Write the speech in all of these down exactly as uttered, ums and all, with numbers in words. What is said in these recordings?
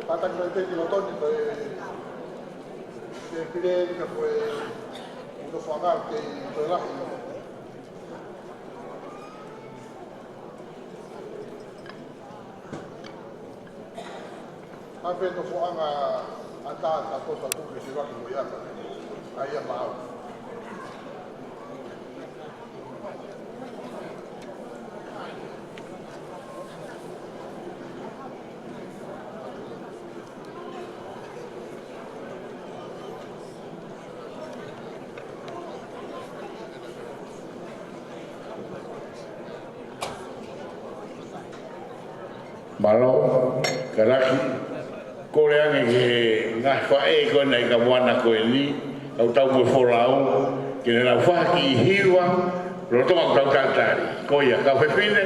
Kātaki mai pē ki loto ni ko e, ko e pile ni ka ko e, ko e nofoʻanga kei ko e lahi. Ka pē nofoʻanga ʻatā ka ko sa tuke se vaki mo ia ka. Ka ia mau. Mālō, Kalaki, kole ange ki he ngaahi faʻē ko ena ʻi he kamuana ko eni, kau tau mo e folau, ke ne lau faki hiva, lolotonga ʻeku tau tatali. Ko ia, kau fefine,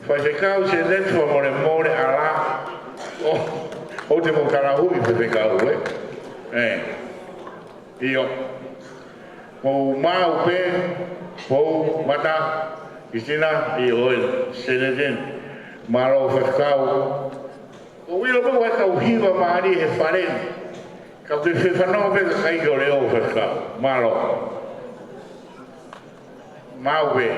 faifekau, seneti, fakamolemole, ʻalā, ʻo, ʻoua te mou talahuʻi faifekau, ē? ʻE. ʻIo. Mou maʻu pē, mou mata, Kisina, ʻio, ʻoe, seneti, mālō faifekau. ʻOku ʻilo pē ʻoku ʻi ai e kau hiva mālie he fale ni. Ka ʻoku ke fefanongo pē kakai ke ʻoua ʻe faifekau. Mālō. Maʻu pē.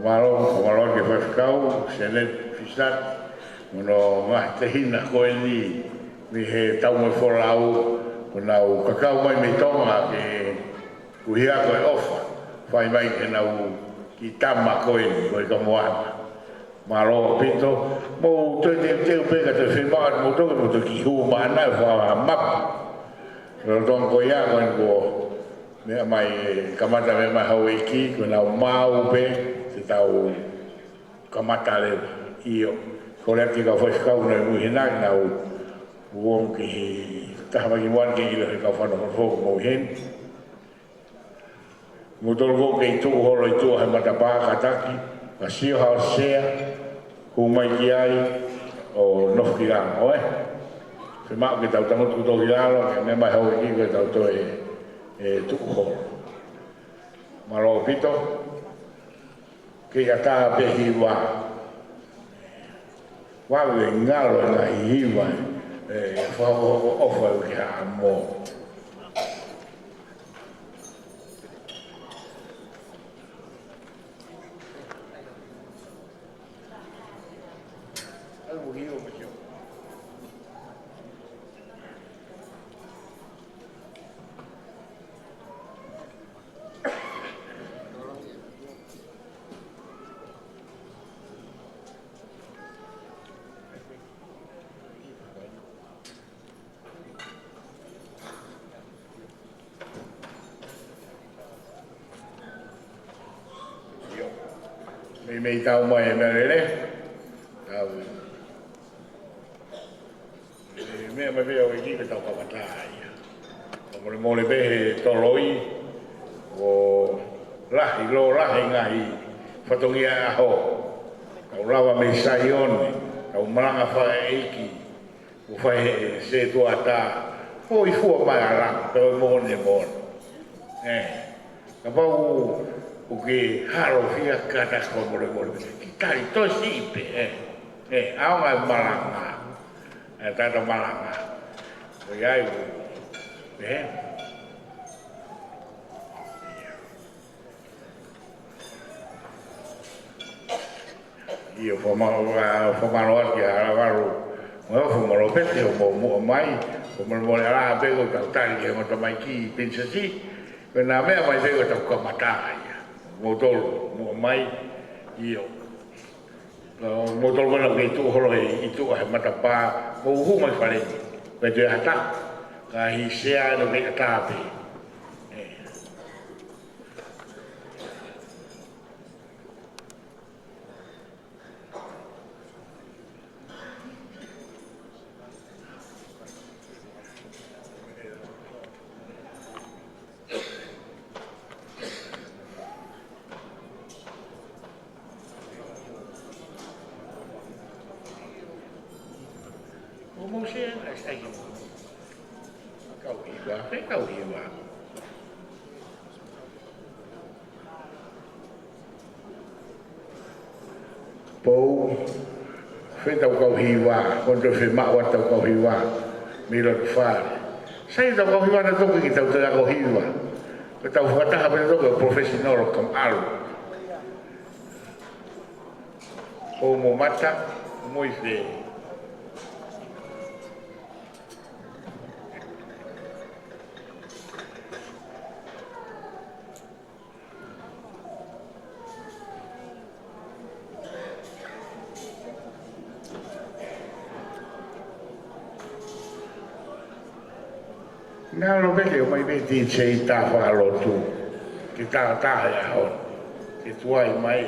Mālō, mālō ki he faifekau, Seneti Fisati, mo hono ngaahi tehina ko eni mei he Taumoefolau, kuo nau kakau mai mei Tonga ke ʻuhinga ko e ʻofa, fai mai ki heʻenau kiʻi tama ko eni, ko e kamoana. Mālō ʻaupito, mou toe teuteu pē ka toe fiemaʻu atu mou toe, mou toe kiʻi hū mai ʻo fakamapu. Lolotonga ko ia ko eni kuo meʻa mai, kamata meʻa mai houʻeiki, kuo nau maʻu pē, te tau kamata leva. ʻIo, kole atu ki he kau faifekau naʻe mui hena ke nau ō ki he taha mai ki muʻa ke ʻilo he kau fānau fou mui heni. Mou tolu kei tuʻu holo ʻi tuʻa he matapā kātaki, ka sio haʻo sea, hū mai ki ai, ʻo nofo ki lalo, ē? Fiemaʻu ke tau tangutu kotoa ki lalo, ke meʻa mai houʻeiki ke tau toe, ē, tuʻu holo. Mālō ʻaupito. Kei ʻatā pē hiva. Vave ngalo e ngaahi hiva, ē, fakahokohoko ʻofa ki he ʻAmo. Meimei tau mai e meʻalele. Tau. ʻE, meʻa mai pē houʻeiki ke tau kamata ia. Fakamolemole pē he toloi, ʻo lahi, lōlahi ngaahi fatongia ʻaho. Tau lava mei Saione, tau malanga fakaʻeiki, ʻo fai he setuata, ʻo ʻi fua mai ala, pea ʻo moʻoni moʻoni. Ē, kapau ʻoku ke halo fia kata fakamolemole. Kiʻi tali toe siʻi pē, ē. Ē, ʻaonga e malanga. Ē, tata malanga. ʻOku ʻi ai ʻoku, ē. ʻIo, fakamālō, fakamālō atu kia Lavalu. Mo e fakamālō pē ki hoʻomou muʻa mai. Fakamolemole ala pē ko e tau tali ki he ongo tamaiki Pilinisesi. Ko e naʻe meʻa mai pē ko e tau kamata ia. Mou tolu muʻa mai. ʻIo. Mou tolu ko ena kei tuʻu holo he, ʻi tuʻa he matapā. Mou hū mai fale ni. Pea toe ʻatā. Ka ʻi he sea ʻoku kei ʻatā pē. Ē. ʻO mou sea, ʻai, ʻai, kau hiva, fē kau hiva. Pou, fē tau kau hiva, ko e toe fiemaʻu atu tau kau hiva, mei loto fale. Sai tau kau hiva naʻa toki ki tau toe ako hiva. Ko tau fakataha pē toki professional kam ʻalu. Pou mo mata, mo i fē. Naʻa lō pē ke ʻomai pē tī seita fakalotu. Ke tātā he ʻaho. Ke tuai mai.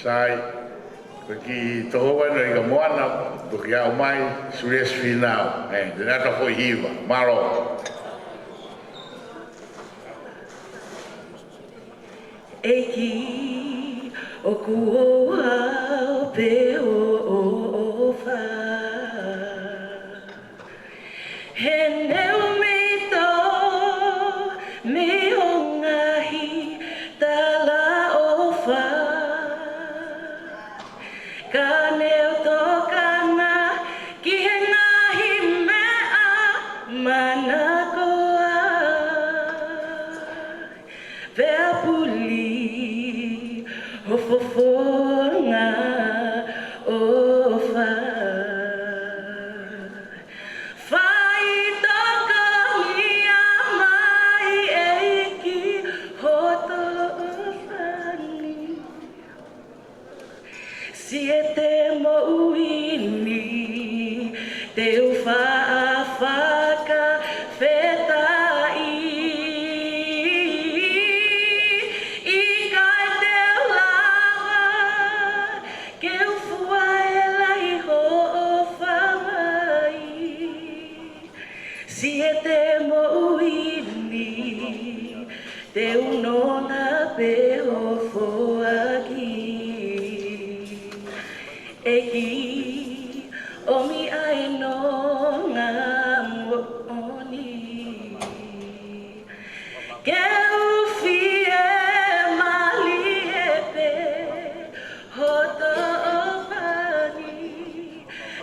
Sai, ko e kiʻi tokoua ʻi he kamoana, ko e kiʻi aʻu mai, Suliesi Fīnau, ē, te nata foʻi hiva, mālō. ʻEiki, ʻoku ou ʻaʻau pē hoʻo ʻofa. He neongo mei tō, mei hoʻo ngaahi talaʻofa. Ka ne u tokanga ki he ngaahi meʻa manako muli ho fofonga ʻofa. Faitokonia mai ʻEiki hoʻo ʻofa ni. Siʻete moʻui ni te u faʻa fakafetaʻi. ʻIkai te u lava ke u fua e lahi hoʻo ʻofa mai. Siʻete moʻui ni te u nonga pē ho foaki. ʻEiki, ʻomi ʻa e nonga moʻoni ke u fiemālie pē hoʻo ʻofa ni.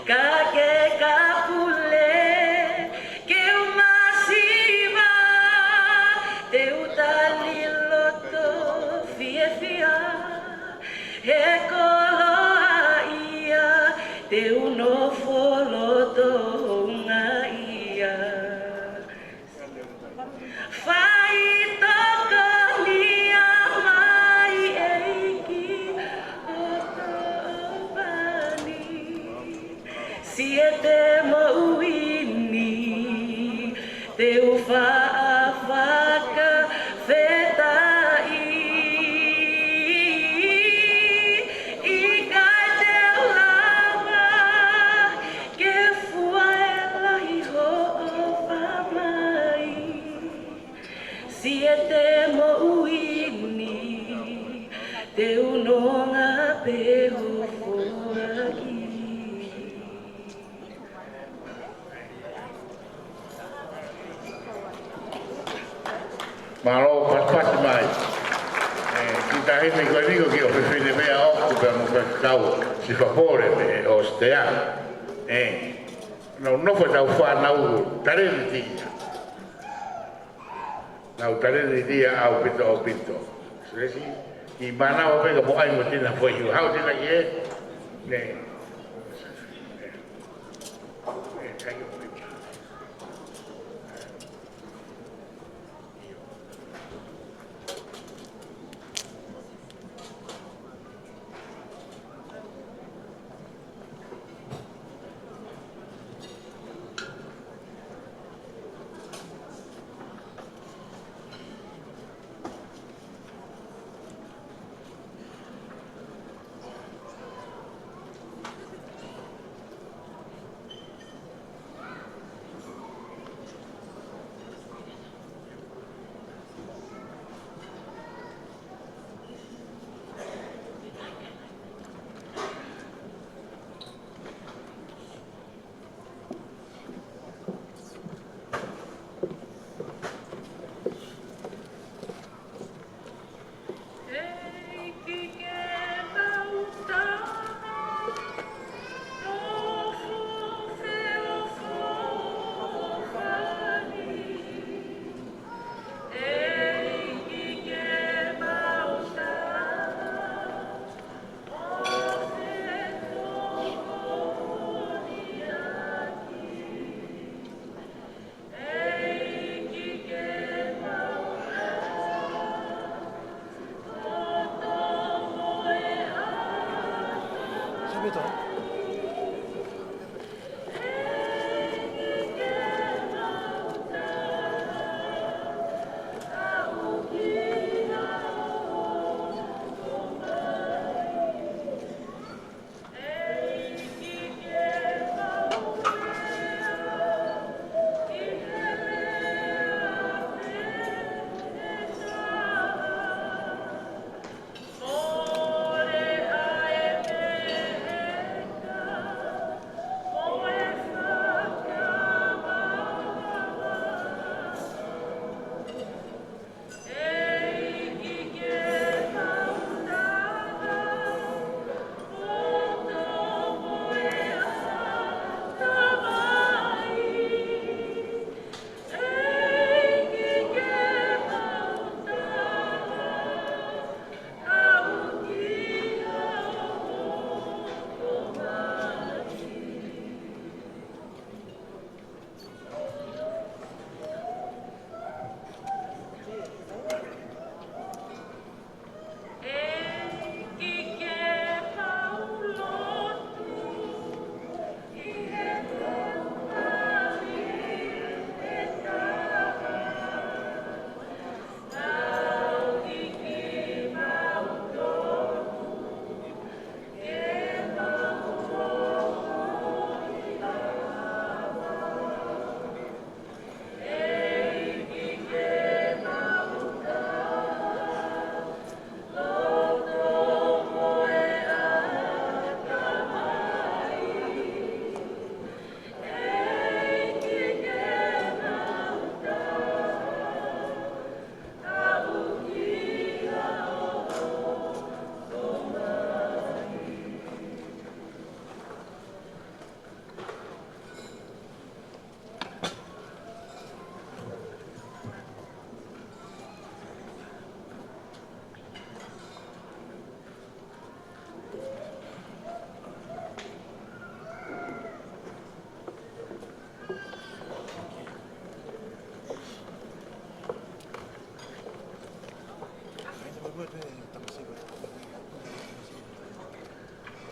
Ka ke ka pule ke u masiva, te u tali loto fiefia. He koloa ia te u nofo loto houngaʻia. Faitokonia mai ʻEiki hoʻo ʻofa ni. Siʻete moʻui ni te u faʻa fakafetaʻi. ʻIkai te u lava ke fua e lahi hoʻo ʻofa mai. Siʻete moʻui ni te u nonga pē ho foaki. Mālō pasipasi mai. ʻE, ki he taʻahine ko eni ko e ʻofefine meʻa ʻoku pea mo e kau sifapole mei ʻOsitelia. ʻE, nau nofo ʻetau fānau talēniti ia. Nau talēniti ia ʻaupito ʻaupito. Sesi, ʻi mānava pē ka mo ai mo tina foʻi hiu. Hau tina ki he. Ne.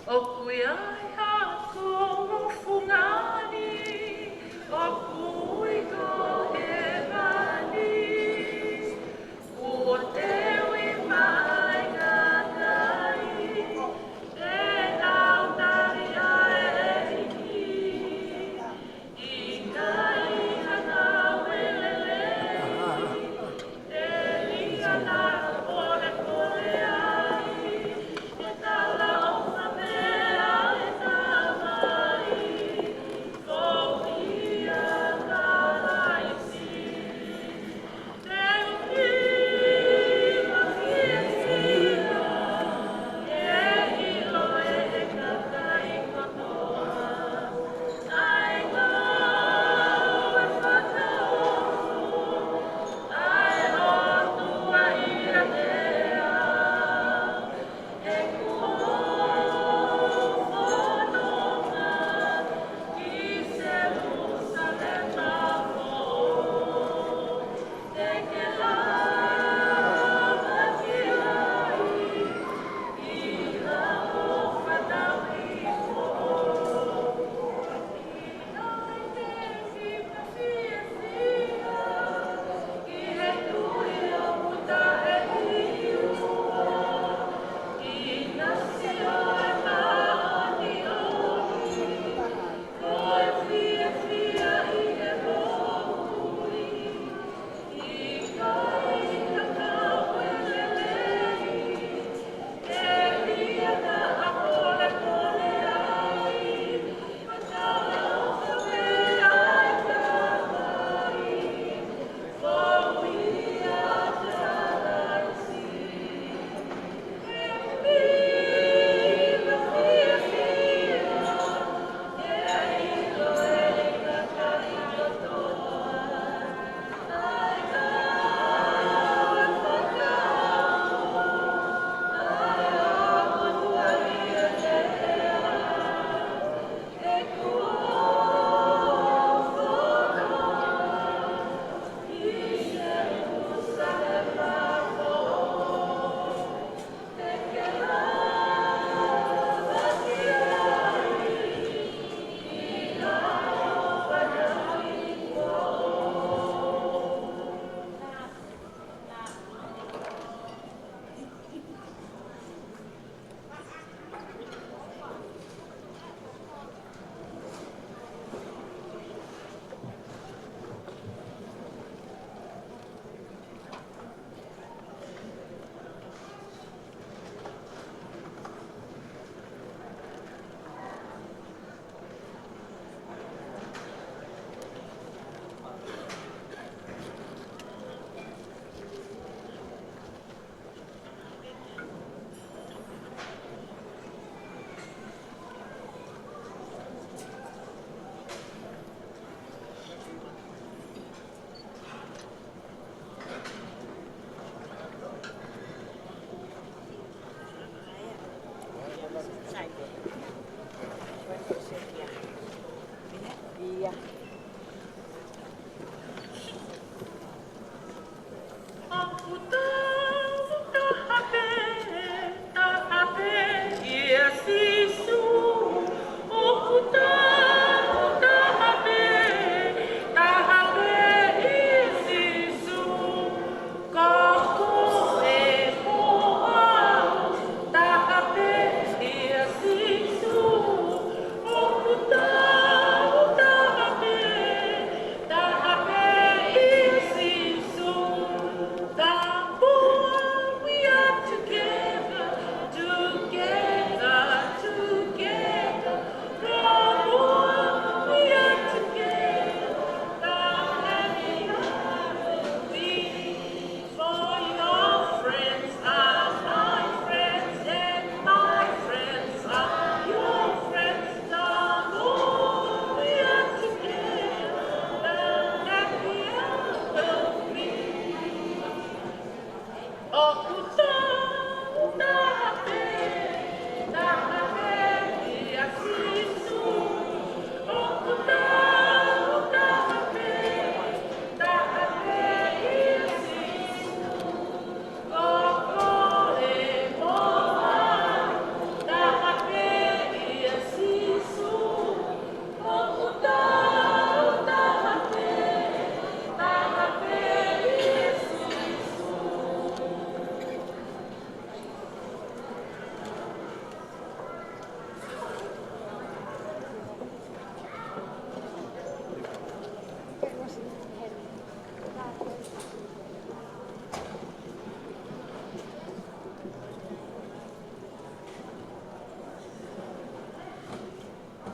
ʻOku ʻi ai haʻaku fungani, ʻoku ui ko hēvani. Kuo teuʻi mai ʻa e kakai, ʻe nau tali ʻa e ʻEiki.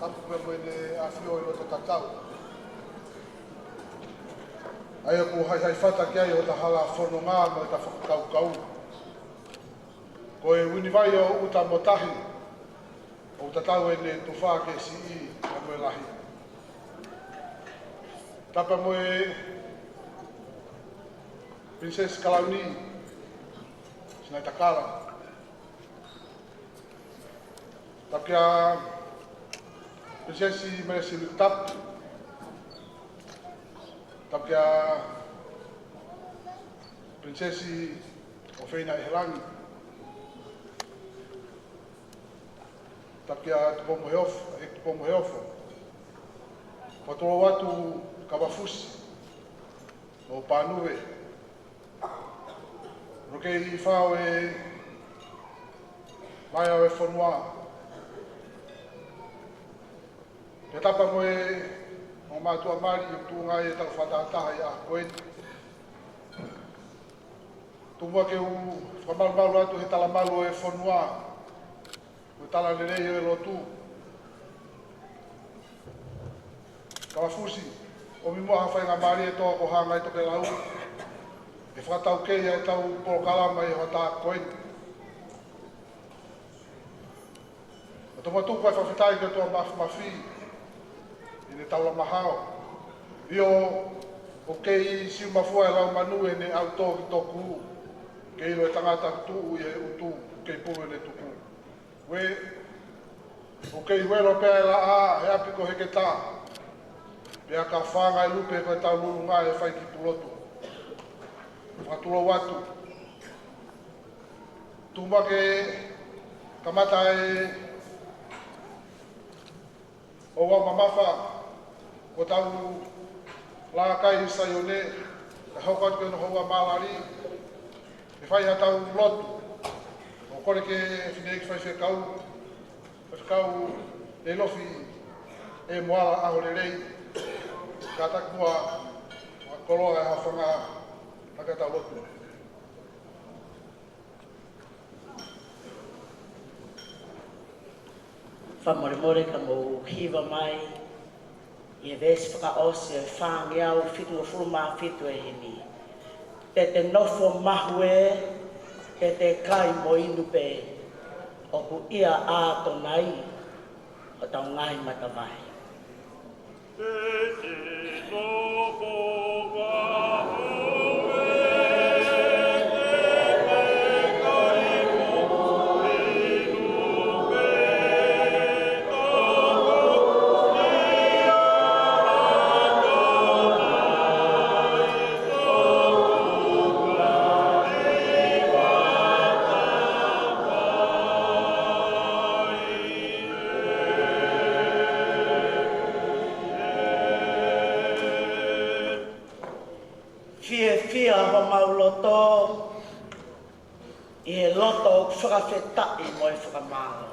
Tapu pē mo ʻEne ʻAfio ʻi loto tatau. ʻA ia ʻoku haʻihaʻi fata ki ai hota hala fononga mo ʻeta fakakaukau. Ko e uini vai ʻo ʻuta mo tahi, ʻoku tatau ʻene tufa ke siʻi pea mo e lahi. Tapu mo e Princess Kalauni Sinaitakala. Tapu kia Princess Melesi Lukutapu. Tapu kia Princess ʻOfeina ʻEhelangi. Tapu kia Tupoumoheofo, ʻEiki Tupoumoheofo. Fakatulou atu Kavafusi mo Pānuve. Roke i fao e vaea ʻo e fonua. Pea tapu mo e ongo mātuʻa mali ʻoku tuʻunga ai ʻetau fakatahataha ʻi he ʻaho ko eni. Tuku muʻa ke u fakamalumalu atu he talamalu ʻo e fonua, mo e talalelei ʻo e lotu. Kavafusi, ʻomi muʻa ha faingamālie toʻa ko Hangai Tokelau, ʻe fakataukei ʻa ʻetau polokalama ʻi he hoʻatā ko eni. ʻOku tau tuku ʻa e fakafetaʻi ki he ʻOtua Māfimafi ʻi heʻene taulama hao. ʻIo, ʻoku kei siumafua e lau manu ʻi heʻene ʻautō ki toku, ke ʻilo e tangata tuʻu ʻi he ʻutu, kei pulu ʻene tuku. Ue, ʻoku kei huelo pē ʻa e laʻā he ʻapi ko Heketā, pea ka fanga e lupe ko e taululunga ʻe fai ki Pulotu. Fakatulou atu. Tuku muʻa ke kamata e houa mamafa, ko ʻetau lākai ʻi Saione, kae hoko atu ki hono houa malali, ke fai haʻatau lotu. ʻOku kole ki he Fineʻeiki Faifekau, Faifekau Leilofi ʻEmoala ʻAholelei, kātaki muʻa ʻo koloa e hafanga ʻaki ʻetau lotu. Fakamolemole ka mou hiva mai ʻi he veesi fakaʻosi ʻo e fāngeau fitungofulu mā fitu ʻe heni. Te te nofo mahue, te te kai mo inu pē, ʻoku ʻia ʻAtonai hotau ngaahi matavai. Fiefia homau loto ʻi he loto ʻoku fakafetaʻi mo e fakamālō.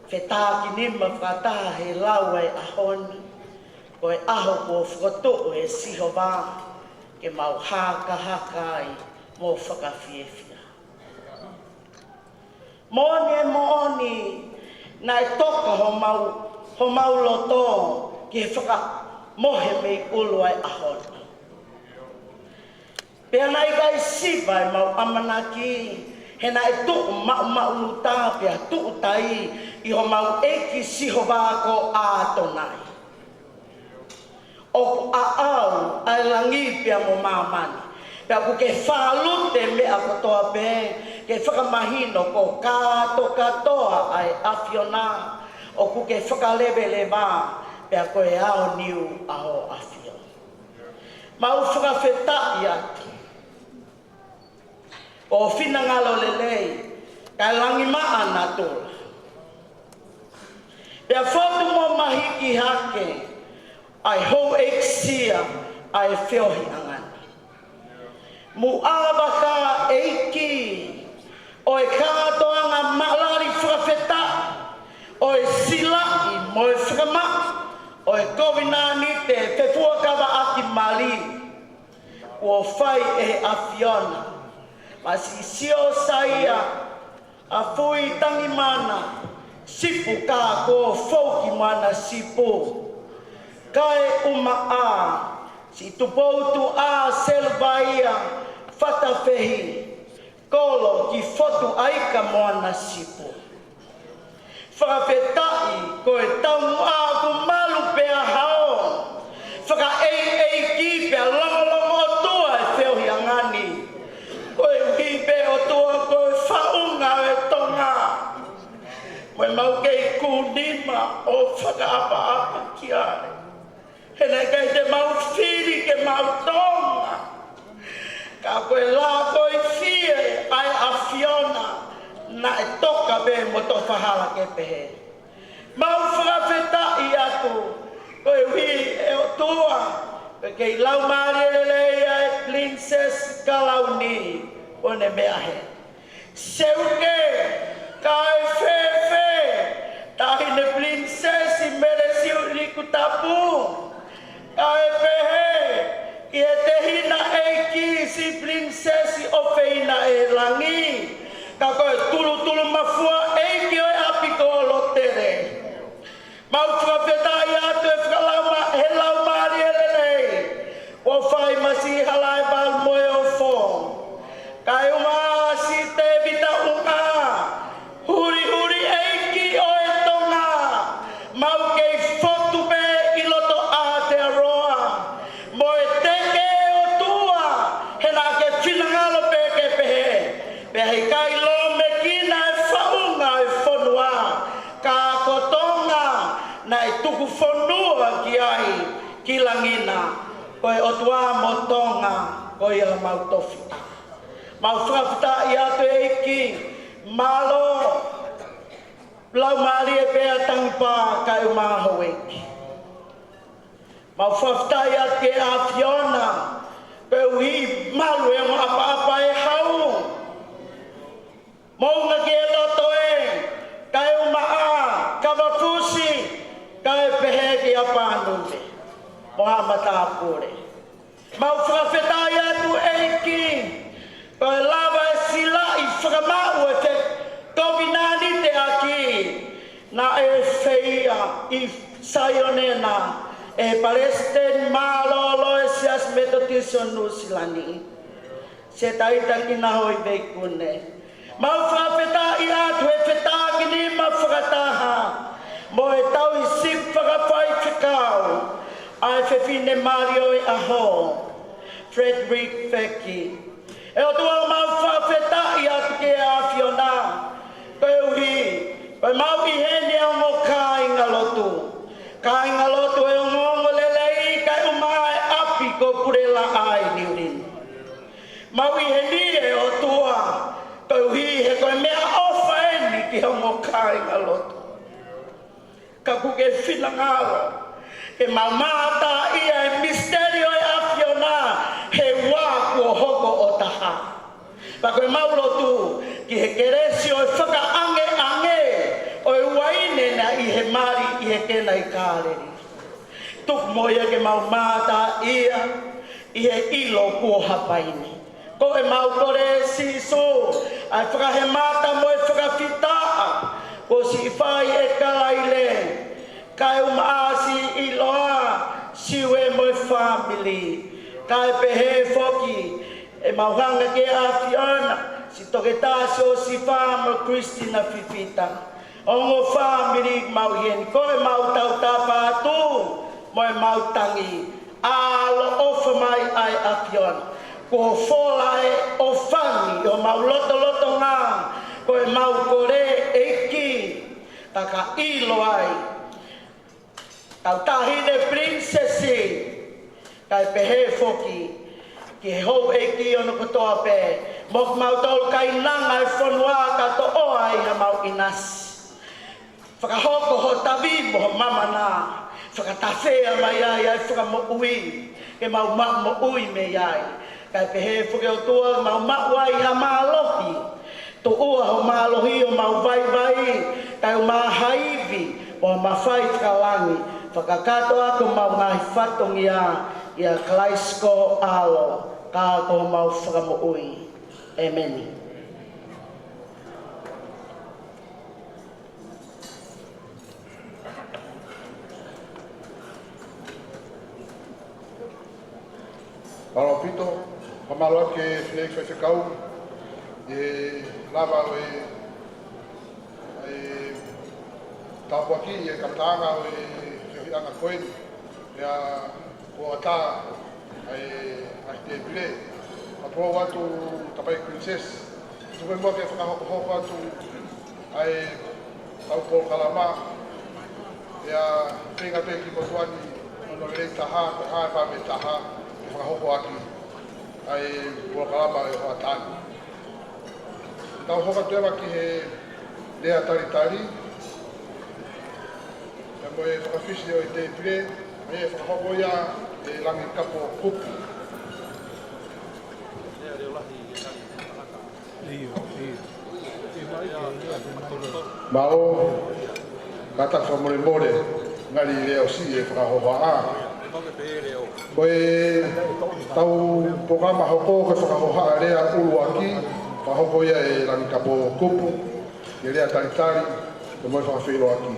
Fetakinima fakataha he lau ʻa e ʻaho ni, ko e ʻaho kuo fokotuʻu ʻe Sihova ke mau hakahaka ai mo fakafiefia. Moʻoni e moʻoni, naʻe toka homau, homau loto ki he fakamohe mei ʻulu ʻa e ʻaho ni. Pea naʻe ʻikai siva ʻemau ʻamanaki, he naʻe tuʻu maʻumaʻuluta pea tuʻu tai ʻi homau ʻEiki Sihova ko ʻAtonai. ʻOku ʻaʻau ʻa e langi pea mo māmani, pea ʻoku ke fālute meʻa kotoa pē, ke fakamahino ko e kātokātoa ʻa e ʻAfiona, ʻoku ke fakaleveleva, pea ko e aoniu ʻa hoʻo ʻAfio. Mau fakafetaʻi atu. ʻO finangalo lelei, kae langimaʻa natula. Pea fotu mo mahiki hake, ʻa e houʻeiki sia, ʻa e feohiʻanga ni. Muʻa vaka ʻEiki, ʻo e kātoanga maʻalali fakafetaʻi, ʻo e silaʻi mo e fakamaʻa, ʻo e kovinānite fefuakavaʻaki mali. Kuo fai ʻe he ʻAfiona, masiʻi Siosaia, ʻa Fuitangimana, Sipu ka ko Fouki Moana Sipu. Kae ʻumaʻā, Situpoutuʻa Seluvaia Fatafehi, kolo ki Fotu ʻAika Moana Sipu. Fakafetaʻi ko e taumuʻa ʻoku malu pea hao. Fakaʻeiʻeiki pea longolongo ʻOtua e feohiʻanga ni. Koeʻuhi pē ʻOtua ko e faʻunga ʻo e Tonga. Mo ʻemau kei kūnima ʻo fakaʻapaʻapa ki ai. He naʻe ʻikai te mau fili ke mau Tonga. Ka ko e lakoifie ʻa e ʻAfiona naʻe toka pē mo tofa hala ke pehē. Mau fakafetaʻi atu koeʻuhi ʻe ʻOtua, ʻoku kei laumālie lelei ʻa e Pilinisesi Kalauni ʻo ne meʻa hē. Seuke, kae fēfē, Taʻahine Pilinisesi Melesiu Likutapu, kae pehē ki he Tehina ʻEiki Siʻi Pilinisesi ʻOfeina ʻe Langi, ka ko e Tulutulumafua ʻEiki ʻo e ʻApi ko Lotele. Mau fakafetaʻi atu e fakalauma-, he laumālie lelei ʻo Faimasi Halaevalu Moheofo. Kae ʻumaʻā Siʻi Tēvita ʻUnga, hulihuli ʻeiki ʻo e Tonga, mau kei fotu pē ʻi loto Aotearoa. Mo e teke ʻOtua, he naʻa ke finangalo pē ke pehē. Pea he ʻikai lōmekina e faʻunga e fonua, ka ko Tonga naʻe tuku fonua ki ai ki Langi na. Ko e ʻOtua mo Tonga, ko ia mau tofiʻa. Mau fakafetaʻi atu ʻEiki, mālō, laumālie pea tangi pā kae ʻumaʻā houʻeiki. Mau fakafetaʻi atu ki he ʻAfiona, koeʻuhi malu e ongo ʻapaʻapa e hau. Moʻunga ki he loto ē, kae ʻumaʻā, Kavafusi, kae pehē ki ʻApanume mo Haʻa Matāpule. Mau fakafetaʻi atu ʻEiki, ko e lava e silaʻi fakamaʻu e fe-, kovinānite ʻaki, naʻe feia ʻi Saione na ʻe he Palesiteni Mālōlō e Siasi Metotisi ʻo Nuʻusila ni. Sētaita Kinahoiveikune. Mau fakafetaʻi atu he fetākinima fakataha mo e tauhi sipi fakafaifekau ʻa e fefine Maliʻoeʻaho, Frederick Feki. ʻE ʻOtua, mau fakafetaʻi atu ki he ʻAfiona, koeʻuhi ko ʻemau ʻi heni ʻa e ongo kāingalotu. Kāingalotu ʻo e ongoongolelei kae ʻumaʻā e ʻapi ko Pulelaʻa ʻi Niu Lini. Mau ʻi heni ʻe ʻOtua, koeʻuhi he ko e meʻaʻofa eni ki he ongo kāingalotu. Ka ʻoku ke finangalo ke mau mātā ʻia e misiteli ʻo e ʻAfiona he ua kuo hoko ʻo taha. Pea ko ʻemau lotu ki he kelesi ʻo e fakaʻangeʻange ʻo e uaine naʻe ʻi he mali ʻi he kena ʻi Kāleli. Tuku mo ia ke mau mātā ʻia ʻi he ʻilo kuo hapai ni. Ko ʻemau kole Sīsū, ʻa e fakahemata mo e fakafitaʻa, kuo siʻi fai ʻe Kalaile, kae ʻumaʻā Siʻi ʻIloa, Siue mo e fāmili, kae pehē foki ʻemau hanga ki he ʻAfiona, Siʻi Toketā Siosifa mo Christina Fifita. Ongo fāmili mau ʻi heni, ko ʻemau tautapa atu mo ʻemau tangi, ʻaloʻofa mai ʻa e ʻAfiona. Kuo fola e ʻofa ni ʻi homau lotolotonga, ko ʻemau kole ʻEiki, ka ka ʻilo ai. Tau Taʻahine Pilinisesi, kae pehē foki ki he houʻeiki ʻoku nau kotoa pē, mo kimautolu kainanga e fonua ka toʻo ai hamau ʻinasi. Fakahoko ho tavi mo ho mamana, fakatafea mai ai ʻa e fakamoʻui, ke mau maʻu moʻui mei ai. Kae pehē foki ʻOtua mau maʻu ai ha mālohi, tuʻua ho mālohi ʻo mau vaivai, kae ʻumaʻā ha ivi, ʻo mafai fakalangi, fakakakato ʻaki homau ngaahi fatongia, ʻia Kalaisi ko ho ʻAlo, ka ko homau Fakamoʻui. ʻEmeni. Faifekau, ʻe lava ʻo e, ʻe tāpuakiʻi e kamataʻanga ʻo e feohiʻanga ko eni, pea kuo ʻatā ʻa e, ʻa e tēpile. Ka pau atu Tapai Princess, tuku muʻa ke fakahokohoko atu ʻa e tau polokalama, ʻa ia pea ngata pē ki motuʻa ni, hono lelei taha, pea hā e fā mei taha, ke fakahoko ʻaki ʻa e polokalama ʻo e hoʻatā ni. Tau hoko atu ʻa e ki he lea talitali, pea mo e fakafisi ʻo e tēpile, ʻe fakahoko ia ʻe Langikapo Kupu. Mālō, kātaki fakamolemole, ngali leʻo siʻi e fakahohaʻa. Ko e tau polokalama hoko ko e fakahohaʻa lea ʻuluaki, fakahoko ia ʻe Langikapo Kupu, ʻi he lea talitali, pea mo e fakafeʻiloaki.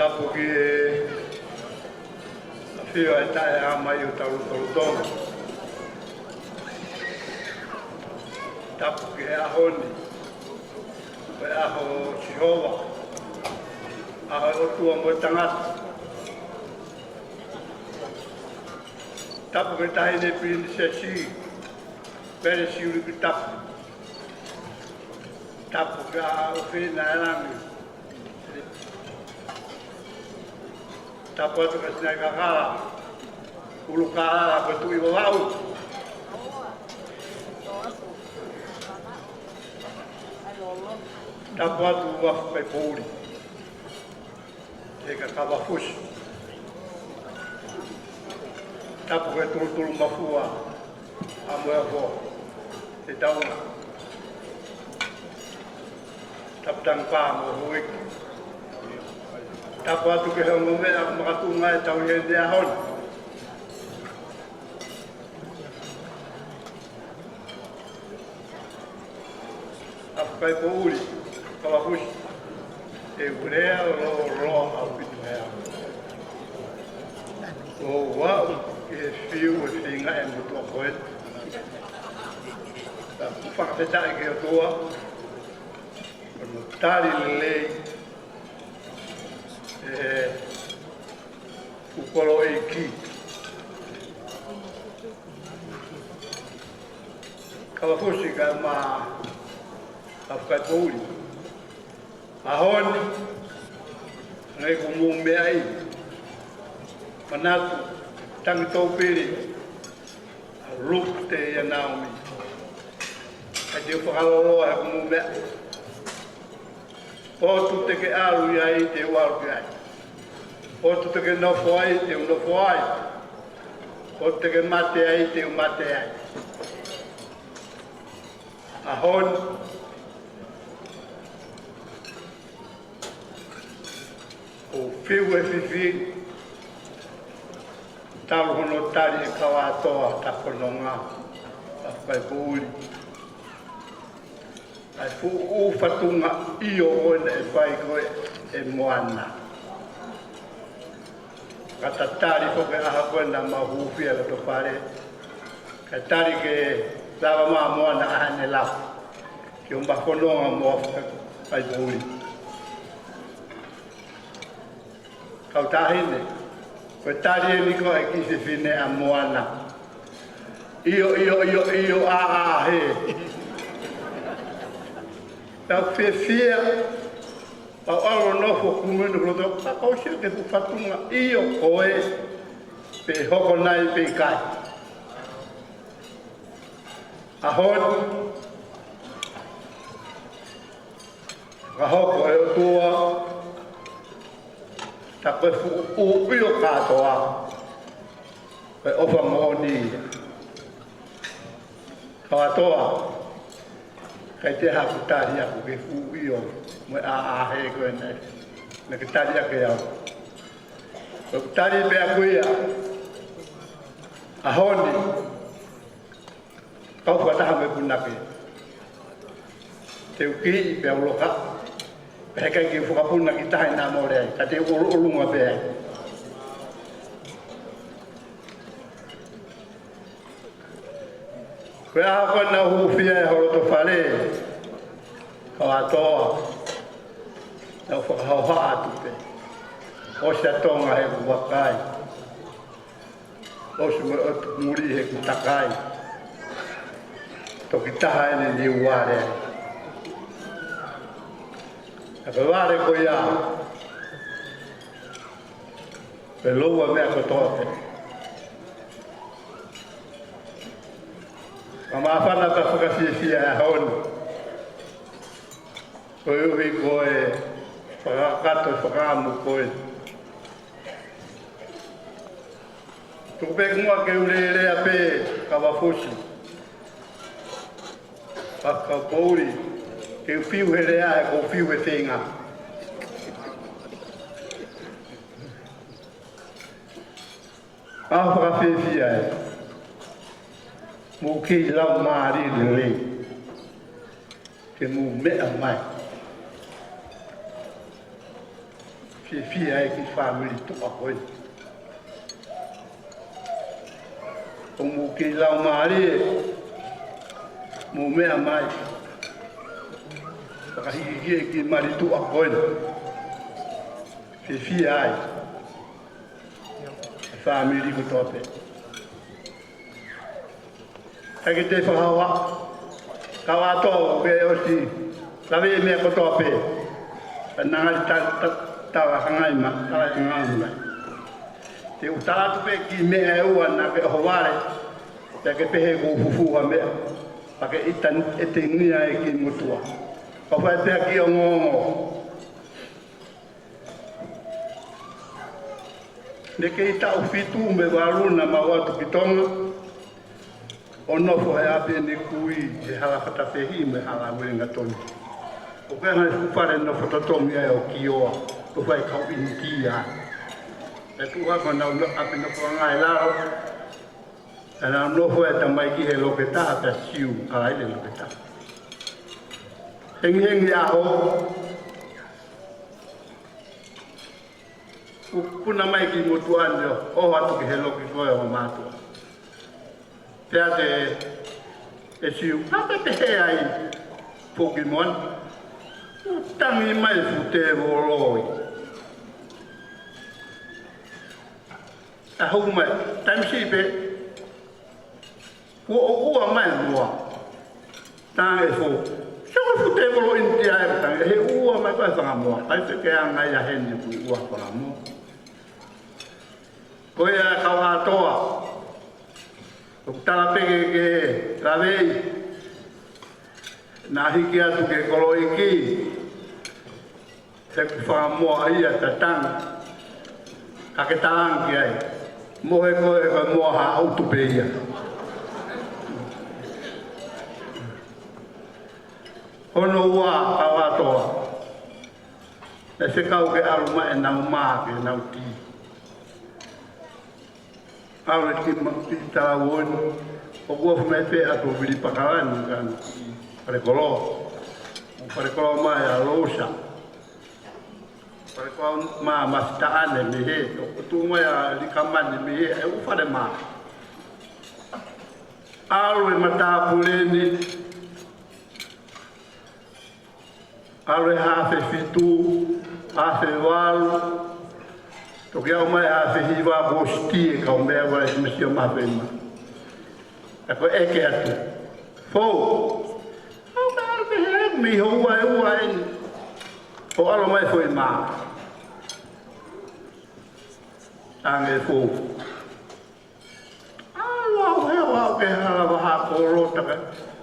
Tapu ki he ʻafio ʻa e taʻehāmai ʻo Taulutolu Tonga. Tapu ki he ʻaho ni, ko e ʻaho ʻo Sihova, ʻaho ʻo e ʻOtua mo e tangata. Tapu ki he Taʻahine Pilinisesi, Pele Siuliki Tapu. Tapu ki he ʻofeina ʻa e langi. Tapu atu ki he Sinaʻi Kakala, ʻUlukālala ko e Tuʻi Vavaʻu. Tapu atu Afukaipōʻuli. He ka Kavafusi. Tapu ki he Tulutulumafua, ʻa Moheafoa, he taunga. Tapu Tangipā mo Houʻeiki. Tapu atu ki he ongo meʻa ʻoku makatuʻunga ʻetau ʻi heni he ʻaho ni. Afukaipōʻuli, Kavafusi, ʻe u lea lōloa ʻaupito he ʻaho. ʻOku ou aʻu ki he fiu ʻo e feinga ʻa e motuʻa ko ē. Ka u fakafetaʻi ki he ʻOtua, hono tali lelei ʻe he fuʻu kolo ʻeiki. Kavafusi kae ʻumaʻā Afukaipōʻuli. ʻAho ni, ngai ko mou meaʻi. Manatu, tangi tō pili, ʻa Lute ia Naomi. ʻAi te u fakalōloa he ko mou meaʻi. Potu te ke ʻalu ai, te u ʻalu ai. Potu te ke nofo ai, te u nofo ai. Potu te ke mate ai, te u mate ai. ʻAho ni, ʻoku fiu e fifi, talu hono tali ʻe Kavatoa Takononga, Afukaipōʻuli. ʻA e fuʻu fatunga ʻio ko ē naʻe fai ko ē ʻe Moana. Ka ta tali ko ē ʻaho ko ē naʻa mau hūfia ʻi loto fale. Ka tali ke lava mai Moana ʻa haʻane lafu. Ke ʻomai fononga mo Afukaipōʻuli. Kau taʻahine, ko e tali eni ko ē ʻa e kiʻi fefine ʻa Moana. ʻIo, ʻio, ʻio, ʻio, ʻā, ʻā, hē. Tau fiefia, tau ʻalu ʻo nofo kumenu kuloto, ka kau sio ki he fuʻu fatunga ʻio ko ē, pe hoko nai pe ʻikai. ʻAho ni, ka hoko e ʻOtua, Ta ko e fuʻu ʻuʻio kātoa, ko e ʻofa moʻoni ia. Kau ʻAtoa, ʻikai toe haʻaku tali ʻaʻaku ki he fuʻu ʻuʻio mo e ʻaʻahi ko ē naʻe, naʻe ke tali ʻaki au. Ko ʻeku tali pē ʻaʻaku ia, ʻaho ni, kau fakataha mo e punake. Te u kiʻi pea u loka. Pea heʻikai ke u fakapuna ki ha taha naʻa mole ai. Ka te u ʻoluʻolunga pē ai. Ko e ʻaho ko ē naʻa ku hūfia ai ho loto fale, kau ʻAtoa, naʻa ku fakahoha atu pē. ʻOsi ʻa Tonga heʻeku vakai. ʻOsi mo e ʻotu muli heʻeku takai. Toki taha ʻeni Niuale. Ka ko e vale ko ia, ko e loua meʻa kotoa pē. Ka māfana ka fakafiefia he ʻaho ni. Koeʻuhi ko e fakakakato e fakaʻamu ko ē. Tuku pē ki muʻa ke u lelea pē, kau Vafusi. Fakakaupōʻuli, ke u fiu he lea, he ʻoku ou fiu he feinga. ʻA fakafiefia ē. Mou kei laumālie lelei. Ke mou meʻa mai. Fiefia e kiʻi fāmili tuʻa ko ē. ʻOku mou kei laumālie, mou meʻa mai. Fakahikihiki e kiʻi mali tuʻa ko ē. Fiefia ai. Fāmili kotoa pē. ʻIkai ke te fakahoha. Kau ʻAtoa, ʻoku ke ʻosi lave e meʻa kotoa pē. Ka naʻa ngali ta-, ta-, talahangai mai, talahangai mai. Te u tala atu pē kiʻi meʻa ʻe ua naʻa ke ʻohovale. Pea ke pehē ʻoku ou fufū ha meʻa. Pea ke ʻita e tengia e kiʻi motuʻa. Kau fai pē ha kiʻi ongoongo. Naʻe kei taʻu fitu mo e valu naʻa mau ō atu ki Tonga, ʻo nofo he ʻapi ʻene kui he hala Fatafehi mo e hala Uelingatoni. ʻOku ʻi ai e ngaahi fuʻu fale nofo totongi ai ʻo kioa, ʻo fai kau ʻInitia. Pea tuʻu hake honau ʻapi nofoʻanga ʻi lalo. Pea naʻe nofo e tamaiki he loki taha pea Siu, ʻa ia e loki taha. Hengihengi ʻaho, ʻoku puna mai e kiʻi motuʻa ni ʻo ʻoho atu ki he loki ko ē ʻo mātuʻa. Pea te e Siu, ʻa pē pehē ai Pokemon, ʻoku tangi mai e fuʻu tēvolo ē. ʻA hou mai, taimi siʻi pē, kuo ʻoua mai moa. Tangi e fou. Sio ko e fuʻu tēvolo ʻInitia ē, tangi he ʻoua mai ko e fanga moa. ʻIkai ke anga ia heni ʻoku ʻoua fanga moa. Ko ia kau ʻAtoa. ʻOku tala pē ke ke lavei. Naʻa hiki atu ki he koloiki. He ʻoku fanga moa ia tatanga. Ka ke talange ki ai. Mohe koe he ko e moa ha ʻutu pē ia. Hono ua kau ʻAtoa. ʻE fekau ke ʻalu mai ʻenau mā ke nau tī. ʻAlu e kiʻi mā ki Talauoni, ʻoku ofi mai pē ʻa Tovili Pakalani ka ʻi Falekoloa. Falekoloa mai ʻa Lousa. Falekoloa mai ʻa Masitaʻane mei hē, ʻoku tuʻu mai ʻa Likamani mei hē, ʻe ʻū fale mā. ʻAlu e matāpule ni, ʻalu e hafe fitu, hafe valu, toki aʻu mai hafe hiva ko e siti e kau meʻa ʻoku ʻi ai e misia mafe ma. ʻE ko e ʻeke atu. Fou. ʻAlu pē ʻalu pē he mei houa ʻe ua eni. ʻO ʻalu mai foʻi mā. Tangi e fou. ʻAlu au he ʻaho au ki he hala vahaʻa kolota ka,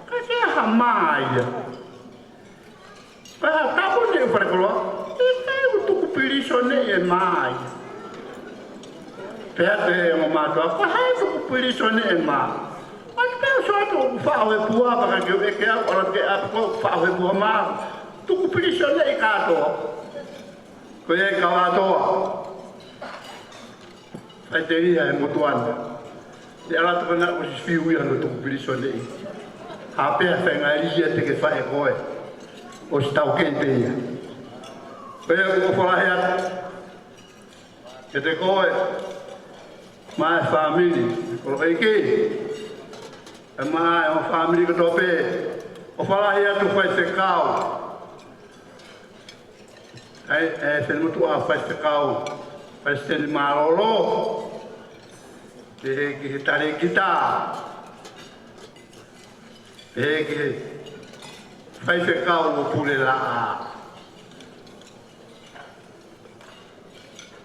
ka ke ha mā ia. Ka ha tapu ni Falekoloa, ʻikai u tuku pilīsone e mā ia. Pea te mo mātuʻa, ko hai tuku pilīsone ʻe mā? ʻAi pē ʻo sō atu ʻoku faʻo he pua, pea ka ke u ʻeke au, ʻalu ke ʻapi ko e faʻo he pua mā. Tuku pilīsone ʻi kātoa. Ko ia ʻi kātoa. Fai te ia he motuʻa na. Te ala tuku na ʻosi fiu ia no tuku pilīsone ʻi. Hā pē ha faingamālie ia te ke fai ʻe koe. ʻOsi taukei pē ia. Ko ia ʻoku ou folahi atu kiate koe, mo e fāmili, kolo ʻeiki, ʻe mo e fāmili kotoa pē, ʻo folahi atu Faifekau. ʻAi, ʻe, Seni Motuʻa Faifekau, Palesiteni Mālōlō, ki he, ki he talēkita, ki he, ki he Faifekau ʻo Pulelaʻā.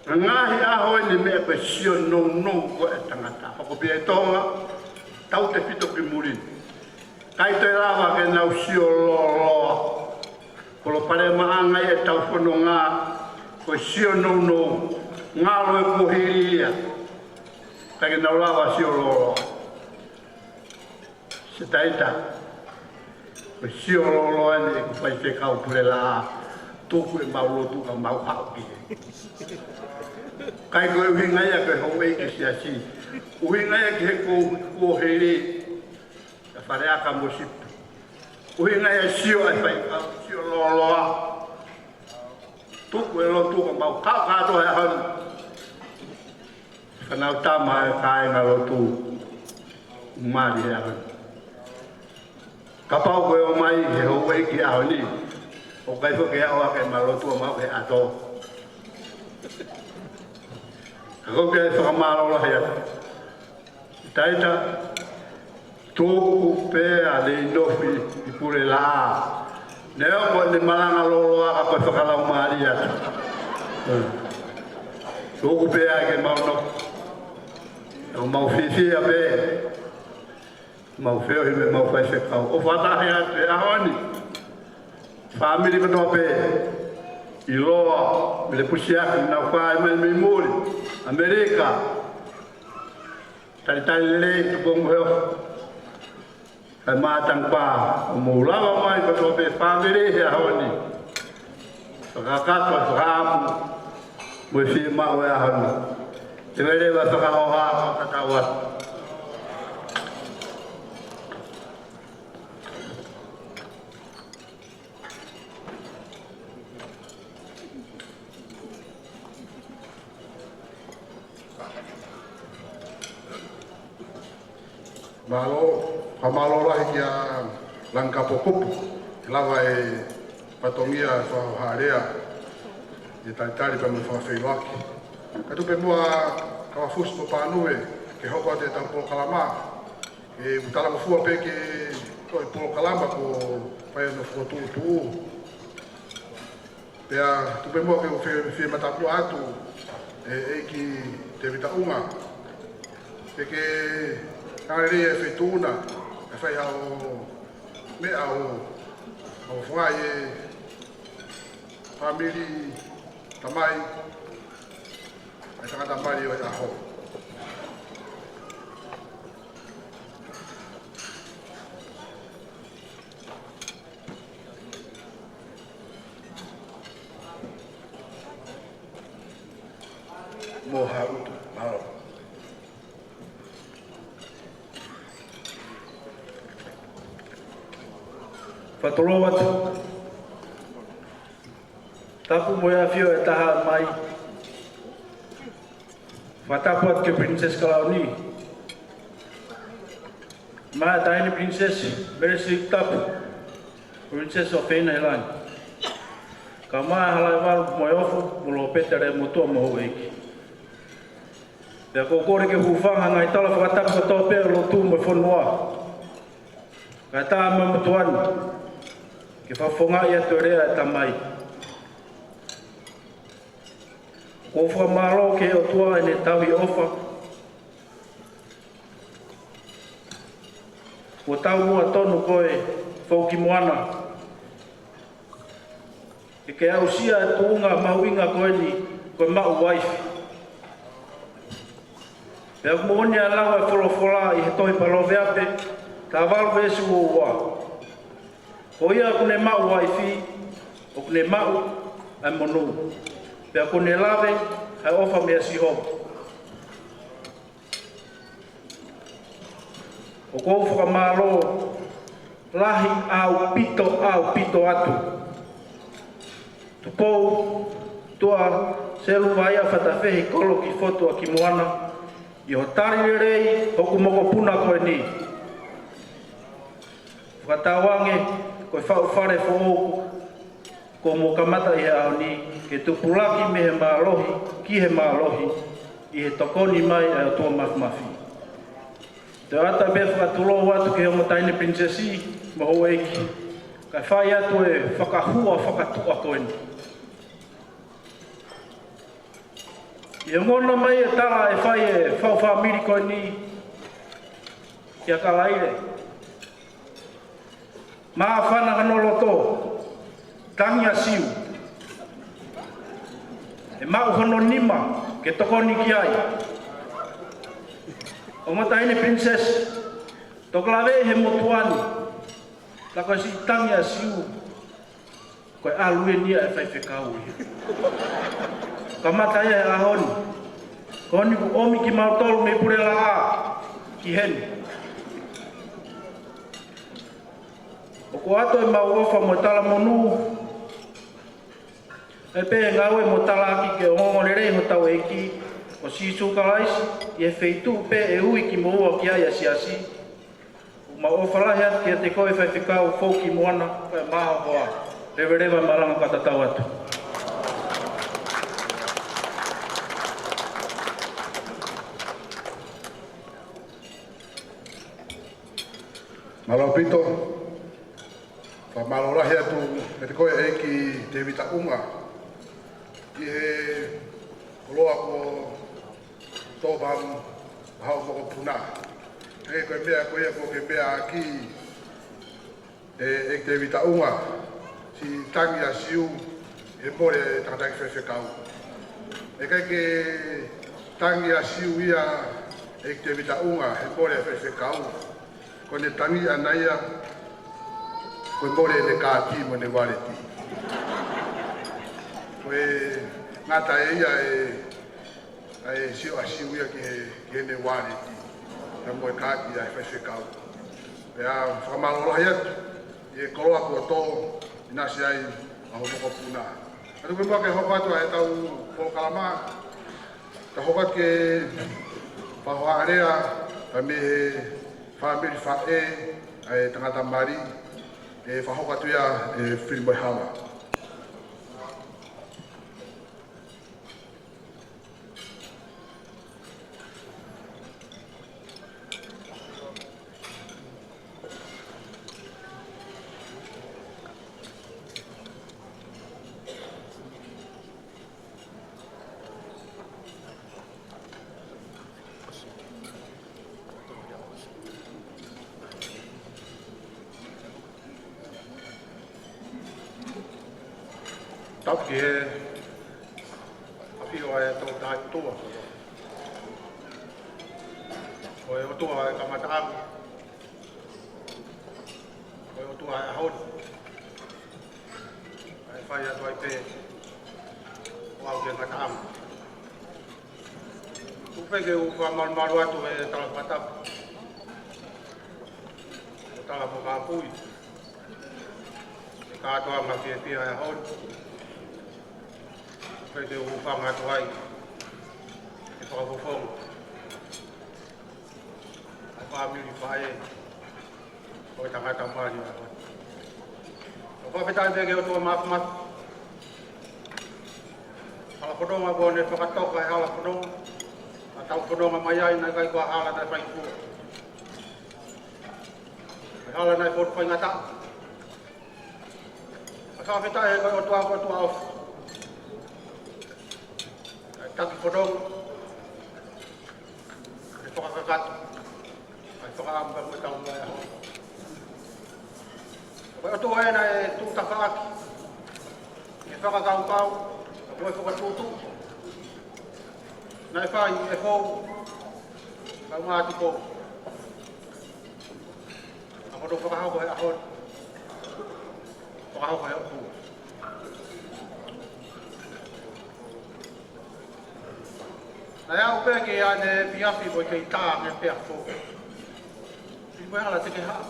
Ngaahi ʻaho eni meʻa ko e sio nounou ko e tangata. Hoko pē ʻi Tonga, tautefito ki muli. ʻIkai toe lava ke nau sio lōloa. Ko e palopalema ʻanga ʻetau fononga, ko e sio nounou, ngalo e kuohili ia. ʻIkai ke nau lava sio lōloa. Setaita, ko e sio lōloa eni ʻeku Faifekau Pulelaʻā, tuku ʻemau lotu ka mau haʻu ki he. ʻIkai ko e ʻuhinga ia ko e houʻeiki siasi. ʻUhinga ia ki he kuo, kuohili, ka faleʻaka mo sipi. ʻUhinga ia sio ai fai, sio lōloa. Tuku e lotu ka mau haʻu kātoa he ʻaho ni. Fānau, tama, e kāinga lotu, mali he ʻaho ni. Kapau ko e ō mai he houʻeiki he ʻaho ni, ʻoku ʻikai foki ke ʻohake ʻemau lotu ʻo mau ke ʻato. Ka ko e fakamālō lahi atu. Taita, tuku pē ʻa Leinofi ʻi Pulelaʻā. Neongo ʻene malanga lōloa ka ko e fakalaumālie atu. Tuku pē ʻa e ke mau no. ʻO mau fiefia pē. Mau feohi mo ʻemau Faifekau. ʻO fakataha atu he ʻaho ni. Fāmili kotoa pē. ʻIloa, mele pusiaki, nau fai mai mei muli. ʻAmelika. Talitali lelei, tuku mo e hoko. Kae mātanga pē, ʻo mou lava mai kotoa pē fāmili he ʻaho ni. Fakakakato, fakaʻamu, mo e fiemaʻu he ʻaho ni. Te mele va fakahoha, ka tau atu. Mālō, fakamālō lahi kia Langikapo Kupu, ʻi he lava e fatongia fakahoha lea, ʻi he talitali pea mo e fakafeʻiloaki. Kae tuku pē muʻa Kavafusi mo Pānue, ke hoko atu ʻetau polokalama, ʻe u talangofua pē ke ko e polokalama ko e fai hono fokotuʻutuʻu. Pea tuku pē muʻa ke u fie, fie mataʻutua atu, ʻe, ʻEiki Tēvita ʻUnga. Pea ke hanga lelei e feituʻu na, ʻe fai haʻo meʻa ʻo, ʻo fai e fāmili tamai, e tangata mali ʻo e ʻaho. Mo haʻu, mālō. Fakatulou atu. Tapu mo e ʻafio ʻe taha mai. Fakatapu atu ki he Pilinisesi Kalauni. Mo e Taʻahine Pilinisesi, Melesiteki Tapu, Pilinisesi ʻo Feina ʻi Langi. Kae ʻumaʻā Halaevalu mo e Ofo, mo Lopeti ʻa e Motuʻa mo houʻeiki. Pea ʻoku ou kole ke hūfanga he ngaahi tala fakatapu kotoa pē ʻo e lotu mo e fonua. Kae ʻatā mo e motuʻa ni, ke fakafofongaʻi atu e lea ʻa e tamai. ʻOku ou fakamālō ki he ʻOtua ʻene tauhi ʻofa. Kuo taumuʻa tonu ko e Foʻi Moana. Ke ke aʻusia e tuʻunga mahuʻinga ko eni ko e maʻu uaifi. Pea ʻoku moʻoni ʻa e lau ʻa e folofola ʻi he tohi Palōveape, taha valu veesi uo ua. Ko ia ʻoku ne maʻu ʻa e uaifi, ʻoku ne maʻu ʻa e monū. Pea ʻoku ne lave ʻa e ʻofa meia Sihova. ʻOku ou fakamālō lahi ʻaupito, ʻaupito atu. Tupou, Tuʻa Seluvaia Fatafehi Kolo ki Fotu ʻa Kimoana, ʻi hoʻo tali lelei hoku mokopuna ko eni. Fakatauange ko e faʻu fale foʻou kuo mo kamata ʻi he ʻaho ni, ke tupulaki mei he mālohi ki he mālohi, ʻi he tokoni mai ʻa e ʻOtua Mafimafi. Te u ʻatā pē ʻa e fakatulou atu ki he ongo taʻahine pilinisesi mo houʻeiki, kae fai atu e fakahua fakatuʻa ko eni. ʻI he ongona mai e tala ʻe fai ʻe he faʻu fāmili ko eni kia Kalaile, māfana hono loto, tangi ʻa Siu. ʻE maʻu hono nima ke tokoni ki ai. Ongo taʻahine pilinisesi, toki laveʻi he motuʻa ni, ka ko e siʻi tangi ʻa Siu, ko e ʻalu eni ia ʻa e faifekau ia. Kamata ia he ʻaho ni. Ko eni kuo ʻomi kimautolu mei Pulelaʻā ki heni. ʻOku ʻoatu ʻemau ʻofa mo e talamonū ʻe pehē ngāue mo talaaki ki he ongoongolelei hotau ʻEiki ko Sīsū Kalaisi, ʻi he feituʻu pē ʻe ui kimoua ki ai ʻa e siasi. ʻOku mau ʻofa lahi atu kiate koe faifekau foʻou Kimoana, ko e maha hoa. Leveleva malanga ka tatau atu. Mālō ʻaupito. Fakamālō lahi atu kiate koe ʻEiki Tēvita ʻUnga, ʻi he koloa kuo tō maʻau mo hoʻo mokopuna. He ko e meʻa ko ia kuo ke meʻa ʻaki, ʻe, ʻEiki Tēvita ʻUnga, siʻi tangi ʻa Siu he mole e tangataʻeiki faifekau. ʻIkai ke tangi ʻa Siu ia, ʻEiki Tēvita ʻUnga, he mole e faifekau. Ko ʻene tangi ʻana ia, ko e mole ʻene kaati mo ʻene ualeti. Ko e ngata ʻe ia e, ʻa e sio ʻa Siu ia ki he, ki heʻene ualeti, pea mo e kaati ʻa e faifekau. Pea fakamālō lahi atu ʻi he koloa kuo tō ʻinasi ai ʻa hoʻo mokopuna. Atu pē muʻa ke hoko atu ʻa ʻetau polokalama, ka hoko atu ke fakahohaʻa lea, ka mei he fāmili faʻē ʻa e tangata mali, ʻe fakahoko atu ia ʻe Fili Moehala. Tau ki he ʻafio ʻa e Toketā ʻOtua. Ko e ʻOtua ʻa e kamataʻanga, ko e ʻOtua ʻa e ʻaho ni. ʻA e fai atu ai pē ʻo aʻu ki he ngataʻanga. Tuku pē ke u fakamalumalu atu e tala fakatapu, ʻo tala mo kāpui e kātoanga fiefia ʻa e ʻaho ni. Tuku pē ke u hūfanga atu ai e fakafofonga ʻa e fāmili faʻē ʻo e tangata mali ʻo e ʻaho ni. ʻOku fakafetaʻi pē ki he ʻOtua Mafimafi. Hala fononga kuo ne fakatoka e hala fononga, ʻa tau fononga mai ai, naʻe ʻikai ko ha hala naʻe faingofua. Ko e hala naʻe fotu faingataʻa. Ka fakafetaʻi he ko e ʻOtua ko e ʻOtua ʻofa. Naʻe taki fononga, naʻe fakakakato ʻa e fakaʻamu pea mo e taumuʻa ʻo e ʻaho. Ko e ʻOtua ē naʻe tuʻu tafaʻaki e fakakaukau mo e fakatuʻutuʻu naʻe fai ʻe Fou, Kae ʻumaʻā atu ko e ʻaho ʻo e fakahoko he ʻaho, fakahoko he ʻaho. Naʻe aʻu pē ki he ʻaneefiafi ko e kei tā ange pē ʻa Fou. Pea mo e hala te ke haʻu.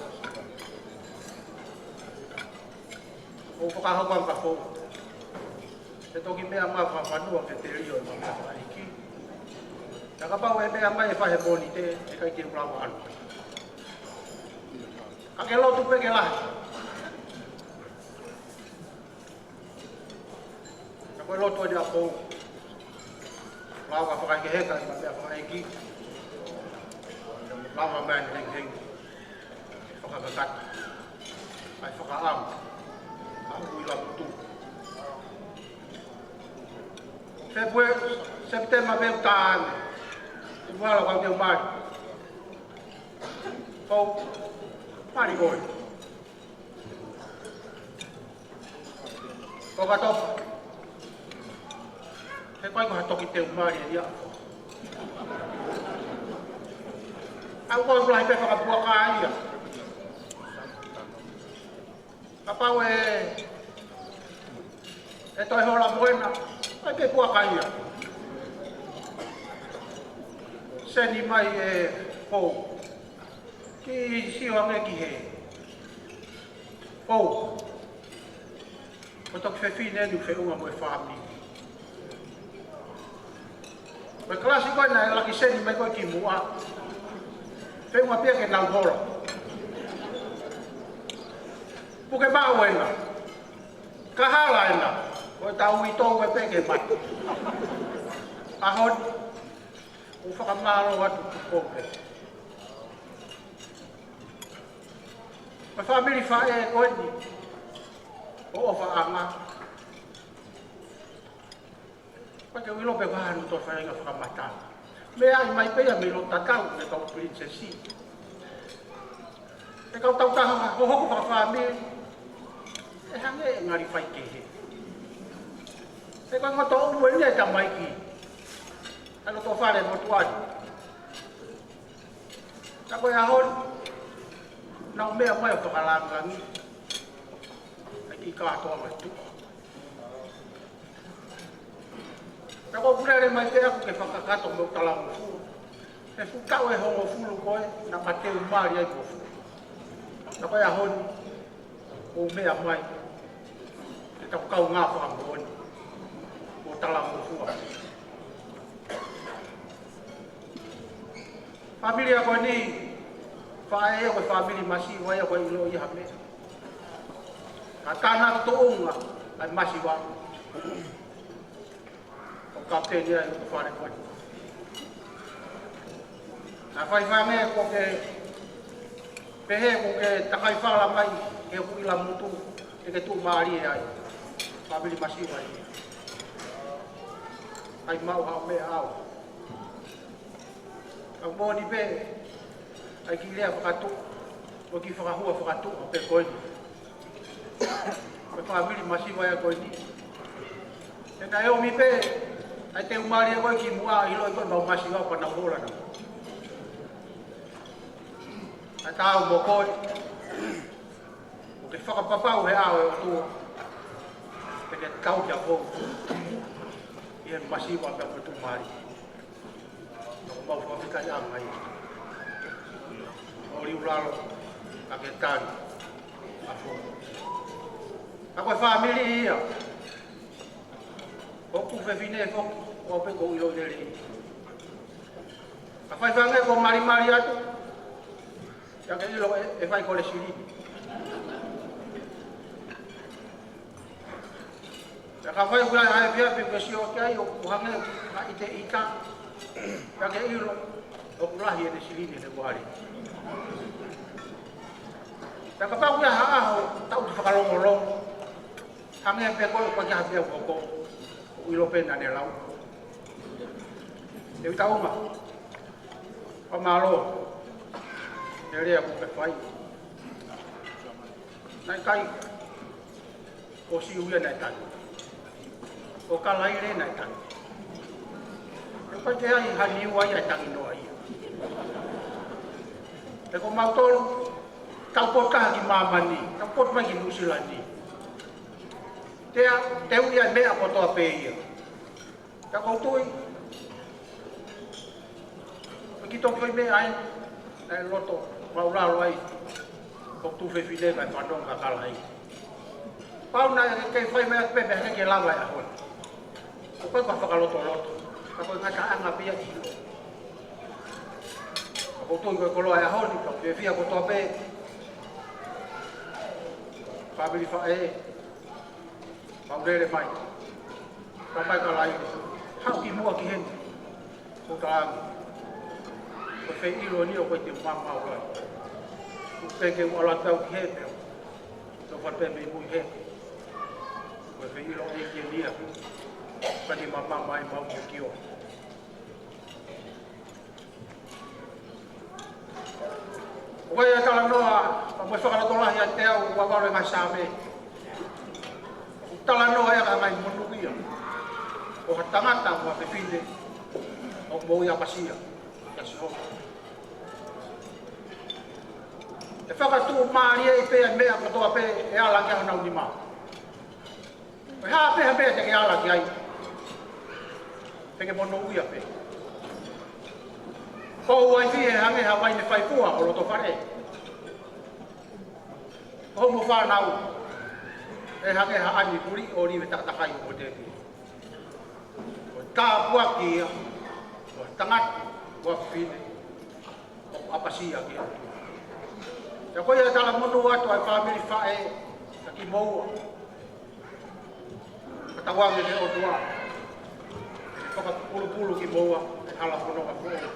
ʻO fakahoko ange kia Fou. He toki meʻa mai fakafanua ke telio ʻema meʻa fakaʻeiki. Ka kapau ʻe meʻa mai ʻe fai he Mōnite, ʻe ʻikai te u lava ʻalu. Ka ke lotu pē ke lahi. Ka ko e lotu ʻeni ʻa Fou. Lava fakahekeheka ʻema meʻa fakaʻeiki. Lava mai ʻene hengihengi. Fakakakato. ʻAi fakaʻamu. ʻAmu ʻi Laputu. Fēpueli, Sepitema pē ʻoku tā ange. ʻI muʻa ʻoku ou teu mai. Fou. Mali koe. Ko ka topa. He ʻikai ko ha toki teu mali ia. ʻA ko e lahi pē fakapuaka ia. Kapau ʻe, ʻe toe hola Moena, ʻai pē puaka ia. Seni mai ʻe Fou. Kiʻi sio ange ki he Fou. Ko e toki fefine ʻeni ʻoku feʻunga mo e fāmili. Ko e kalasi ko ē naʻe laki seni mai ko ē ki muʻa. Feʻunga pē ia ke nau hola. Puke maʻu ena. Ka hala ena. Ko e tau ʻi tō ʻe pē ke mate. ʻAho ni. ʻOku fakamālō atu ki Fou pē. Ko e fāmili faʻē ko eni. ʻOku ʻofaʻanga. Ko e ke u ʻilo pē ʻoku hā ʻenau toe faʻahinga fakamatala. Meʻa ʻi mai pē ia mei loto tatau, mei he kau pilinisesi. He kau tautaha hohoko fakafāmili, ʻe hangē ʻe ngali faikehe. He ko e ngoto ʻumu ʻeni ʻa e tamaiki. ʻA e loto fale motuʻa ni. Ka ko e ʻaho ni, nau meʻa mai ʻo fakalangilangi. ʻAi kiʻi kātoanga tuʻa. Ka ko e pule mai pē ʻaku ke fakakakato mo e talangofua. He fuʻu taʻu ʻe hongofulu ko ē, naʻa ma teu mali ai mo Fou. Ka ko e ʻaho ni, ʻoku meʻa mai. Ke tau kaungā fakamoʻoni. Mo e talangofua. Fāmili ia ko eni, faʻē ia ko e fāmili masiva ia ko e ʻilo ia ha meʻa. Ka tānaki tuʻunga, ʻa e masiva. ʻO kapiteni ia ʻi he fale ko ē. Naʻe faifai ange ko ke pehē ko ke takai fala mai, ke huʻi Laputu, ke ke tuʻumālie ai. Fāmili masiva ia. ʻAi maʻu ha meʻa au. Ka moʻoni pē, ʻai kiʻi lea fakatuʻa, mo e kiʻi fakahua fakatuʻa pē ko eni. Ko e fāmili masiva ia ko eni. He naʻe ʻomi pē, ʻai teu mali ia ko ē ki muʻa ʻiloʻi ko ē mau masiva pea nau hola nau. ʻAi tau mo koe. ʻOku ke fakapapau he ʻao ʻo e ʻOtua. Pea ke tau kia Fou. ʻI he masiva pea mo e tuʻumālie. Naʻa mau fakafetaʻiʻanga ia. ʻO liu lalo, ka ke tali. ʻA Fou. Ka ko e fāmili ia. ʻOku fefine foki, ʻo pē ko ʻilo lelei. Ka faifai ange ko malimali atu. Pea ke ʻilo ʻe, ʻe fai ko e silini. Pea ka fai ʻoku lahi ʻa e efiafi ke sio ki ai ʻoku hangē ha ʻiteʻita. Pea ke ʻilo ʻoku lahi ʻene silini he kuale. Pea kapau ʻoku ʻi ai ha ʻaho, tau te fakalongolongo. Hangē pē ko e ʻoku ʻikai ha meʻa ʻoku hoko, ʻoku ʻilo pē naʻa ne lau. Te u taunga. Fakamālō. He lea kuo ke fai. Naʻe ʻikai. Ko Siuia naʻe tangi. Ko Kalaile naʻe tangi. He ʻikai ke ʻi ai ha niu ai ʻa e tangi noa ia. He ko mautolu, tau potu taha ki māmani, tau potu mai ki Nuʻusila ni. Te, te u ia meʻa kotoa pē ia. Ka ʻoku ou tui, ʻoku toki ʻi ai meʻa ai, ʻa e loto, māʻulalo ai, ʻoku tuʻu fefine ka e fanongo ka kalahi. Pau naʻe kei fai meʻa pē meʻa ke lava e ʻaho ni. ʻOku ʻikai ko ha fakalotoloto, ka ko e ngataʻanga pē ia ki. ʻOku ou tui ko e koloa e ʻaho ni, ka ʻoku fiefia kotoa pē. Fāmili faʻē, mau lele mai. Ka mai ka lai, haʻu ki muʻa ki heni. Ko ka ʻamu. Ko e fei ʻilo ni ʻoku ʻikai te u mamau ai. Kuo pehē ke u ʻalu atu au ki he pea. Tau fatu pē mei mui he. Ko e fei ʻilo ʻe ke lia. Ka ni mamau mai mau mo kio. ʻOku ʻi ai e talanoa, ka mo e fakalotolahi ʻa e teau ua valu e ngaahi Saame. ʻOku talanoa ia ki he ngaahi monūʻia ʻo ha tangata mo ha fefine ʻoku moʻui ʻapasia kia Sihova. ʻE fakatuʻumālieʻi pē ʻa e meʻa kotoa pē ʻe ala ki ai honau nima. Ko e hā pē ha meʻa te ke ala ki ai, te ke monūʻia pē. Ko e uaifi ʻe hangē ha vaine faifua ʻo loto fale. Ko homo fānau ʻe hangē ha ʻani puli ʻo live takatakai ʻo te. Ko e tāpuaki ia ʻo e tangata, ʻo e fefine ʻoku ʻapasia ki ai. Pea ko ia tala monū atu ʻa e fāmili faʻē, ka kimoua. Ka tauange ki he ʻOtua. Fakapulupulu kimoua, ʻe hala fononga foʻou.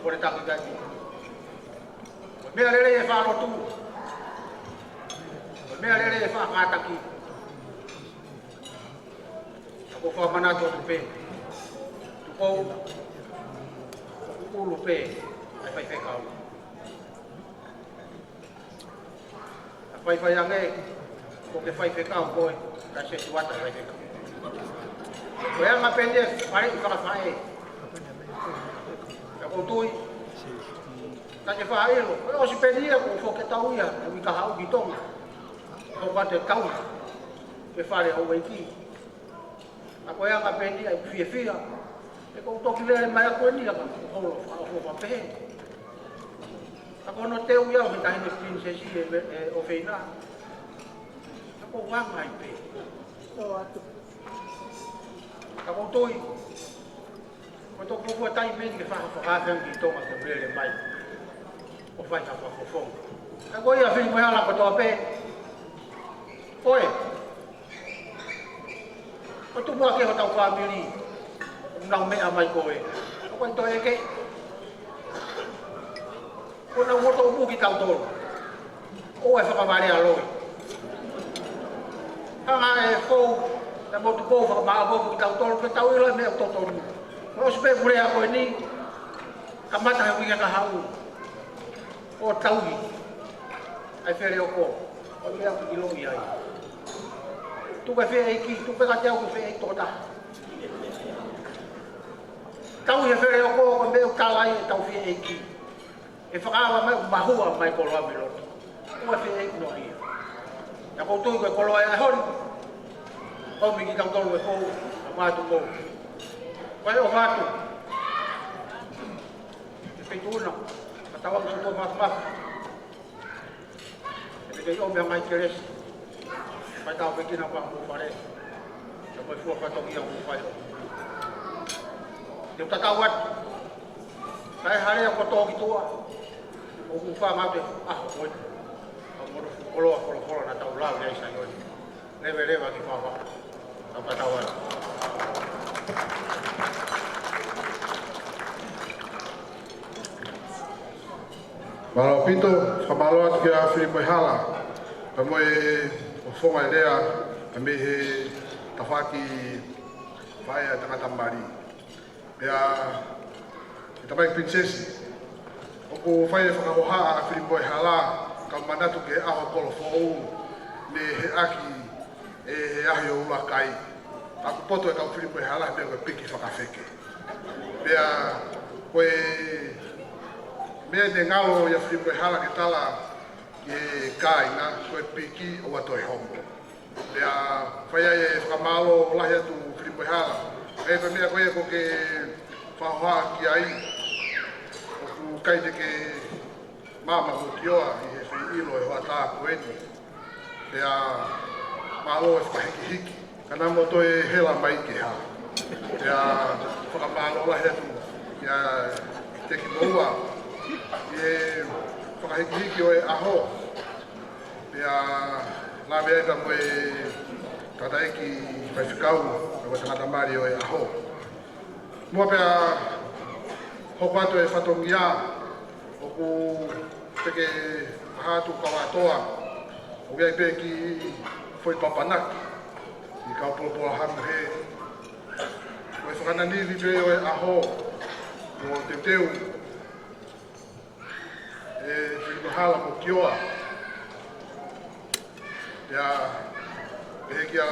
Ko e taki kai. Ko e meʻa lelei e fakalotu. Ko e meʻa lelei e fakakātaki. Ka ʻoku ou fakamanatu atu pē. Tupou, ʻoku ʻulu pē ʻa e faifekau. ʻA faifai ange, ko e faifekau koe, ka se tuata faifekau. Ko e anga pē ni e fale ʻi fakafaʻē. Ka ʻoku ou tui, ka ke faʻa ʻilo, ko e ʻosi pē ni ia, ko e foke tau ia, ʻe uika haʻu ki Tonga. Ko ka te tau, ke fale ʻo e ʻEiki. ʻA ko e anga pē ni ʻa e fiefia. ʻE ko u toki lele mai ʻa ko eni ʻa ka holo fakaʻofoʻofa pehē. ʻA ko hono teu ia ʻo he taʻahine pilinisesi ʻe, ʻe ʻofeina. ʻA ko u anga ai pē. ʻA ko u tui. Ko e toki fua taimi eni ke fakafakaafeʻi ange ki Tonga ke lele mai. ʻO fai ha fakafofonga. ʻA ko ia Filimoehala kotoa pē. Ko e. ʻO tupu ake hotau fāmili, ʻoku nau meʻa mai ko ē. ʻOku ʻikai toe ʻeke. ʻOku nau moto umu kitautolu. ʻOua ʻe fakavalea loi. Hanga ʻe he fou, ʻe he motu kou fakamāʻopoʻopo kitautolu, ke tau ʻilo e meʻa ʻoku totonu. Ko e ʻosi pē pule ʻa ko eni, kamata he uike kahaʻu. ʻO tauhi. ʻA e feleoko. ʻO meʻa ʻoku ʻiloʻi ai. Tuku e feʻeiki, tuku pē kiate au ko e feʻeiki tokotaha. Tauhi e feleoko, ko e meʻa ʻoku tala ai ʻetau feʻeiki. ʻE fakaava mai, mahua mai koloa mei loto. ʻOua ʻe feʻeiki noa ia. ʻA ko u tui ko e koloa e ʻaho ni. Ko mi kitautolu e fou, ʻa mātu kou. Ko e ʻofa atu. ʻE feituʻuna, ka tauange ʻo tuʻa mafimafi. ʻE te kei ʻomi ʻa e ngaahi kelesi. Fai tau pē kina pa mo fale. Ka mo e fua fatongia mo fai. Te u tatau atu. Ka e hale ʻa ko tō ki tuʻa. ʻOku fanga te, ʻa, ko e. ʻA mo koloa, koloa, koloa na tau lau, ia i sa ioni. Leveleva ki fafā. Ka patau atu. Mālō ʻaupito, fakamālō atu kia Filimoehala. Ka mo e ʻofonga e lea, ka mei he tafaʻaki faʻē ʻa e tangata mali. Pea, ʻe tamai pilinisesi. ʻOku fai e fakahoha ʻa Filimoehala, ka manatu ki he ʻaho kolo foʻou, ne heʻaki ʻe he ahi ʻo ʻUlakai. ʻOku poto e kau Filimoehala, pea ko e piki fakafeke. Pea, ko e Meʻa ne ngalo ʻia Filipoehala ke tala ki he kāinga ko e piki ʻoua toe homo. Pea fai ai e fakamālō lahi atu Filipoehala. Pea ko e meʻa ko ia ʻoku ke fakahohaʻa ki ai, ʻoku ʻikai te ke maama mo kioa ʻi he fie ʻilo e hoʻatā ko eni. Pea mālō e fakahikihiki. Ka naʻa mo toe hela mai ke hā. Pea fakamālō lahi atu ʻia Teki Moua ʻi he fakahikihiki ʻo e ʻaho. Pea lave ai pea mo e tangataʻeiki faifekau, ko e tangata mali ʻo e ʻaho. Muʻa pea hoko atu e fatongia, ʻoku te ke maha atu kavatoa, ʻoku ʻi ai pē kiʻi foʻi papanaki ʻi he kau polopolo hamu he. Ko e fakananivi pē ʻo e ʻaho, ʻo teuteu ʻe Filipoehala mo kioa. Pea pehē kia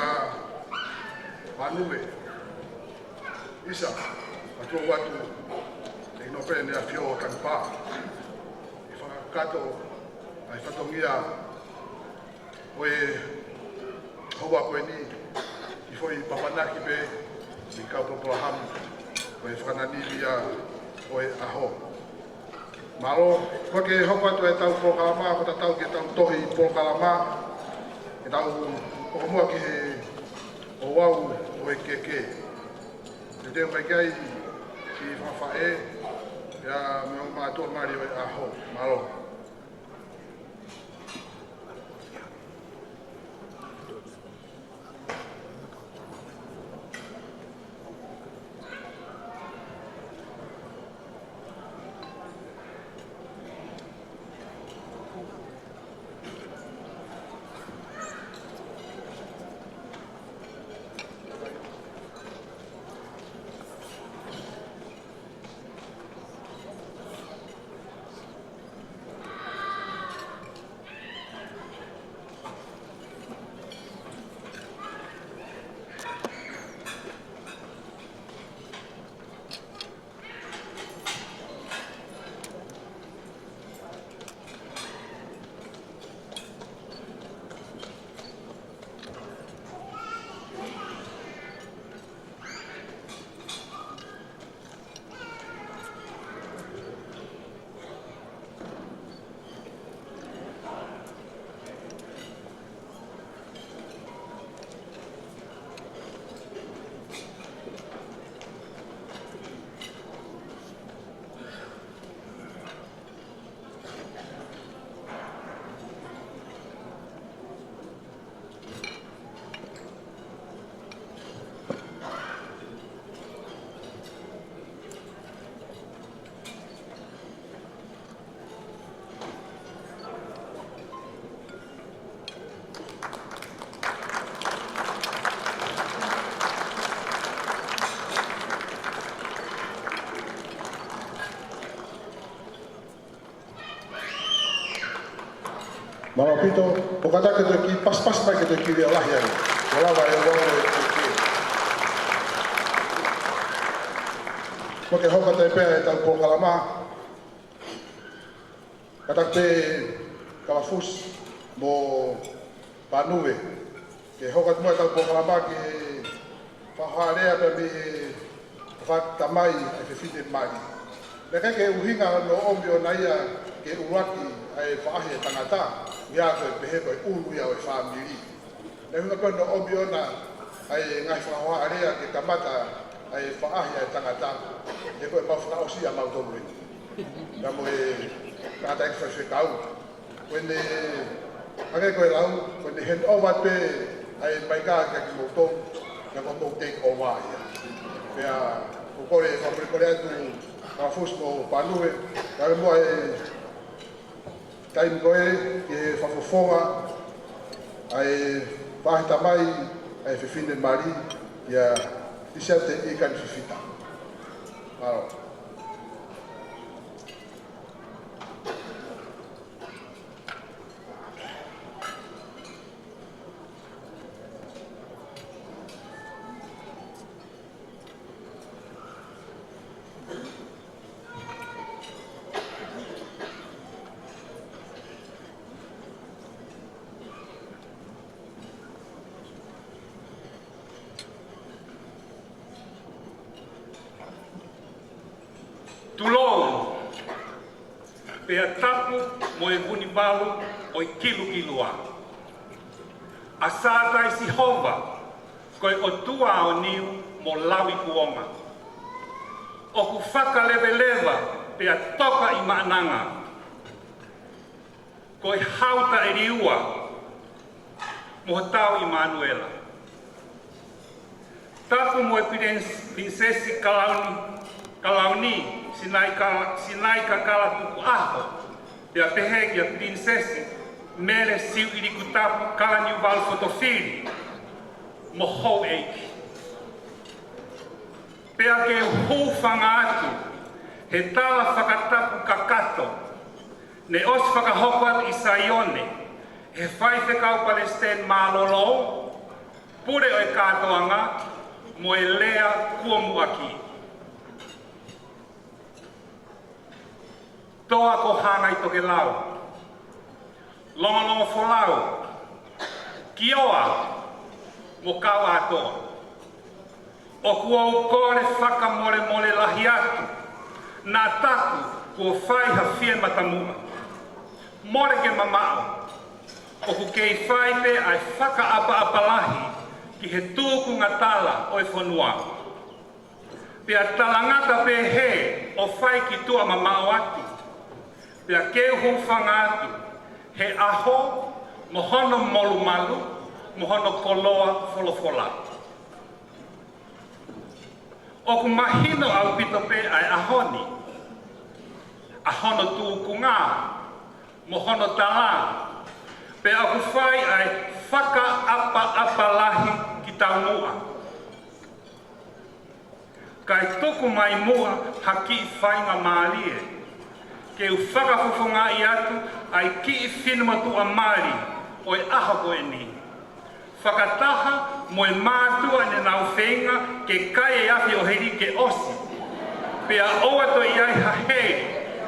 Pānuve, ʻisa, ʻa tuʻu atu ʻe ino pē ne afio ʻo tanupā. ʻE fakakakato ʻa e fatongia ʻo e houa ko eni, kiʻi foʻi papanaki pē ʻi he kau polopolo hamu, ko e fakananivi ia ʻo e ʻaho. Mālō, ʻoku ke hoko atu e tau polokalama, ko tatau ke tau tohi polokalama, ke tau hoko muʻa ki he ouau ʻo e keke. Te teu mai ki ai ki fafā ē, ia mo mātuʻa mali ʻo e ʻaho. Mālō. Mālō ʻaupito, ʻoku kātaki ke toe kiʻi pasipasi mai ke toe kiʻi lea lahi ai. Kuo lava e ouau ʻo e keke. Mo ke hoko atu pē e tau polokalama. Kātaki pē Kalafusi mo Pānuve. Ke hoko atu muʻa e tau polokalama ki he fakahohaʻa lea pea mei he faʻahi tamai ʻa e fefine mali. Naʻe ʻikai ke ʻuhinga hono ʻomi ʻona ia ke ʻuluaki ʻa e faʻahi ʻa e tangata, ʻuhinga ko e pehē ko e ʻulu ia ʻo e fāmili. Naʻe ʻuhinga ko hono ʻomi ʻona ʻa e ngaahi fakahohaʻa lea ke kamata ʻa e faʻahi ʻa e tangata, he ko e mau fakaʻosi ʻa mautolu eni. Pea mo e tangataʻeiki faifekau. Ko ʻene, hangē ko e lau, ko ʻene hand over pē ʻa e maika kia kimoutolu, pea ko hoʻomou take over ia. Pea ʻoku ou kole fakamolemole atu Kalafusi mo Pānuve, kae muʻa e taimi ko ē ki he fakafofonga ʻa e faʻahi tamai ʻa e fefine mali, ʻia Lisiate ʻIkani Fifita. Mālō. Pea tapu mo e Vunivalu ʻo e Kilukilua. ʻA Sātai Sihova, ko e ʻOtua ʻo Niu mo Laui Kuonga. ʻOku fakaleveleva pea toka ʻi Maʻananga. Ko e Hau Taʻeliua mo Hotau ʻImanuela. Tapu mo e Pilinis-, Pilinisesi Kalauni, Kalauni, Sinai Ka-, Sinai Kakala Tukuʻaho, pea pehē kia Pilinisesi Mele Siuʻilikutapu Kalaniuvalu Fotofili mo Houʻeiki. Pea ke u hūfanga atu he tala fakatapu kakato ne ʻosi fakahoko atu ʻi Saione ʻe he Faifekau Palesiteni Mālōlō, Pule ʻo e Kātoanga, mo e lea kuo muʻaki. Toa ko Hangai Tokelau, Longolongofolau, Kioa, mo Kauʻātoa. ʻOku ou kole fakamolemole lahi atu, naʻa taku kuo fai ha fie matamuʻa. Mole ke mamaʻo, ʻoku kei fai pē ʻa e fakaʻapaʻapa lahi ki he tūkunga tala ʻo e fonua. Pea talangata pē hē ʻo fai ki tuʻa mamaʻo atu. Pea ke u hūfanga atu he ʻaho mo hono molumalu mo hono koloa folofola. ʻOku mahino ʻaupito pē ʻa e ʻaho ni, ʻa hono tūkunga mo hono tala, pea ʻoku fai ʻa e fakaʻapaʻapa lahi ki taumuʻa. Kae tuku mai muʻa ha kiʻi faingamālie ke u fakafofongaʻi atu ʻa e kiʻi finemotuʻa mali ʻo e ʻaho ko eni, fakataha mo e mātuʻa ne nau feinga ke kai e afi ʻo heli ke ʻosi, pea ʻoua toe ʻi ai ha heli,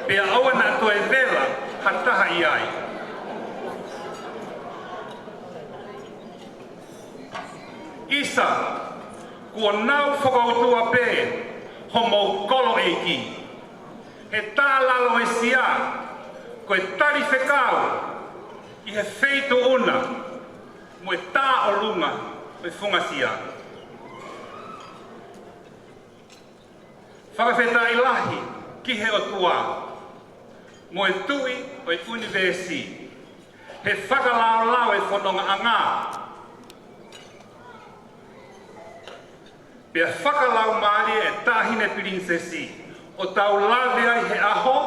pea ʻoua naʻa toe vela ha taha ʻi ai. ʻIsa, kuo nau fakautua pē homou kolo ʻeiki. He tā lalo e sia, ko e tali fekau ʻi he feituʻu na, mo e tā ʻolunga ʻo e funga sia. Fakafetaʻi lahi ki he ʻOtua mo e Tuʻi ʻo e ʻunivēsi, he fakalaolao e fonongaʻanga, pea fakalaumālie e Taʻahine Pilinisesi ʻo tau lave ai he ʻaho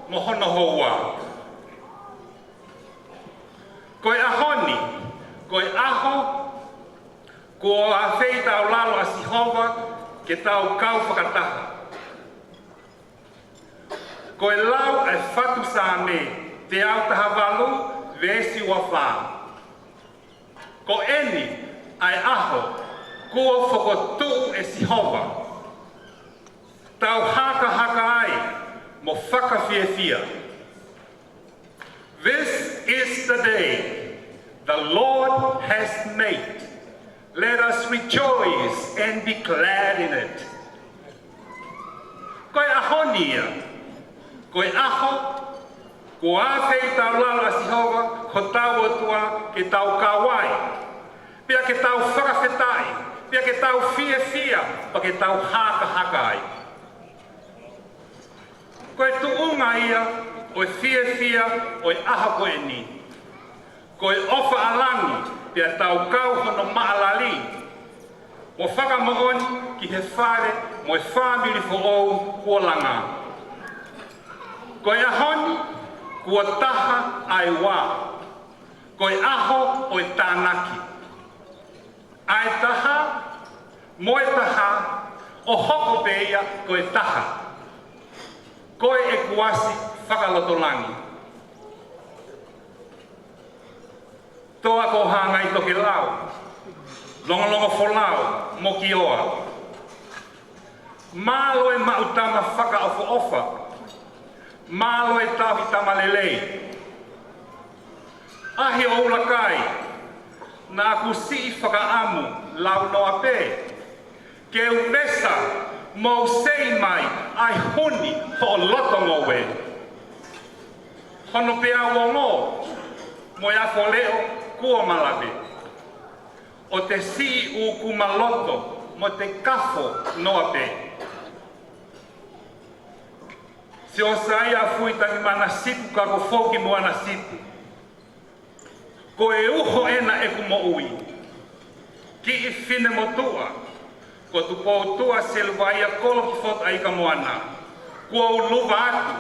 mo hono houa. Ko e ʻaho ni, ko e ʻaho kuo ʻafeitaulalo ʻa Sihova ke tau kau fakataha. Ko e lau ʻa e fatu Saame teau taha valu, veesi ua fā. Ko eni ʻa e ʻaho kuo fokotuʻu ʻe Sihova. Tau hakahaka ai mo fakafiefia. This is the day the Lord has made. Let us rejoice and be glad in it. Ko e ʻaho ni ia, ko e ʻaho kuo ʻafeitaulalo ʻa Sihova ko hotau ʻOtua ke tau kau ai, pea ke tau fakafetaʻi, pea ke tau fiefia, pea ke tau hakahaka ai. Ko e tuʻunga ia ʻo e fiefia ʻo e ʻaho ko eni, ko e ʻofa ʻa langi pea tau kau hono maʻalali mo fakamoʻoni ki he fale mo e fāmili foʻou kuo langa. Ko e ʻaho ni kuo taha ʻa e ua, ko e ʻaho ʻo e tānaki. ʻA e taha mo e taha, ʻo hoko pē ia ko e taha. Ko e ʻekuasi fakalotolangi. Toa ko Hangai Tokelau, Longolongofolau mo Kioa. Mālō e maʻu tama fakaʻofoʻofa. Mālō e tauhi tama lelei. ʻAhi ʻo ʻUlakai, naʻa ku siʻi fakaʻamu launoa pē ke u vesa mo u sei mai ʻa e huni hoʻo loto ngoue. Hono peau ongo mo e afo leʻo kuo malave, ʻo te siʻi ʻūkuma loto mo te kafo noa pē. Siosiaia Fuitangimana Sipu Kako Foukimoana Sipu. Ko e uho ena ʻeku moʻui. Kiʻi finemotuʻa ko Tupoutua Seluvaia Kolokifotu ʻAikamoana, kuo u luva atu,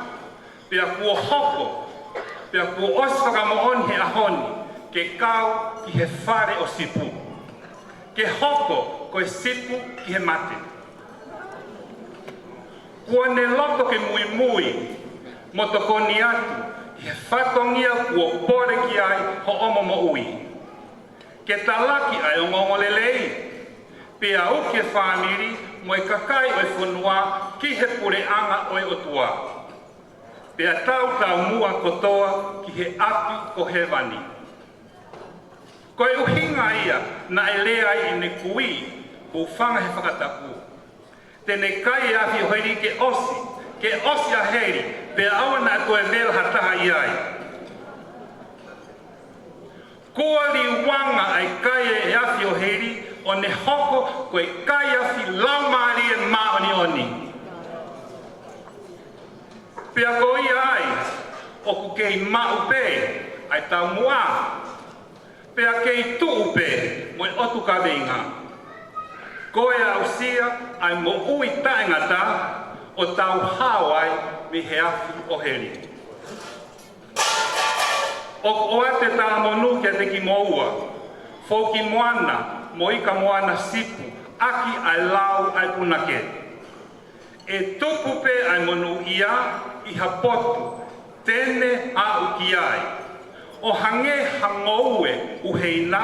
pea kuo hoko, pea kuo ʻosi fakamoʻoni he ʻaho ni ke kau ki he fale ʻo Sipu, ke hoko ko e Sipu ki he mate. Kuo ne loto ke muimui mo tokoni atu ʻi he fatongia kuo pole ki ai hoʻomo moʻui, ke talaki ʻa e ongoongolelei, pea uki e fāmili mo e kakai ʻo e fonua ki he puleʻanga ʻo e ʻOtua, pea tau taumuʻa kotoa ki he ʻapi ko hēvani. Ko e ʻuhinga ia naʻe lea ai ʻene kui, hūfanga he fakatapu: Te ne kai e afi ʻo heli ke ʻosi, ke ʻosi ʻa heli, pea ʻoua naʻa toe vela ha taha ʻi ai. Kuo liuanga ʻa e kai e afi ʻo heli, ʻo ne hoko ko e kai afi Laumālie Māʻoniʻoni. Pea ko ia ai ʻoku kei maʻu pē ʻa e taumuʻa, pea kei tuʻu pē mo e ʻotu kaveinga. Ko e aʻusia ʻa e moʻui taʻengata ʻo tau hao ai mei he afi ʻo heli. ʻOku ʻoatu e talamonū kiate kimoua, Foukimoana mo Ikamoana Sipu, ʻaki ʻa e lau ʻa e punake: ʻE tupu pē ʻa e monūʻia ʻi ha potu te ne aʻu ki ai, ʻo hangē ha ngoue ʻuheina,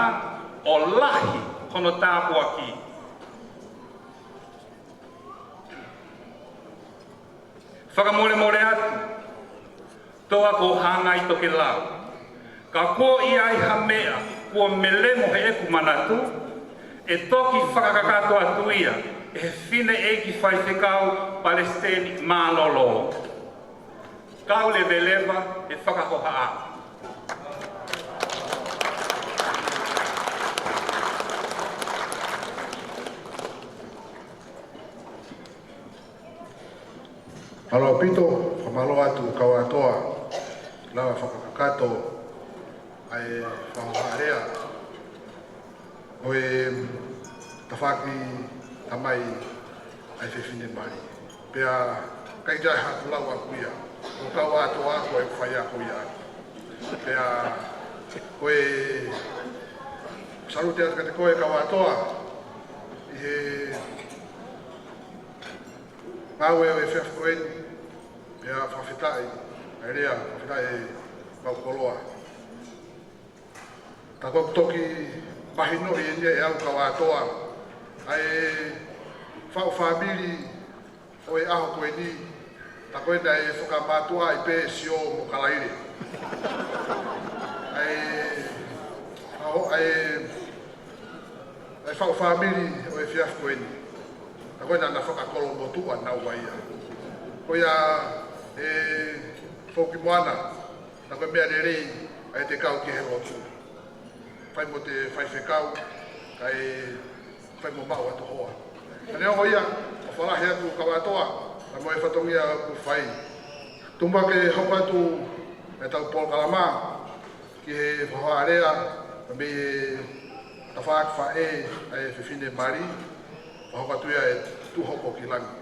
ʻo lahi hono tāpuaki. Fakamolemole atu, toa ko Hangai Tokelau, ka kuo ʻi ai ha meʻa kuo melemo heʻeku manatu, ʻe toki fakakakato atu ia ʻe he Fineʻeiki Faifekau Palesiteni Mālōlō. Kau leveleva e fakahohaʻa. Mālō ʻaupito, fakamālō atu Kauatoa, lava fakakakato ʻa e fakahohaʻa lea ʻo e tafaʻaki tamai ʻa e fefine mali. Pea ʻikai ke ʻi ai haku lau ʻaʻaku ia, ko Kauatoa ko e faiako ia. Pea ko e salute atu kiate koe Kauatoa, ʻi he ngāue ʻo e efiafi ko eni, pea fakafetaʻi, ʻa e lea, fakafetaʻi e mau koloa. Tā ko ʻeku toki mahinoʻi eni ʻe au Kauatoa, ʻa e faʻu fāmili ʻo e ʻaho ko eni, tā ko ena ʻe fakamātuʻa ai pē Sio mo Kalaile. ʻA e, ʻa e, ʻa e faʻu fāmili ʻo e efiafi ko eni, tā ko ena naʻa na fakakolo motuʻa naua ia. Ko ia ē Foukimoana, tā ko e meʻa lelei ʻa e te kau ki he lotu. Fai mo te faifekau, kae fai mo maʻu atu hoa. Ka neongo ia, ʻofa lahi atu Kauatoa, ka mo e fatongia kuo fai. Tuku muʻa ke hoko atu ʻetau polokalama ki he fakahohaʻa lea mei he tafaʻaki faʻē ʻa e fefine mali, fakahoko atu ia ʻe Tuʻuhokokilangi.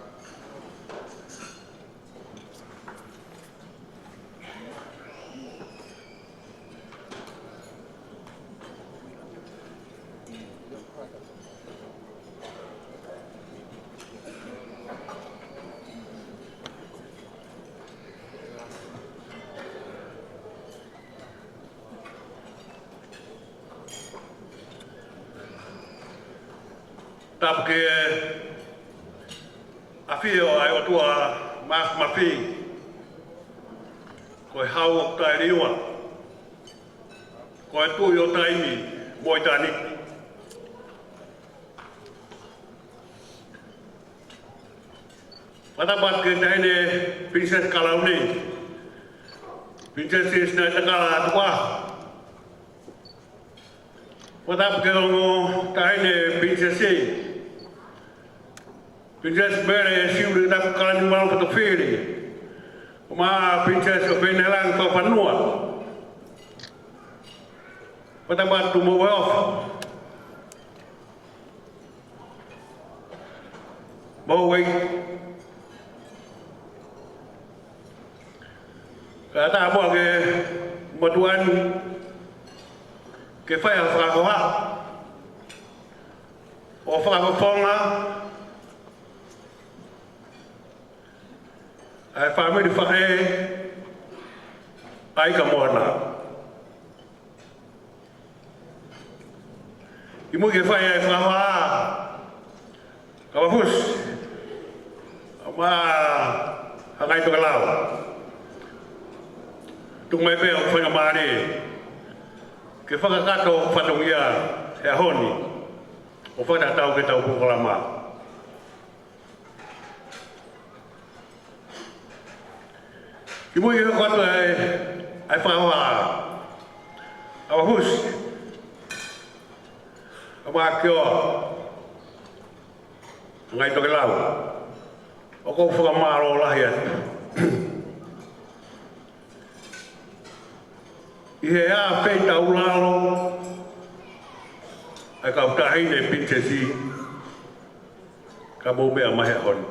Tapu ki he ʻafio ʻa e ʻOtua Māfimafi, ko e Hau ʻo Tailiua, ko e Tuʻi ʻo Taimi mo ʻItāniti. Fakatapu atu ki he Taʻahine Pilinisesi Kalauni, Pilinisesi Sinaitakala Tukuʻaho. Fakatapu ki he ongo taʻahine Pilinisesi, Pilinisesi Mele Siulekatapu Kalaniumalu Fotofili, mo e Pilinisesi ʻo Feinelangi Fakafanua. Fakatapu atu mo e ʻofa. Mo e kātaki muʻa ke motuʻa ni ke fai ha fakahoha ʻo fakafofonga ʻa e fāmili faʻē ʻa ʻIka Moana. Kimuʻa ke fai ʻa e fakahoha, Kavafusi, mo Hangai Tokelau, tuku mai pē ʻa e faingamālie ke fakakakato e fatongia he ʻaho ni ʻo fakatatau ki heʻetau polokalama. Kimuʻa ke hoko atu ʻa e, ʻa e fakahoha, Kavafusi, mo Kioa, Hangai Tokelau, ʻoku ou fakamālō lahi atu ʻi he ʻa e feitaulalo ʻa e kau taʻahine Pilinisesi ka mou meʻa mai he ʻaho ni.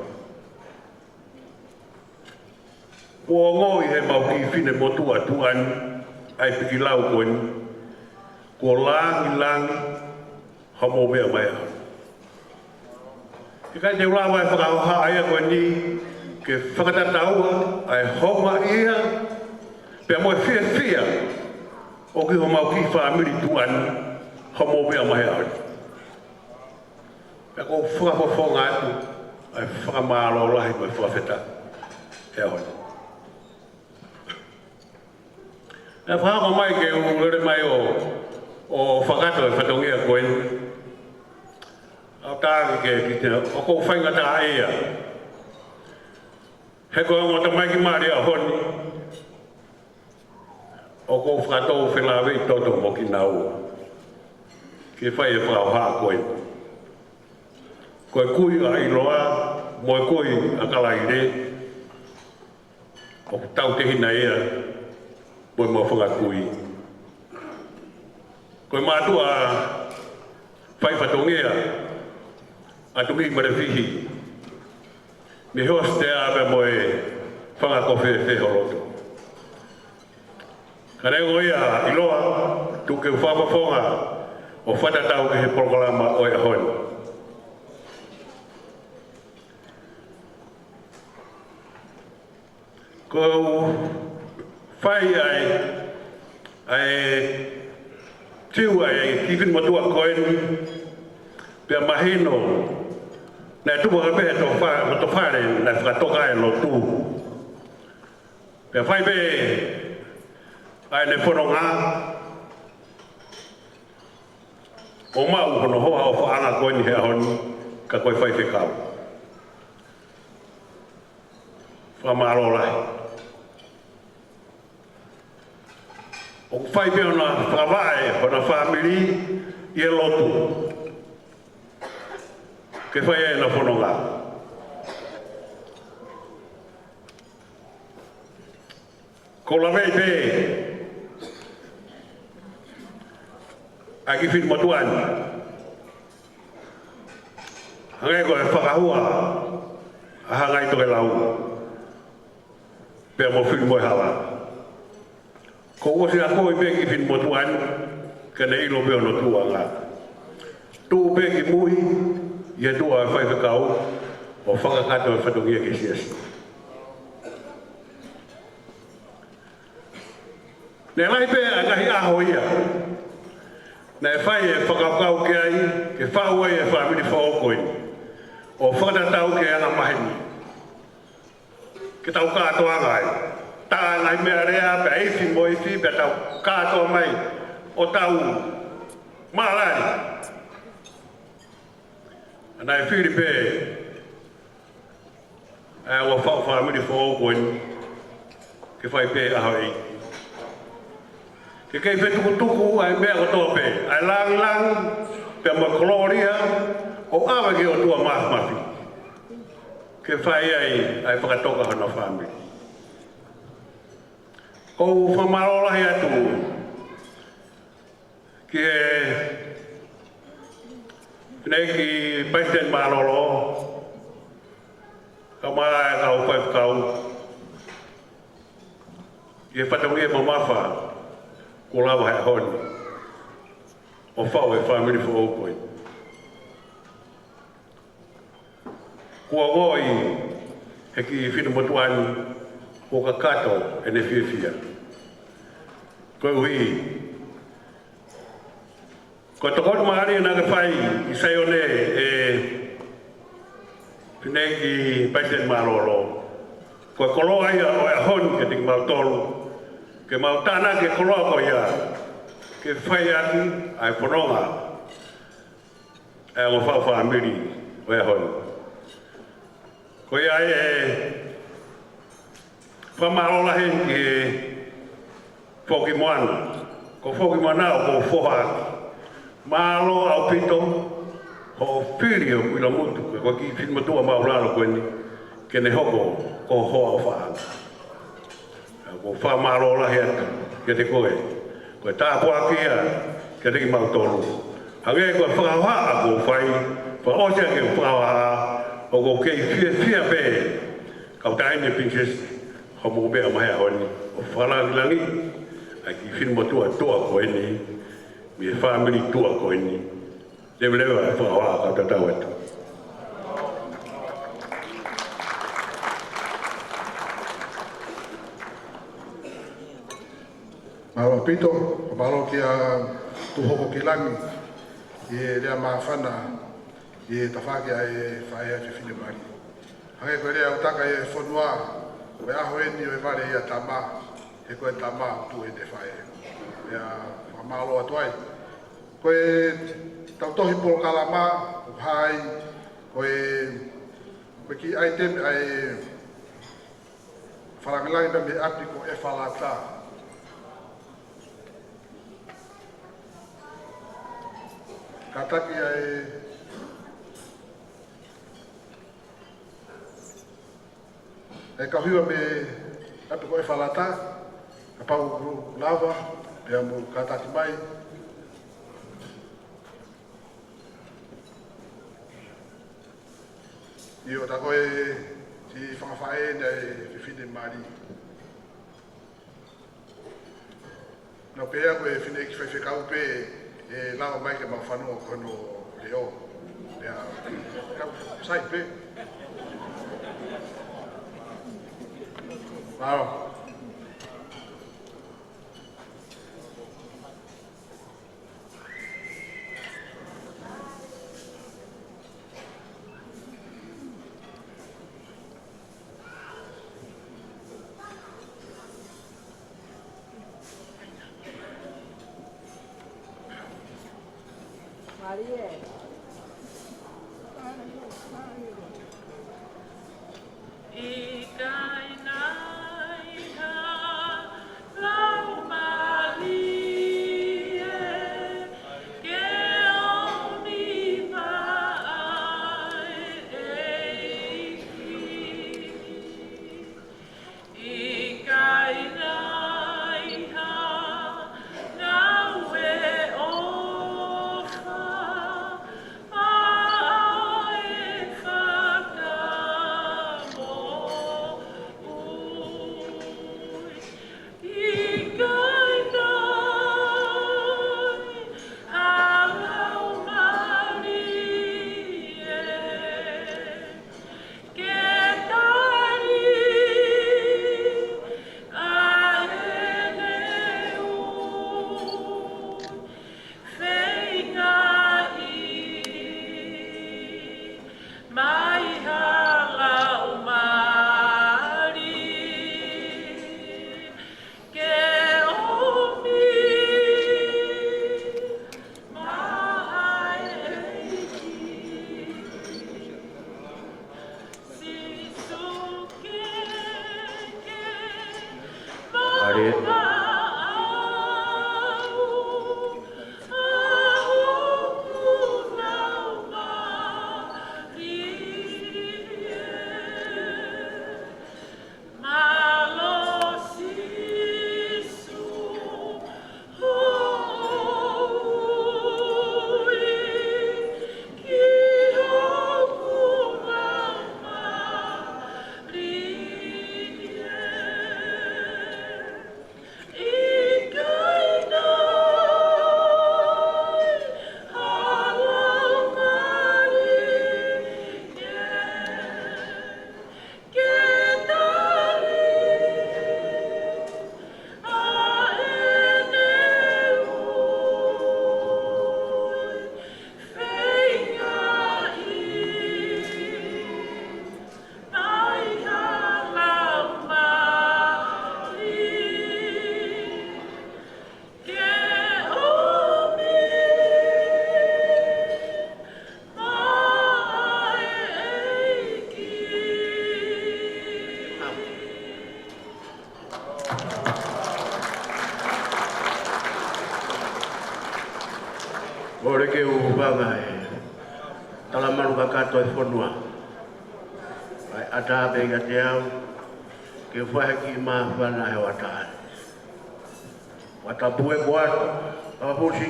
Kuo ongoʻi ʻe he mau kiʻi finemotuʻa tuʻa ni ʻa e pikilau ko eni, kuo langilangi hoʻomou meʻa mai he ʻaho ni. ʻIkai te u lava ʻe fakahoha ia ko eni ke fakatataua ʻa e houngaʻia pea mo e fiefia ʻoku ʻi homau kiʻi fāmili tuʻa ni hoʻomou meʻa mai he ʻaho ni. Pea ʻoku ou fakafofonga atu ʻa e fakamālō lahi mo e fakafetaʻi he ʻaho ni. Naʻe fakahoko mai ke u lele mai ʻo, ʻo fakakakato e fatongia ko eni. ʻOku ou taki ke kiʻi, ʻoku ou faingataʻaʻia. He ko e ongo tamaiki mali ʻo e ʻaho ni, ʻoku ou fakatou felāveʻi toto mo kinaua ke fai e fakahoha ko eni. Ko e kui ʻa ʻIloa mo e kui ʻa Kalaile, ʻoku tautehina ia mo e mau fanga kui. Ko e mātuʻa fai fatongia ʻa Tumiʻi Malefihi, mei he hositela pea mo e fanga kofefe ho loto. Ka neongo ia, ʻIloa, tuku ke u fakafofonga ʻo fakatatau ki he polokalama ʻo e ʻaho ni. Ko e fai ʻa e, ʻa e tiu ʻa e kiʻi finemotuʻa ko eni, pea mahino naʻe tupu hake pē he tofa-, he tofale naʻe fakatoka ai e lotu. Pea fai pē ʻa ʻene fononga ʻo maʻu hono hoa ʻofaʻanga ko eni he ʻaho ni, ka ko e faifekau. Fakamālō lahi. ʻOku fai pē hona fakavaʻe hona fāmili ʻi he lotu ke fai ai ʻena fononga. Ko e lave pē ʻa e kiʻi finemotuʻa ni, hangē ko e fakahua ʻa Hangai Tokelau pea mo Filimoehala. Kuo u ʻosi akoʻi pē kiʻi finemotuʻa ni, ka ne ʻilo pē hono tuʻuʻanga. Tuʻu pē ki mui ʻi he tuʻa ʻo e faifekau ʻo fakakakato e fatongia ki he siasi. Naʻe lahi pē ʻa e ngaahi ʻaho ia naʻe fai e fakakaukau ki ai, ke faʻu ai e fāmili foʻou ko eni ʻo fakatatau ki he anga maheni ke tau kātoanga ai. Taʻanga ʻi he meʻalea, pea ifi mo ifi, pea tau kātoa mai ʻo tau mālali. Naʻe fili pē ʻa e ua fau fāmili foʻou ko eni ke fai pē ʻaho ʻe Ke kei fetukutuku ʻa e meʻa kotoa pē, ʻa e langilangi pea mo e kolōlia, ʻo ʻave ki he ʻOtua Māfimafi, ke fai ai ʻa e fakatoka hona fāmili. ʻOku ou fakamālō lahi atu ki he fineʻeiki Palesiteni Mālōlō, kae ʻumaʻā e kau faifekau, ʻi he fatongia mamafa kuo lava he ʻaho ni ʻo fai ʻe he fāmili foʻou ko eni. Kuo ongoʻi ʻe he kiʻi finemotuʻa ni kuo kakato ʻene fiefia. Koeʻuhi ko e tokoni mālie naʻe fai ʻi Saione ʻe he fineʻeiki Palesiteni Mālōlō, ko e koloa ia ʻo e ʻaho ni kiate kimautolu, ke mau tānaki e koloa ko ia ke fai ʻaki ʻa e fononga ʻa e ongo faʻu fāmili ʻo e ʻaho ni. Ko ia ʻe fakamālō lahi ki he Foki Moana. Ko Foki Moana ʻoku ou foha ʻaki. Mālō ʻaupito hoʻo fili ʻo Kuilamutu, ko e kiʻi finemotuʻa māʻulalo ko eni, ke ne hoko ko ho hoa ʻofaʻanga. ʻOku ou fakamālō lahi atu kiate koe. Ko e tāpuaki ia kiate kimautolu. Hangē ko e fakahohaʻa kuo fai, fakaʻosi ʻaki e fakahohaʻa, ʻoku ou kei fiefia pē, kau taʻahine Pilinisesi, hoʻomou meʻa mai he ʻaho ni ʻo fakalangilangiʻi ʻa e kiʻi finemotuʻa tuʻa ko eni, mei he fāmili tuʻa ko eni. Leveleva e fakahohaʻa, kau tatau atu. Mālō ʻaupito, fakamālō kia Tuʻi Hoko ki Langi ʻi he lea māfana ʻi he tafaʻaki ʻa e faʻē ʻa e fefine mali. Hangē ko e lea ʻoku taka ʻi he fonua, ko e ʻaho eni ʻo e vale ʻia tama, he ko e tama ʻoku tuʻu ʻene faʻē. Pea fakamālō atu ai. Ko ʻetau tohi polokalama, ʻoku hā ai, ko e, ko e kiʻi ʻaitemi ʻa e fakalāngilangi pea mei he ʻapi ko ʻEfalata. Kātaki ʻa e, ʻa e kau hiva mei he ʻapi ko ʻEfalata, kapau ʻoku lava, pea mou kātaki mai. ʻIo, tā ko e kiʻi fanga faʻē eni ʻa e fefine mali. Naʻa pehē ko e fineʻeiki faifekau pē ʻe lava mai ke mau fanongo ki hono leʻo. Pea, kau sai pē. Mālō. ʻIkai ha lau mālie ke ʻomi maʻa e ʻEiki. ʻIkai ha ngāue ʻofa ʻOku ou hūfanga he talamalu kakato ʻo e fonua. ʻOku ʻatā pē kiate au ke u fai ha kiʻi māfana he hoʻatā ni. Ua tapu e kuata, Fakafusi,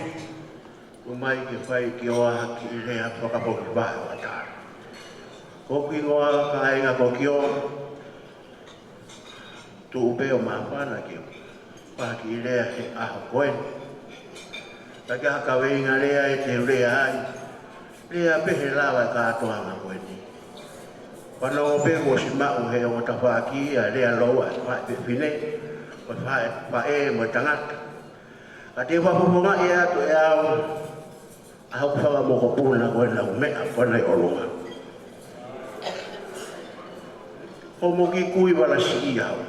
ʻomai ke fai kiate au ha kiʻi lea fakafoki fai he hoʻatā ni. Ko hoku hingoa, kāinga, ko Kioa. Tuʻu pē ʻo māfana ke u fai ha kiʻi lea he ʻaho ko eni. Ka ke ha kaveinga lea ʻe te u lea ai, lea pē he lava e kātoanga ko eni. Fanongo pē, kuo ʻosi maʻu he ongo tafaʻaki ʻa e lea lōua ʻa e faʻē fefine, ko e faʻē, faʻē mo e tangata. Ka te u fakafofongaʻi atu ʻe au ʻa hoku fanga mokopuna ko ena ʻoku meʻa ko ena ʻi ʻolunga. Ko Moki Kui Valasiʻi au.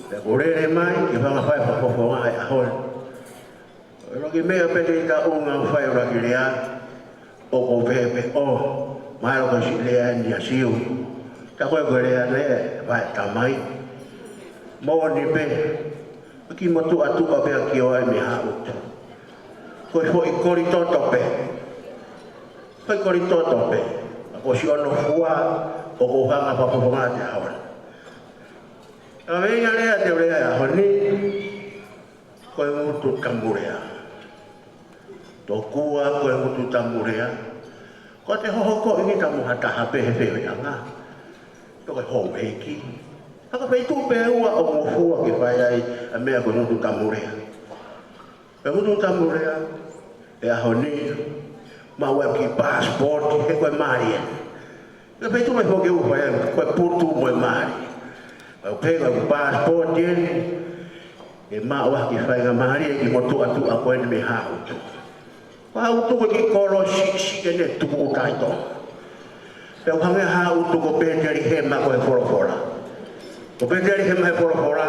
Pea kuo u lele mai ke u hanga ʻo fai e fakafofonga he ʻaho ni. ʻOku ʻikai ke meʻa pē ke ʻi taʻunga ʻo fai ʻuluaki lea, ʻoku ou pehē pē, ʻo, mahalo ko e siʻi lea eni ʻa Siu. Tā ko ē ko e lea eni ʻa e faʻē tamai. Moʻoni pē, kiʻi motuʻa tuʻa pē ʻa Kioa mei Haʻutu. Ko e foʻi koli toto pē. Foʻi koli toto pē. Ka ko siʻono fua, ʻoku ou hanga ʻo fakafofongaʻi he ʻaho ni. Kaveinga lea te u lea he ʻaho ni, ko e ngutu tamulea. Tokua ko e ngutu tamulea, ko ʻete hohoko ʻi kita mo ha taha pē he feohiʻanga. Toko e houʻeiki. Ka ko e feituʻu pē ʻe ua ʻoku ngofua ke fai ai ʻa e meʻa ko e ngutu tamulea. Ko e ngutu tamulea, he ʻaho ni, maʻu ʻeku kiʻi passport, he ko e mali ē. Ko e feituʻu mai foki ʻoku fai ai, ko e putu mo e mali. Pea u pehē ko ʻeku passport eni, ʻe maʻu ʻaki e faingamālie e kiʻi motuʻa tuʻa ko eni mei Haʻutu. Ko Haʻutu ko e kiʻi kolo siʻisiʻi eni ʻoku tuku ʻi Tonga. Pea ʻoku hangē ʻa Haʻutu ko Petelihema ko e folofola. Ko Petelihema he folofola,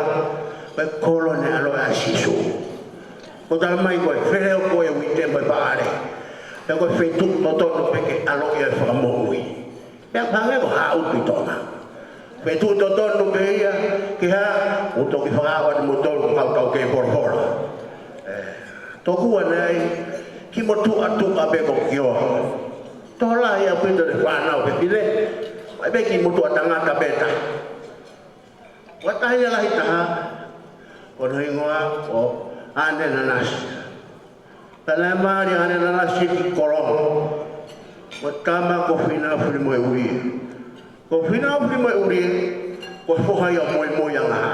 ko e kolo naʻe ʻaloʻi ai ʻa Sīsū. ʻOku tala mai ko e feleʻo ko e uite mo e paʻale. Pea ko e feituʻu totonu pē ke ʻaloʻi ai e Fakamoʻui. Pea ʻoku hangē ko Haʻutu ʻi Tonga. Feituʻu totonu pē ia ke hā, ʻo toki fakaʻau atu mo tolu ko kau tau kei folofola. Ē, tokua naʻe ʻi ai e kiʻi motuʻa tuʻa pē ko Kioa. Tokolahi ʻaupito ʻene fānau fefine, ʻi ai pē e kiʻi motuʻa tangata pē ʻe taha. Ko e taʻahine lahi taha, ko hono hingoa ko ʻAne Nanasi. Pea naʻe mali ʻa ʻAne Nanasi ʻi Kolonga. Ko e tama ko Fīnau Filimoeʻulie. Ko Fīnau Filimoeʻulie, ko e foha ia ʻo Moimoiangaha.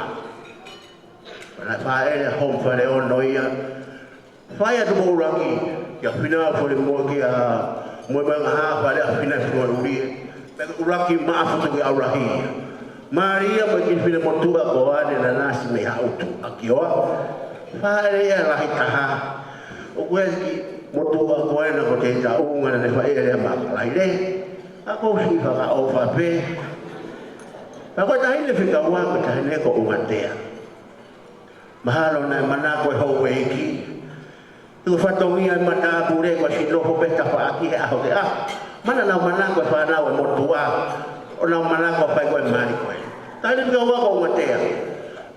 Pea naʻe fāʻele ʻa Home Faleono ia. Fai atu mo ʻuluaki kia Fīnau Filimoe, kia Moimoiangaha, fāʻele ʻa Fīnau Filimoeʻulie. Pea ko e ʻuluaki Maʻafutu ki ʻAulahi. Mali ia mo e kiʻi fefine motuʻa ko ʻAne Nanasi mei Haʻutu, ʻa Kioa. Fāʻele ia lahi taha. ʻOku ʻi ai e kiʻi motuʻa ko ena ʻoku ʻikai ke u taʻunga naʻa ne fāʻele ʻa Makalaile. Ka ʻoku ou siʻi fakaʻofa pē. Pea ko e taʻahine fika ua ko e taʻahine ko ʻUngatea. Mahalo naʻe manako e houʻeiki, ko e fatongia e matāpule ko e siʻi nofo pē tafaʻaki he ʻaho ki he ʻaho. Mana nau manako e fānau ʻa e motuʻa, ʻo nau manako ʻo fai ko ē e mali ko ē. Taʻahine fika ua ko ʻUngatea.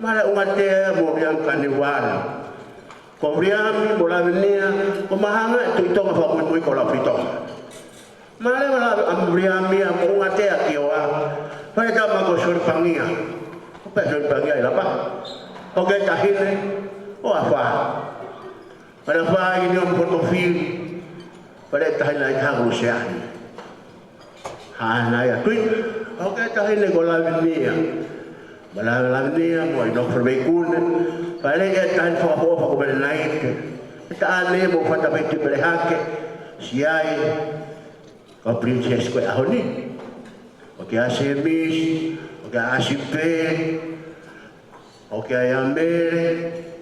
Mahalo ʻUngatea mo Viliami Kaniuvalu. Ko Viliami mo Lavinia, ko e mahanga e Tuʻi Tonga fakamuimui ko Laufitonga. Mālō e lave ʻa Viliami ia mo ʻUngatea Kioa. Fai tama ko Solipangia. Ko pē Solipangia ʻi Lapa. Ko e taʻahine ʻo Afā. Pea Afā ʻi Niumotu Fili. Pea taʻahine ʻi Hakuseani. Hana ia tui. Ko e taʻahine ko Lavinia. Mālō e Lavinia mo ʻInoke Faleveikune. Pea e taʻahine fakaʻofoʻofa ko Melenaite. E taʻane mo Fatapeti Pelehake. Siʻi ai. Ko e princess ko e ʻaho ni. ʻOku ʻi ai ʻa Semisi, ʻoku ʻi ai ʻa ʻAsipeli, ʻoku ʻi ai ʻa Mele,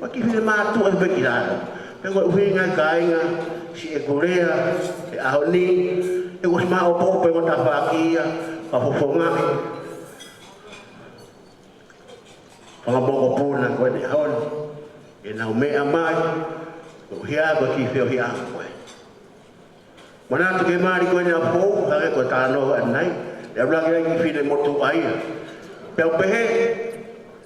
ʻoku ʻi ai e kiʻi fefine mātuʻa pē ki lalo. Pea ko e ʻuhinga ia kāinga, siʻeku lea he ʻaho ni, he kuo ʻosi maʻopoʻopo e ongo tafaʻaki ia, fakafofongaʻi. Fanga mokopuna ko eni ʻaho ni, ʻenau meʻa mai, ko e hia ko e kiʻi feohiʻanga ko ē. Manatu ki he mali ko eni ʻa Fou, hangē ko e talanoa ʻanenai, ʻe ʻuluaki ʻi ai e kiʻi fefine motuʻa ia. Pea u pehē,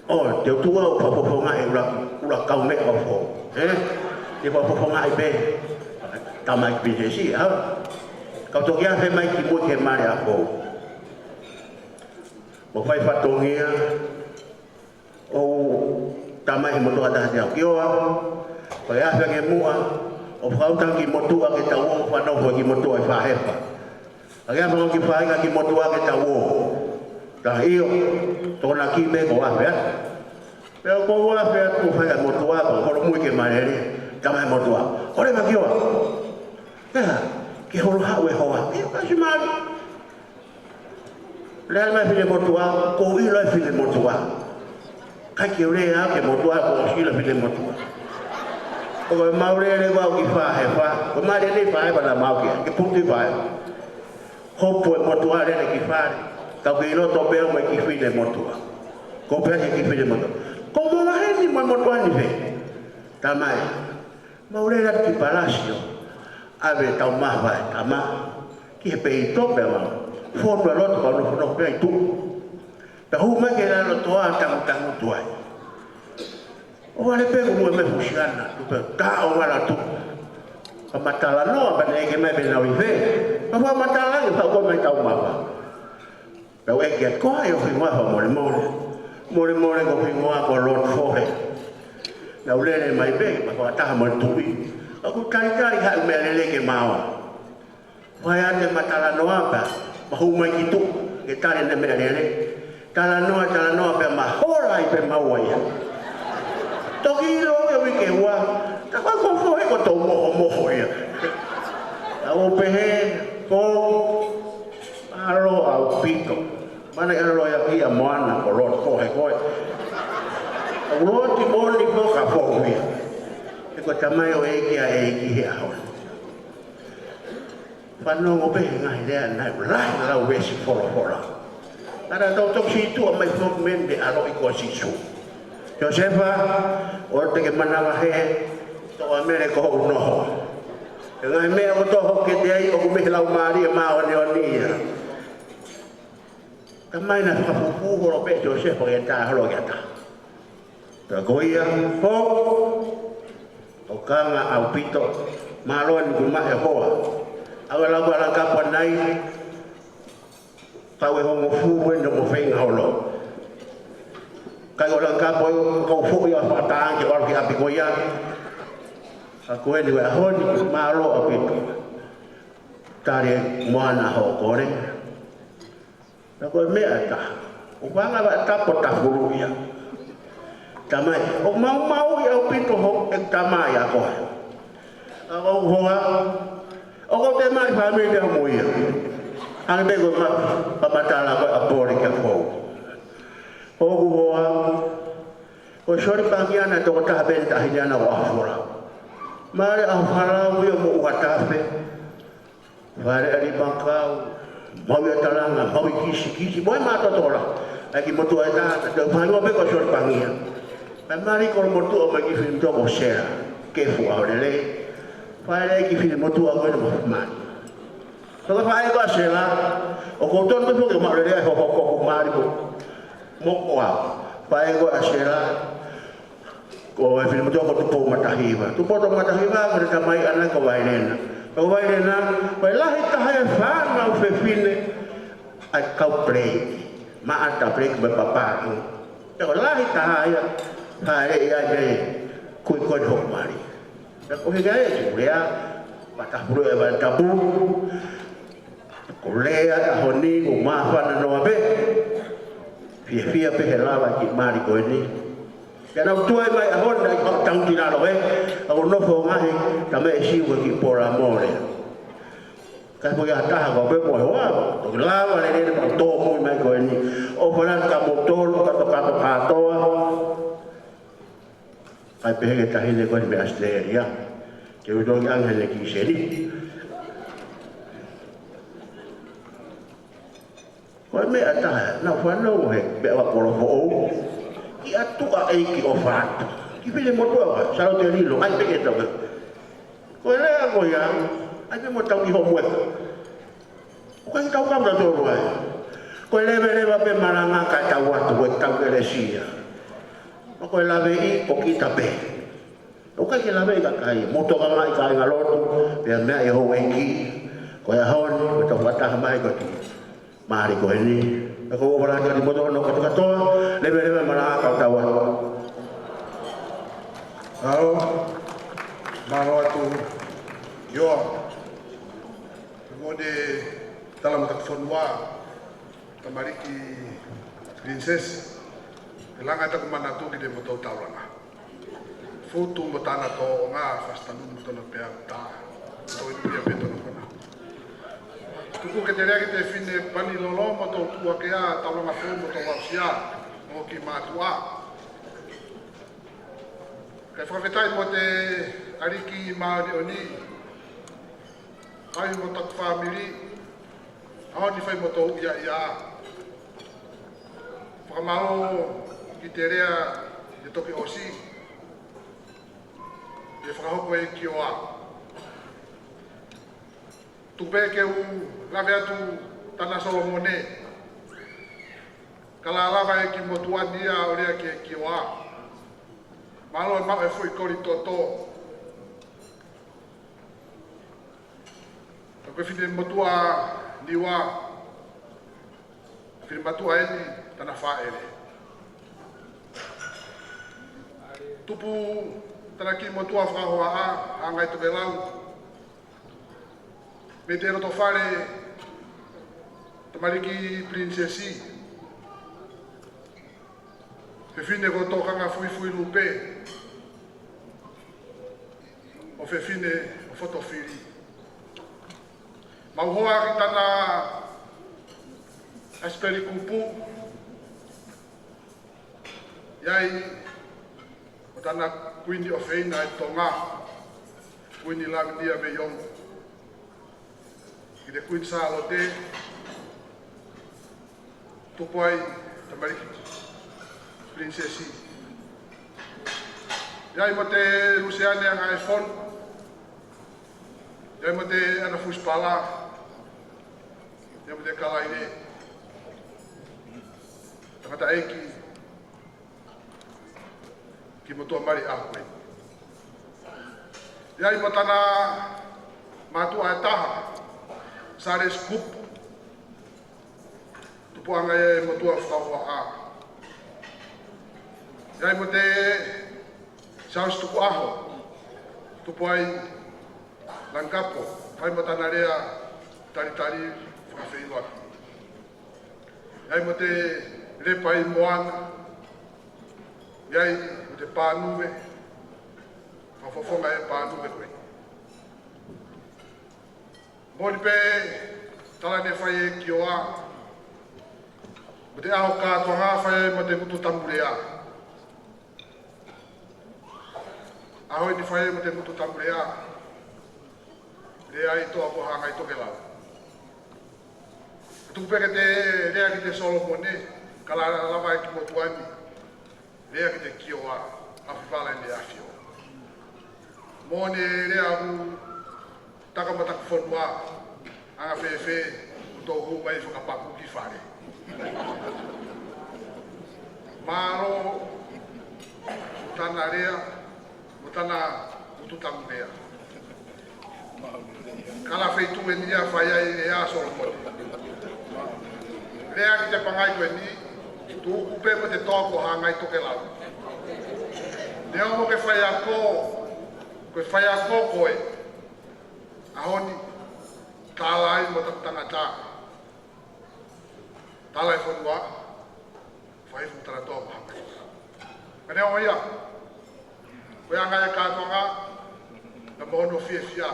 ʻo, te u tuʻu au ʻo fakafofongaʻi e ʻuluaki, ʻuluaki kaumeʻa ʻo Fou. Ē? Te u fakafofongaʻi pē. Tamai ki Pilinisesi, ha? Kau toki afe mai ki mui ke male a fou. Mo fai fatongia, ʻo tamai he motuʻa taha te au ki ʻoa, ko e afe ke muʻa, ʻo fakautau ki motuʻa ke tau ō, fanofo ki motuʻa ʻi Fahefa. Ka ke afe ki Fahefa ki motuʻa ke tau ō. Ka ʻio, tona ki me ko afe atu. Pea ko afe atu fai a motuʻa, ko holo mui ke malele, tamai motuʻa. Kole ma ki ʻoa. Pea, ke holo haʻu e hoa. Ke kasi mali. Lea mai fine motuʻa, ko ʻilo e fine motuʻa. Kai ke lea ke motuʻa, ko ʻilo fine motuʻa. Ko e mau lele vau ki Fahefa, ko malele Fahefa na mau ke, ke puti Fahefa. Hopo e motuʻa lele ki fale, kau ke ʻilo to pea mai ki fine motuʻa. Ko pea ki fine motuʻa. Ko mo la heni mo motuʻa ni fe. Tamai. Mau lele atu ki Palasio, ʻave taumafa e tama, ki he peito pea mau. Fonu e loto kau nofonofo pea ʻi tuʻa. Pea hū mai ke lalo toa tangutangutu ai. ʻO vale pe ko mui me fusiana, tu pe ka ʻo vale atu. Ka matalanoa pea ne ʻeke mai pe nau ʻi fē. Ka fakamatala ʻi fako mai taumafa. Pea u ʻeke atu ko hai ho hingoa fakamolemole. Molemole ko e hingoa ko Lord Fohe. Naʻa ku lele mai pē, ma fakataha mo e tuʻi. ʻOku talitali haʻu meʻalele ke mau. Fai atu e matalanoa pea, ma hū mai ki tuʻa, ke tali ʻene meʻalele. Talanoa, talanoa pea ma hola ai pē mau ai. Toki ʻilo ia uike ua, ka ko Fohe ko tau mohomoho ia. Ka u pehē, ko Mālō ʻaupito. Mana ʻi ʻaloʻi ʻa Moana ko Lord Fohe ko ē. Lord Timoni ko ka fou ia. He ko e tamai ʻo e ʻEiki ʻa e ʻEiki he ʻaho ni. Fanongo pē he ngaahi lea naʻe lahi lau veesi folofola. Ara tau toki situʻa mai foki mei he ʻaloʻi ko Sīsū. Siosefa, ʻoua te ke manavahē, toʻa mele ko hoʻo noho. He ngaahi meʻa ʻoku tō hoke te ai ʻoku mei he Laumālie Māʻoniʻoni ia. Tamai naʻe fakafufū holo pē Siosefa ke tā holo ki ʻata. Pea ko ia, ho, ʻoku anga ʻaupito, mālō ni ku maʻe hoa. ʻAve lau ka laka panai, kau e hongofulu ʻeni mo feinga holo. Kai o laka po, kau foʻi ʻa fakatānaki ʻo ʻalu ki ʻapi ko ia. Ka ko eni ʻa e ʻaho ni, mālō ʻaupito. Tali Moana hoʻo kole. Ka ko e meʻa ʻe taha. ʻOku anga ʻa e tapo tafulu ia. Tamai, ʻoku maumauʻi ʻaupito hoʻo tamai ʻa koe. ʻA ko e hoa, ʻoku te mai fāmili pea mo ia. Hangē pē ko e ma-, fakamatala ko ē ʻa Pole kia Fou. ʻOku hoa, ko Soli Pangia naʻe tokotaha pē ʻene taʻahine ʻana ko ʻAhofolau. Male ʻAhofolau ia mo ʻUhatafe. Fale ʻa Limakau, mau ia Talanga, mau i Kisikisi, mo e mātotola. ʻAi ki motuʻa ʻe taha, te u fahingoa pē ko Soli Pangia. ʻAi mali ko motuʻa mai ki fili motuʻa ko Sela, ke fua o lele. Fale ki fili motuʻa ko ena mo mali. Toka fai ko Sela, ʻoku tonu pē foki mo lele ai hohoko ko mali mo. Mo koa, fai ko Sela, ko e fili motuʻa ko Tupou Matahiva. Tupou Matahiva, ko e tamai ʻana ko Vailena. Ko Vailena, ko e lahi taha e fānau fefine ʻa e kau Peleki. Maʻata Peleki mo e Papāʻu. Ko e lahi taha ia, fale ia ke kui ko e hoku mali. Pea ko e heka e, ki lea, matapulu e vai tapu. Ko lea ʻaho ni, ko māfana noa pē. Fiefia pē he lava ki mali ko eni. Pea nau tuai mai ʻaho ni, ʻi hotau tau tina lo e, ʻa ko nofo ngahi, ka me e siu ki pola mole. Ka ko ia taha ko pē ko e hoa, toki lava lele pea tō mui mai ko eni. ʻOfa lahi kia moutolu, kātoa, kātoa, kātoa. ʻAi pehē ki he taʻahine ko eni mei ʻAositelēlia. Ke u toki ʻange hene ki seni. Ko e meʻa ʻe taha, naʻa ku fanongo he, meʻa ʻa Polo Foʻou. Ki ʻAtua ʻEiki ʻofa atu. Ki fili motuʻa, Sālote Lilo, ʻai pē ke tau. Ko e lea ko ia, ʻai pē mo tau ki hoʻo moʻui. ʻOku ʻikai ke tau kau tautolu ai. Ko e leveleva pē malanga kae tau atu, ko e tau kelesi ia. Ko e laveʻi, ko kita pē. ʻOku ʻikai ke lave ʻa e kakai, mo e tokanga ʻa e kāingalotu, pea mo e houʻeiki, ko e ʻaho ni, ko e tau fakataha mai ko e kiʻi mali ko eni. Pea ko e ʻofa lahi atu kimoutolu hono kotoa kātoa, leveleva e malanga kae tau ʻalu. Mālō, mālō atu, Kioa. Mo e Tala Matakufonua, Tamaliki Princess, ʻe langa ʻetau manatu ki heʻemau taulanga. Futu mo tana tōʻonga, fasi tanu mo tona peau tā, tō inu ia pē tona kona. Tuku ke te lea ki he fefine pani lolo mo tau tuʻa ke a taulanga fou mo tau aʻusia, mo e kiʻi mātuʻa. Kae fakafetaʻi mo e ʻEiki māʻoniʻoni, ʻai mo taku fāmili, ʻaho ni fai mo tau ia ia. Fakamālō ki he lea ʻi he toki ʻosi, ʻe fakahoko ʻe Kioa. Tuku pē ke u lave atu tana Solomone, ka lava ʻe he kiʻi motuʻa ni ia ʻo lea ki he Kioa. Mālō e maʻu e foʻi koli toto. Ka ko e fefine motuʻa Niua, fefine motuʻa eni tana faʻele. Tupu tana kiʻi motuʻa fakahohaʻa, Hangaitokelau, mei he loto fale Tamaliki Princess. Fefine ko Tokanga Fuifui Lupe, ʻo fefine ʻo Fotofili. Mau hoa ki tana ʻAsipeli Kupu, ʻi ai mo tana kuini ʻofeina ʻa Tonga, Kuini Lavinia Veioli. Ki he Kuini Sālote, tupu ai Tamaliki Princess. ʻI ai mo e Luseane Angaefonu, ʻi ai mo e Ana Fusipala, ʻi ai mo e Kalaile. Tangataʻeiki, kiʻi motuʻa mali ʻaho ko ē. ʻI ai mo tana mātuʻa ʻe taha, Charles Kupu, tupuʻanga ia e motuʻa fakahohaʻa. ʻI ai mo e Charles Tukuʻaho, tupu ai Langikapo, fai mo tana lea talitali fakafeʻiloaki. ʻI ai mo e Lepa ʻi Moana, ʻi ai mo e Pānuve, fakafofonga e Pānuve ko ē. Moʻoni pē tala naʻe fai ʻe Kioa, mo e ʻaho kātoanga fai mo e ngutu tamu lea. ʻAho ni fai mo e ngutu tamu lea, lea ʻi toa ko Hangaitokelau. Tuku pē ke te lea ki he Solomone, ka lava ʻe he kiʻi motuʻa ni, lea ki he Kioa, ʻAfivala ʻEne ʻAfio. Moʻoni e lea ʻa e Tala Matakufonua, anga fēfē ʻoku tau hū mai fakapaku ki fale. Mālō tana lea, mo tana ngutu tamu lea. Ka la feituʻu eni ia fai ai e lea ʻa Solomone. Lea ki he pangai ko eni, tuku pē mo e toa ko Hangaitokelau. Neongo ko e faiako, ko e faiako koe, ʻaho ni, tala ai mo e tangata, tala e fonua, fai fuʻu tala toa mo Hangaitokelau. Ka neongo ia, ko e anga e kātoanga, ka mo hono fiefia.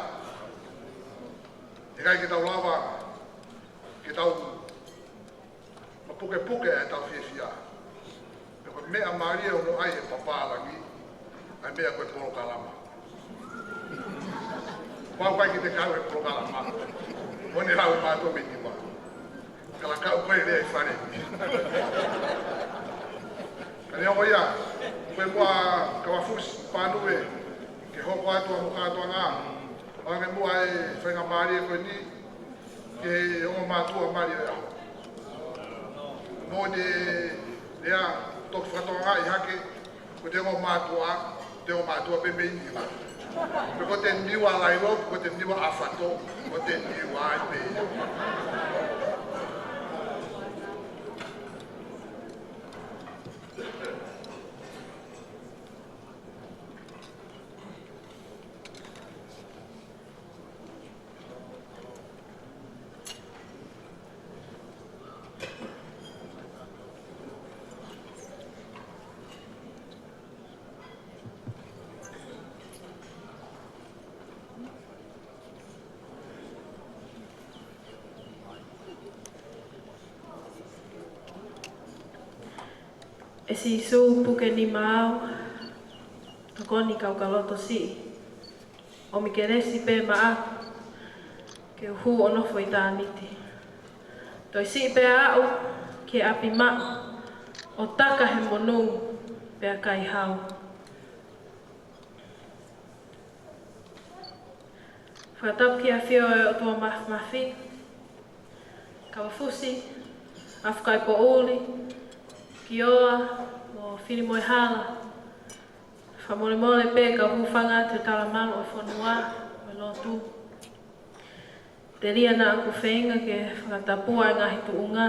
ʻIkai ke tau lava, ke tau mapukepuke ʻetau fiefia. Pea ko e meʻa mālie hono ʻai ʻe he Papa Langi ʻa e meʻa ko e polokalama. Pau ʻikai ke te kau he polokalama, ʻo ne lau mātou mei Niua. Ka la kau koe lea ʻi fale. Ka neongo ia, ko e muʻa Kavafusi Pānuve, ke hoko atu ʻa e kātoanga, ʻoange muʻa e faingamālie ko eni ki he ongo mātuʻa mali ʻo e ʻaho. Moʻoni e lea, toki fakatokangaʻi hake, ko e ongo mātuʻa, Te o mātuʻa pē mei Nila. Pe ko te niu ʻa Lailo, pe ko te niu ʻa ʻAfato, ko te niu ai pē. ʻE Sīsū, puke nima au, tokoni kau ka loto siʻi. ʻOmi kelesi pē maʻaku ke u hū ʻo nofo ʻitāniti. Toe siʻi pē aʻu ki he ʻapi maʻu, ʻo taka he monū pea kaihau. Fakatapu ki he ʻafio ʻo e ʻOtua Māfimafi, Kavafusi, Afakaipoʻuli, Kioa, mo Filimoehala. Fakamolemole pē ka u hūfanga atu he talamalu ʻo e fonua mo e lotu. Telia naʻa ku feinga ke fakatapua e ngaahi tuʻunga,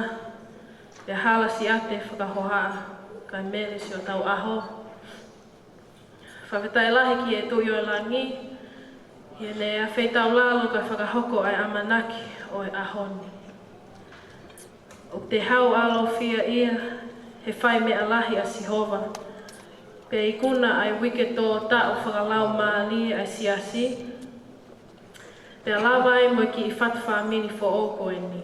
pea hala siʻate fakahohaʻa, kae mele siʻotau ʻaho. Fakafetaʻi lahi ki he Tuʻi ʻo e langi, ʻi heʻene afeitaulalo kae fakahoko ʻa e ʻamanaki ʻo e ʻaho ni. ʻOku te hauʻalofia ia he fai meʻa lahi ʻa Sihova, pea ikuna ʻa e uike tō taʻu fakalaumālie ʻa e siasi, pea lava ai mo e kiʻi fatu fāmili foʻou ko eni.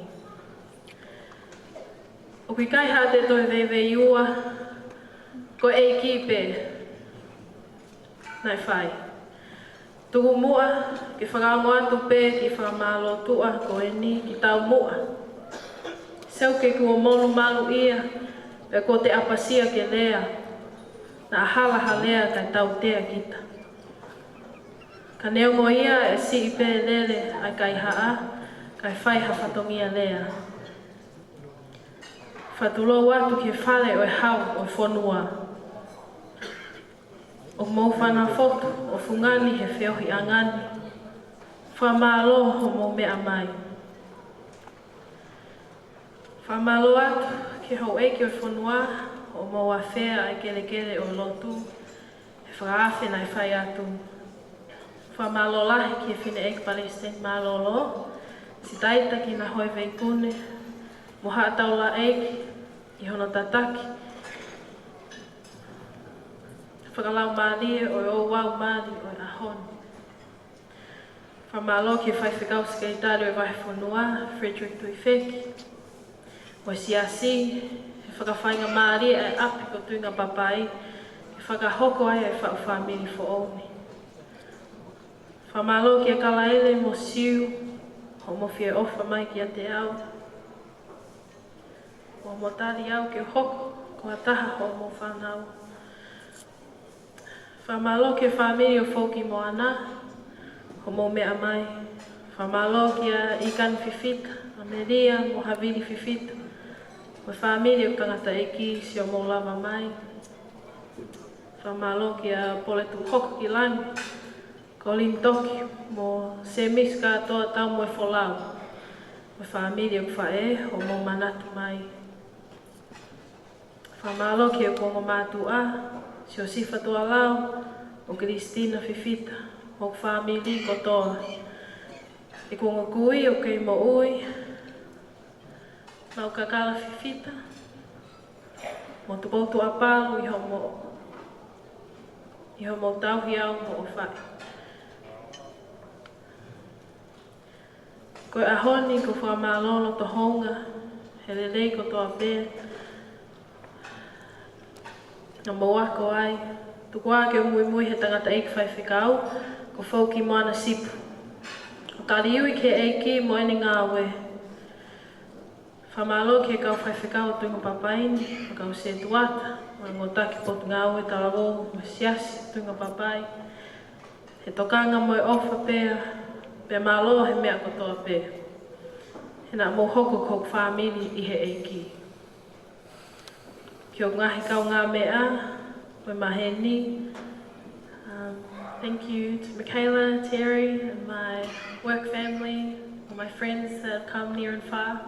ʻOku ʻikai haʻate toe veiveiua, ko e ʻEiki pē naʻe fai. Tuku muʻa ke fakaongo atu pē kiʻi fakamālō tuʻa ko eni ki Taumuʻa. Seuke kuo molumalu ia, pea kuo te ʻapasia ke lea, naʻa hala ha lea kae tautea kita. Ka neongo ia ʻe siʻi pē lele ʻa e kaihaʻa, kae fai ha fatongia lea. Fakatulou atu ki he fale ʻo e hau ʻo e fonua. ʻOku mou fanafotu ʻo fungani he feohiʻanga ni. Fakamālō hoʻomou meʻa mai. Fakamālō atu ki he houʻeiki ʻo e fonua, hoʻomou afea ʻa e kelekele ʻo e lotu he fakaafe naʻe fai atu. Fakamālō lahi ki he fineʻeiki palesiteni mālōlō, Sitaita Kinahoe Veikune, mo haʻa taulaʻeiki ʻi hono tataki fakalaumālie ʻo e ouau mali ʻo e ʻaho ni. Fakamālō ki he faifekau sekelitali ʻo e vahefonua, Frederick Tuifeki, mo e siasi, he fakafaingamālie ʻa e ʻapi ko Tuingapapai ke fakahoko ai ʻa e faʻu fāmili foʻou ni. Fakamālō kia Kalaele mo Siu, hoʻomou fie ʻofa mai kiate au, mo hoʻomou tali au ke hoko ko ha taha hoʻomou fānau. Fakamālō ki he fāmili ʻo Foki Moana, hoʻomou meʻa mai. Fakamālō kia ʻIkani Fifita, ʻAmelia mo Havili Fifita, mo e fāmili ʻo e tangataʻeiki siʻomou lava mai. Fakamālō kia Poletuʻuhokokilangi, Kolini Toki mo Semisi Kātoa Taumoefolau, mo e fāmili ʻo e faʻē, hoʻomou manatu mai. Fakamālō ki heʻeku ongo mātuʻa, Siosifa Tualau, mo Kilisitina Fifita, mo hoku fāmili kotoa. ʻEku ongo kui ʻoku kei moʻui, Maukakala Fifita, mo Tupoutuʻapalu ʻi hoʻomou, ʻi hoʻomou tauhi au mo hoʻo faʻē. Ko e ʻaho ni ʻoku ou fakamālō loto houngaʻia he lelei kotoa pē naʻa mou ako ai. Tuku ā ke u muimui he tangataʻeiki faifekau, ko Foki Moana Sipu. ʻOku tali ui ki he ʻEiki mo ʻene ngāue. Fakamālō ki he kau faifekau ʻo Tuingapapai ni, mo e kau sētuata, mo e ongo taki potungāue talavou mo e siasi Tuingapapai. He tokanga mo e ʻofa pea, pea mālō he meʻa kotoa pē. He naʻa mou hoko ko hoku fāmili ʻi he ʻEiki. Ki hoku ngaahi kaungāmeʻa, mo e maheni, Thank you to Michaela, Terry, and my work family, all my friends that have come near and far.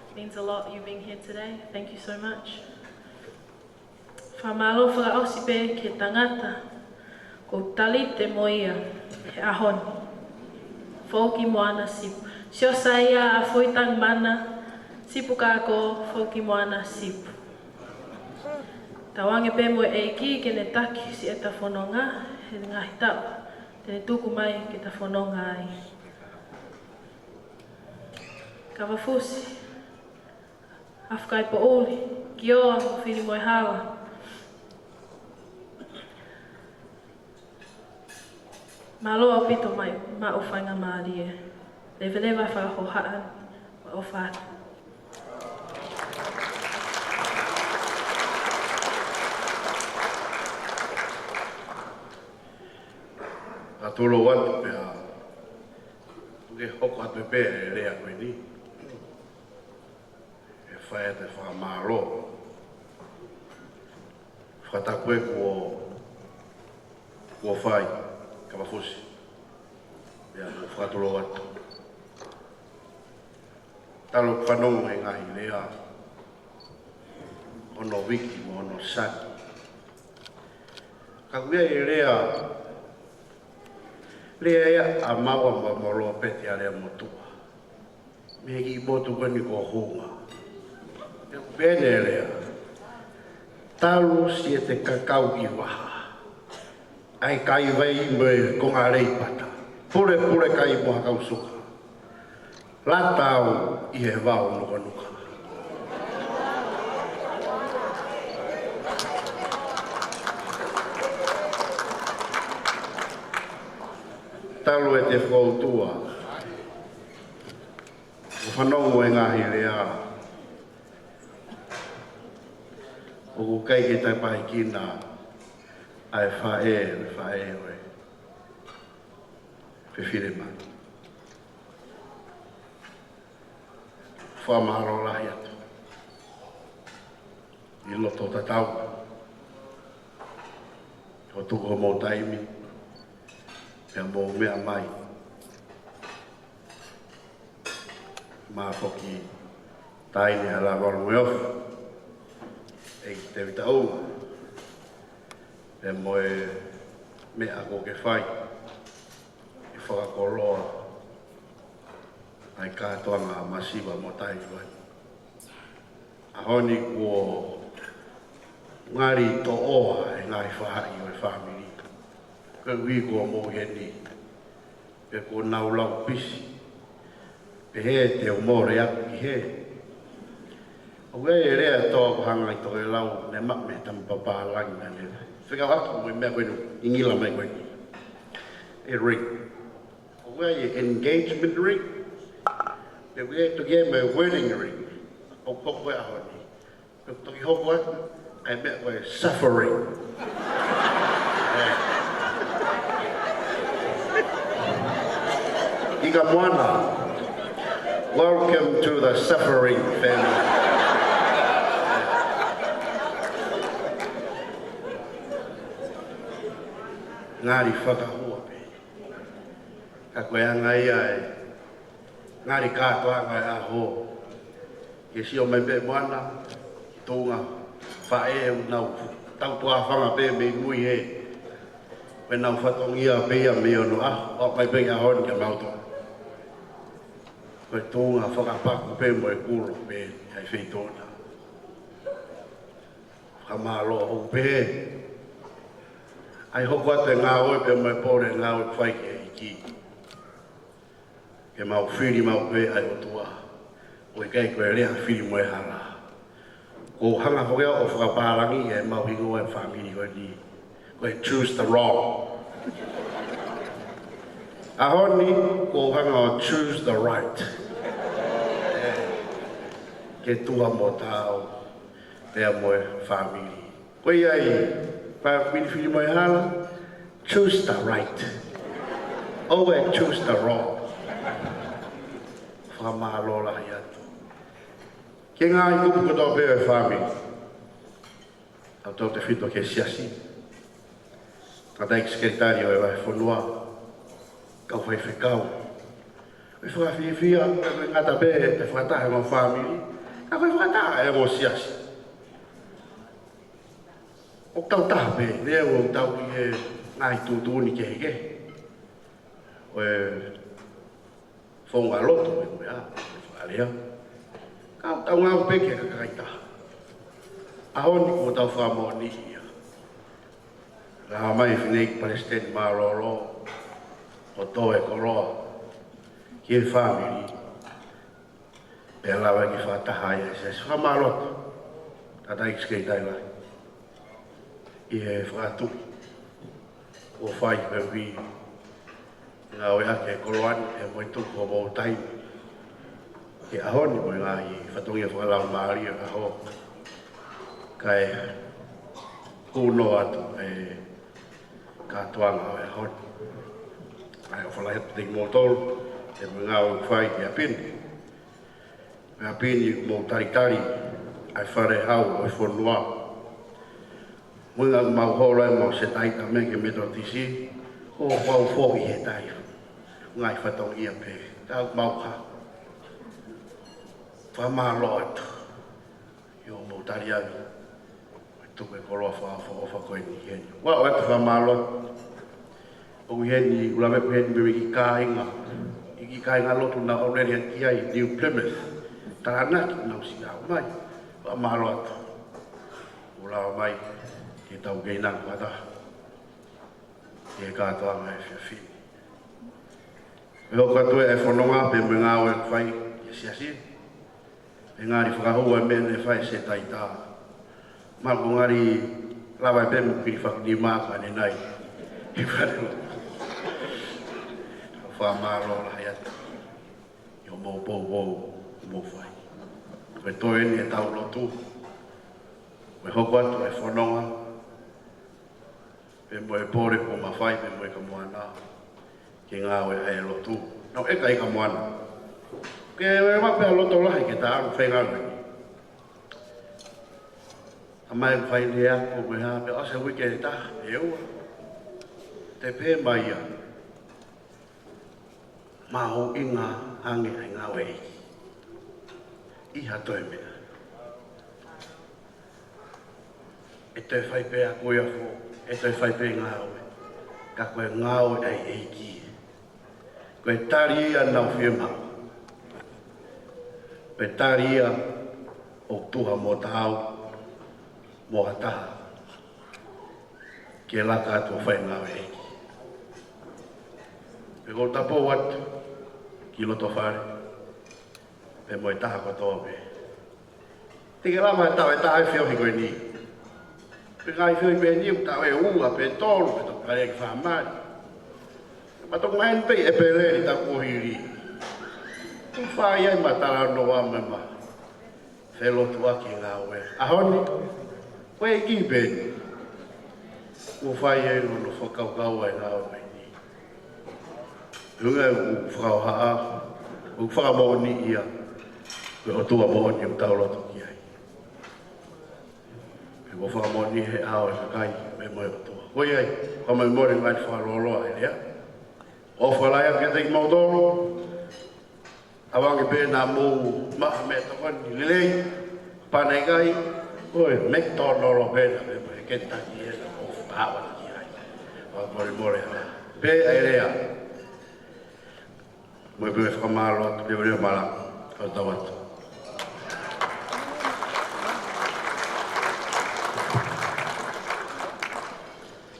It means a lot you being here today. Thank you so much. Fakamālō fakaʻosi pē ki he tangata ʻoku ou talite mo ia he ʻaho ni. Foki Moana Sipu. Siosaia ʻAfuitangi Mana, Sipu Kako, Foki Moana Sipu. Tauange pē mo e ʻEiki ke ne taki siʻeta fononga he ngaahi taʻu te ne tuku mai ke ta fononga ai. Kavafusi, Afakaipoʻuli, Kioa mo Filimoehala. Mālō ʻaupito mai maʻu faingamālie. Leveleva fakahohaʻa mo ʻofa atu. Ka tulou atu pea, ʻoku ke hoko atu pē e lea ko eni. ʻE fai atu e fakamālō. Fakatapu ē kuo, kuo fai, Kavafusi. Ia, ʻoku fakatulou atu. Talu ʻeku fanongo he ngaahi lea, hono viki mo hono sani. Ka ʻoku ʻi ai e lea, lea ia ʻa Maua mo, mo Lopeti ʻa Leamotuʻa. Mei he kiʻi motu ko eni ko Hunga. ʻOku pehē ni e lea: Talu siʻete kakau ki vaha, ʻai kai vai mo e konga lei pata. Pulepule kai mo ha kau suka. Lata au ʻi he vao nukanuka. Talu ʻete fokoutua, ʻo fanongo he ngaahi lea, ʻoku ʻikai ke tapahikina ʻa e faʻē, ʻa e faʻē ʻo e fefinemaki. Fakamālō lahi atu ʻi loto tatau hoʻo tuku hoʻomou taimi pea mou meʻa mai. Mo e foki taʻahine ʻa Lavalu mo e ofi, ʻEiki Tevita Uma, pea mo e meʻa kuo ke fai ʻi he fakakoloa ʻa e kātoanga masiva mo taʻeʻaonga. ʻAho ni kuo ngali toʻoa e ngaahi faʻahi ʻo e fāmili. Koeʻuhi kuo mou ʻi heni, pea kuo nau lau pisi. Pehē te u mole atu ki hē. ʻOku ʻi ai e lea ʻe tolu ʻoku hanga ʻe Tokelau, ne maʻu mei he tama pālangi naʻa ne fekauʻaki mo e meʻa ko eni, ngingila mai ko eni. E ring. ʻOku ʻi ai e engagement ring. Pea ʻoku ʻi ai, toki ʻi ai mo e wedding ring. ʻOku hoko he ʻaho ni. Pea toki hoko atu ʻa e meʻa ko e suffering. ʻIka Moana, welcome to the suffering family. Ngali fakahua pē. Ka ko e anga ia e ngali kātoanga e ʻaho. Ke sio mai pē Moana ki tuʻunga faʻē ʻoku nau tautuʻafanga pē mei mui hē. Ko ʻenau fatongia pē ia mei onoʻaho, ʻo aʻu mai pē ki he ʻaho ni kia mautolu. Ko e tuʻunga fakapaku pē mo e kulo pē ʻa e feituʻu na. Fakamālō ʻoku pehē. ʻAi hoko atu e ngāue pea mo e pole ngāue fai ki he ʻEiki. Ke mau fili maʻu pē ʻa e ʻOtua. ʻOku ʻikai ko e lea Filimoehala. Kuo u hanga foki au ʻo fakapālangi ʻemau hingoa e fāmili ko eni. Ko e choose the wrong. ʻAho ni, kuo u hanga ʻo choose the right. Ke tuʻa mo taau pea mo e fāmili. Ko ia ai, fāmili Filimoehala, choose the right. ʻOua ʻe choose the wrong. Fakamālō lahi atu. Ki he ngaahi kupu kotoa pē ʻo e fāmili. Tautautefito ki he siasi. Tangataʻeiki Sekelitali ʻo e Vahefonua, kau faifekau. ʻOku fakafiefia, ʻoku ʻikai ngata pē ʻi he fakataha ʻemau fāmili, ka ko e fakataha ʻa e ongo siasi. ʻOku tau taha pē, lea ʻoku tau ʻi he ngaahi tuʻutuʻuni kehekehe ʻo e founga lotu, ʻe meʻa, fakalea. Ka ʻoku tau ngāue pē ki he kakai taha. ʻAho ni kuo tau fakamoʻoniʻi ia. Lava mai e fineʻeiki Palesiteni Mālōlō ʻo tō e koloa ki he fāmili, pea lava ke fakataha ai e siasi. Fakamālō atu, Tangataʻeiki Sekelitali Lahi, ʻi he fakatuʻi kuo fai pē ʻi he ngāueʻaki e koloa ni, ʻe mo e tuku hoʻomou taimi ki he ʻaho ni mo e ngaahi fatongia fakalaumālie ʻo e ʻaho, kae hū noa atu e kātoanga ʻo e ʻaho ni. ʻOku ou ʻofa lahi atu kiate kimoutolu, ʻi he ngāue ʻoku fai ki ʻapi ni. Pea ʻapi ni ʻoku mou talitali ʻa e fale hau ʻo e fonua. Mou ʻiloʻi ʻoku mau holo ai ʻemau sētaita mei he Metotisi, ʻo fau foʻi he tai. Ngaahi fatongia pē, ka ʻoku mau hā. Fakamālō atu ʻi hoʻomou tali ange ʻa e tuku e koloa fakaʻofoʻofa ko eni heni. ʻOku ou ʻoatu e fakamālō atu. ʻOku ʻi heni, ʻoku ou lave ʻoku ʻi heni mo e kiʻi kāinga, e kiʻi kāingalotu naʻa nau lele ki ai, New Plymouth, Taranaki, nau siʻi haʻu mai. Fakamālō atu. ʻOku lava mai ke tau keinanga fakataha ʻi he kātoanga efiafi ni. ʻE hoko atu e fononga pea mo e ngāue ʻoku fai ʻe he siasi. ʻE ngali fakahū e meʻa naʻe fai ʻe he sētaita. Mahalo ʻoku ngali lava pē mo e kiʻi fakinima ka ne nai. He fale. Fakamālō lahi atu ʻi hoʻomou poupou ʻoku mou fai. Ko e toe eni ʻetau lotu. Ko e hoko atu e fononga pea mo e pole kuo mafai pea mo e ʻEika Moana ke ngāue ʻa e lotu. Naʻe ʻikai ke ʻikai Moana. Ke ʻoua pē ʻa e loto lahi ke tau feinga mai. Tamai, fai lea ko e hā pē ʻosi e uike ʻe taha, ʻe ua. Te pē mai ia. Mahuʻinga ange ʻa e ngāue ʻi ha toe meʻa. ʻE toe fai pē ʻa e ako ia fo, ʻe toe fai pē ngāue. Ka ko e ngāue ʻa e ʻEiki. Ko e tali ia ʻenau fiemaʻu. Ko e tali ia ʻoku tuha mo taau mo ha taha ke laka atu ʻo fai ngāue ʻEiki. Pea ʻoku ou tapou atu ki loto fale pea mo e taha kotoa pē. Te ke lava ʻe taʻu ʻe taha e feohi ko eni. Pea ngaahi feohi pē eni ʻoku taʻu ʻe ua pē tolu pea toki kale ki fakamali. Pea toki maheni pē ʻi ʻEpeleli taʻu kuo hili. Kuo fai ai ma talanoa mo ʻema felotuʻaki ngāue. ʻAho ni, ko e ʻEiki pē eni. Kuo fai ai hono fakakaukau ʻa e ngāue mai ni. He ʻoku fakaʻohoʻa, ʻoku fakamoʻoni ia, ko e ʻOtua moʻoni ʻoku tau lotu ki ai. He ʻoku fakamoʻoni he ʻao ʻo e kakai, pea mo e ʻOtua. Ko ia ai, ka mai mole ngai fakaloloa e lea. ʻOfa lahi atu kiate kimoutolu, ʻavangi pē naʻa mou maʻu ha meʻatokoni lelei, pea ʻikai, ko e McDonald pē naʻa pē mo e Kentucky ē naʻa mou fakaava ki ai. Fakamolemole ā. Pea ʻe lea. Mo e pea fakamālō atu, leveleva malanga, kau tau atu.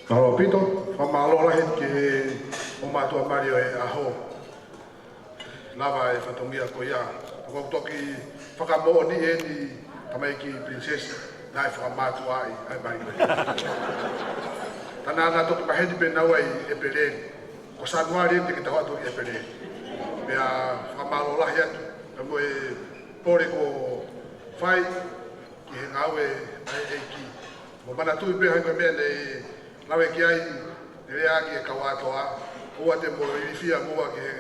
Mālō ʻaupito, fakamālō lahi ki he ʻo mātuʻa mali ʻo e ʻaho. Lava e fatongia ko ia. Ko e toki fakamoʻoni eni tamaiki Princess, naʻe fakamātuʻa ai, ʻa e mali ko ia. Tana na toki maheni pē naua ʻi ʻEpeleli. Ko Sānuali eni te ke tau atu ʻi ʻEpeleli. Pea fakamālō lahi atu, pea mo e pole kuo fai, ki he ngāue ʻa e ʻEiki. Mo manatuʻi pē hangē ko e meʻa naʻe lave ki ai, ʻe lea ki he kau ʻatoa, ʻoua te mou ilifia moua ki he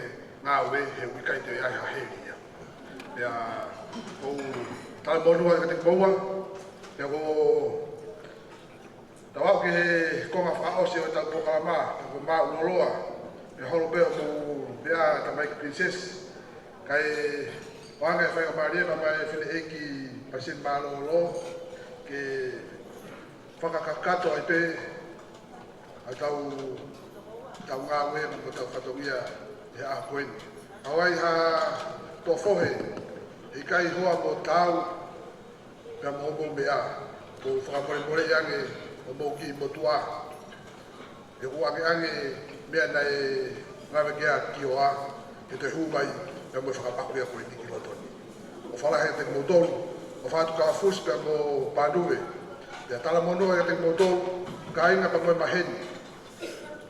ngāue he ʻikai te ai ha heli ia. Pea ʻoku ou talamonū atu kiate kimoua, pea ʻoku ou Kau ki he konga fakaʻosi ʻo ʻetau polokalama, ʻoku mau loloa, ʻe holo pē ʻo mou meʻa tamaiki Princess, kae ʻoange e faingamālie maʻa e fineʻeiki palesiteni mālōlō, ke fakakakato ai pē ʻa ʻetau, ʻetau ngāue mo ʻetau fatongia he ʻaho ko eni. ʻOku ʻi ai ha toʻo fohe, ʻikai hoa mo taau, pea mo hoʻomou meʻa, ʻoku ou fakamolemole ange ʻo mou kiʻi motuʻa. ʻOku ʻangeʻange meʻa naʻe lave ki ai ʻa Kioa, ke toe hū mai, pea mo e fakapako ia ko eni ki loto ni. ʻOfa lahi kiate kimoutolu, ʻofa atu Kalafusi pea mo Pānuve. Pea talamonū kiate kimoutolu, kāinga pea mo e maheni.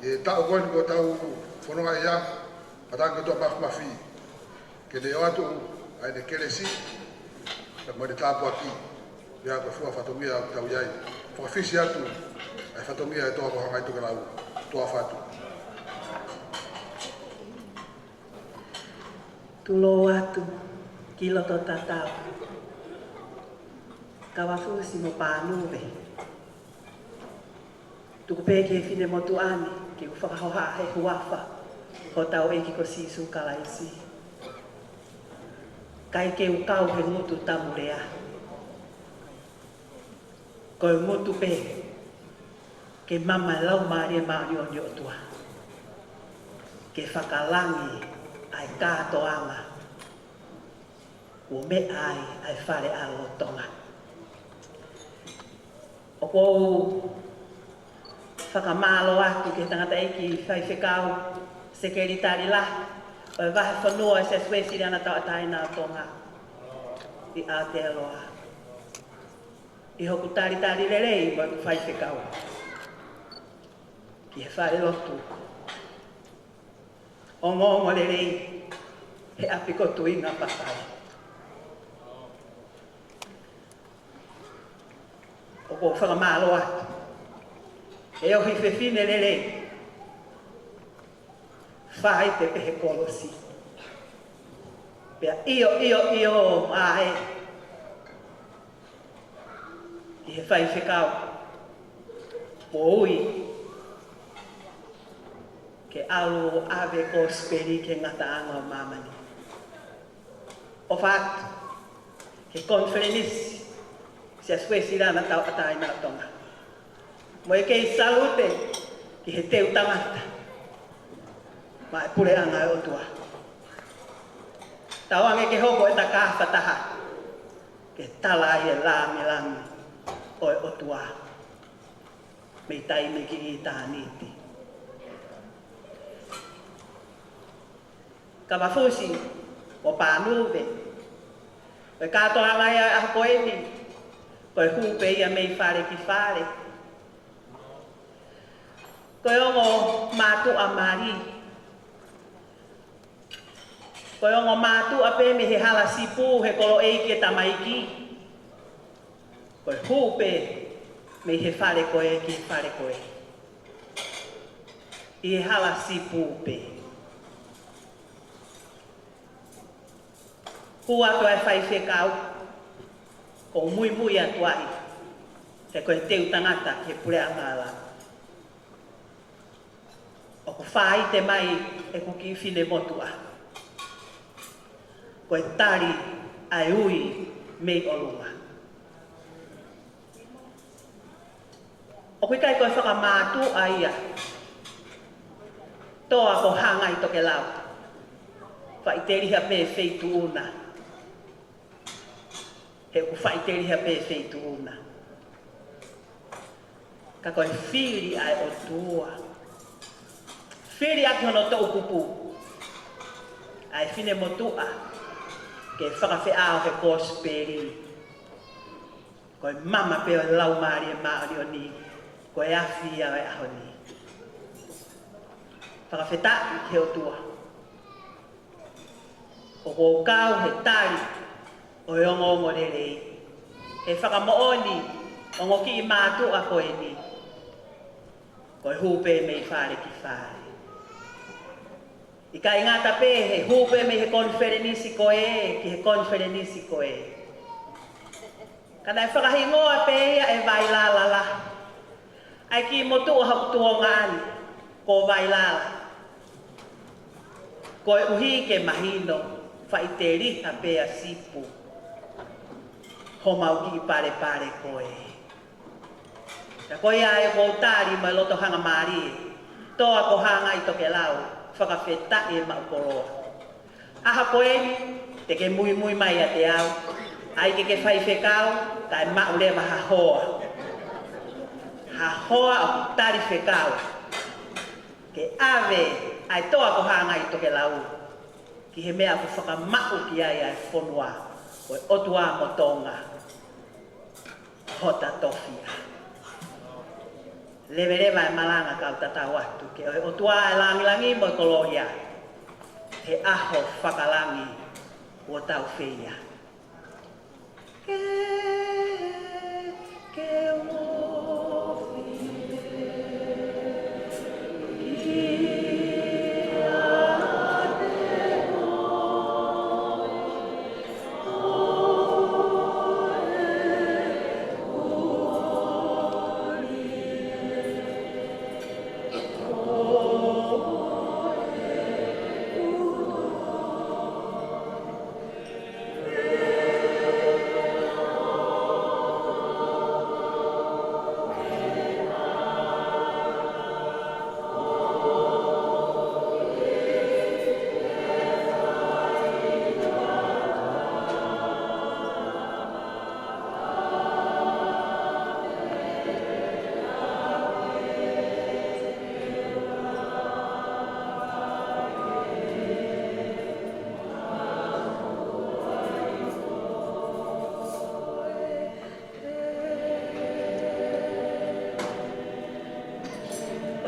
ʻI he taʻu ko eni kuo tau fononga ai, pea tau ke tō mafimafi. Ke ne ʻoatu ʻa ʻene kelesi, pea mo ʻene tāpuaki, pea ko e fua fatongia ʻoku tau ʻi ai. Fakafisi atu ʻa e fatongia ʻe toa ko Hangai Tokelau, toa fatu. Tulou atu ki loto tatau. Kalafusi mo Pānuve. Tuku pē ki he finemotuʻa ni ke u fakahohaʻa he huafa hotau ʻEiki ko Sīsū Kalaisi. ʻIkai ke u kau he ngutu tamulea. Ko e ngutu pē ke mama e Laumālie Māʻoniʻoni ʻo e ʻOtua, ke fakalangi ʻa e kātoanga kuo meʻa ai ʻa e Fale ʻAlo ʻo Tonga. ʻOku ou fakamālō atu ki he tangataʻeiki faifekau, sekelitali lahi ʻo e Vahefonua ʻo e Siasi Uēsiliana Tauʻatāina ʻo Tonga ʻi Aotearoa, ʻi hoku talitali lelei mo ʻeku faifekau ki he falelotu ongoongolelei he ʻapi ko Tuinga Papai. ʻOku ou fakamālō atu he ʻohifefine lelei, faite pē he kolosi. Pea ʻio, ʻio, ʻio, ʻa e ki he faifekau ʻoku ui ke ʻalu ʻo ʻave kosipeli ki he ngataʻanga ʻo māmani. ʻOfa atu ki he konifelenisi Siasi Uēsiliana Tauʻatāina ʻo Tonga, mo e kei salute ki he teu tangata maʻa e puleʻanga ʻo e ʻOtua. Tauange ke hoko ʻeta kafataha ke tala ai e lāngilangi ʻo e ʻOtua mei taimi ki ʻitāniti. Kalafusi mo Pānuve, ko e kātoanga ia ʻo e ʻaho ko eni, ko e hū pē ia mei fale ki fale. Ko e ongo mātuʻa mali, ko e ongo mātuʻa pē mei he hala sipū he koloʻeiki e tamaiki. Ko e hū pē mei he fale ko ē ki he fale ko ē, ʻi he hala sipū pē. Hū atu ʻa e faifekau, ʻoku ou muimui atu ai, he ko e teu tangata ki he puleʻanga ʻo e ʻOku faite mai ʻeku kiʻi finemotuʻa, ko e tali ʻa e ui mei ʻolunga. ʻOku ʻikai ko e fakamātuʻa ia, toa ko Hangai Tokelau, faʻiteliha pē feituʻu na. He ʻoku faʻiteliha pē feituʻu na. Ka ko e fili ʻa e ʻOtua, fili ʻaki hono toʻukupu ʻa e finemotuʻa ke fakafeʻao he kosipeli. Ko e mama pē ʻo e Laumālie Māʻoniʻoni, ko e afi ia ʻo e ʻaho ni. Fakafetaʻi ki he ʻOtua. ʻOku ou kau he tali ʻo e ongoongolelei, he fakamoʻoni ʻa e ongo kiʻi mātuʻa ko eni, ko e hū pē mei fale ki fale. ʻIkai ngata pē he hū pē mei he konifelenisi ko ē ki he konifelenisi ko ē, ka naʻe fakahingoa pē ia ʻe Vailala, ʻa e kiʻi motuʻa hoku tuongaʻane, ko Vailala. Koeʻuhi ke mahino, faʻiteliha pē ʻa Sipu, homau kiʻi palepale ko ē. Ka ko ia ʻoku ou tali mo e loto hangamālie, Toa ko Hangai Tokelau, fakafetaʻi e maʻu koloa. ʻAho ko eni, te ke muimui mai ʻiate au, ʻai ke ke faifekau, kae maʻu leva ha hoa. Ha hoa ʻoku tali fekau. Ke ʻave ʻa e Toa ko Hangai Tokelau ki he meʻa ʻoku fakamaʻu ki ai ʻa e fonua, ko e ʻOtua mo Tonga, hota tofiʻa. Leveleva e malanga kau tatau atu, ke ʻoe ʻOtua e langilangi mo e kolōlia, he ʻaho fakalangi kuo tau feia. Ke, ke ofi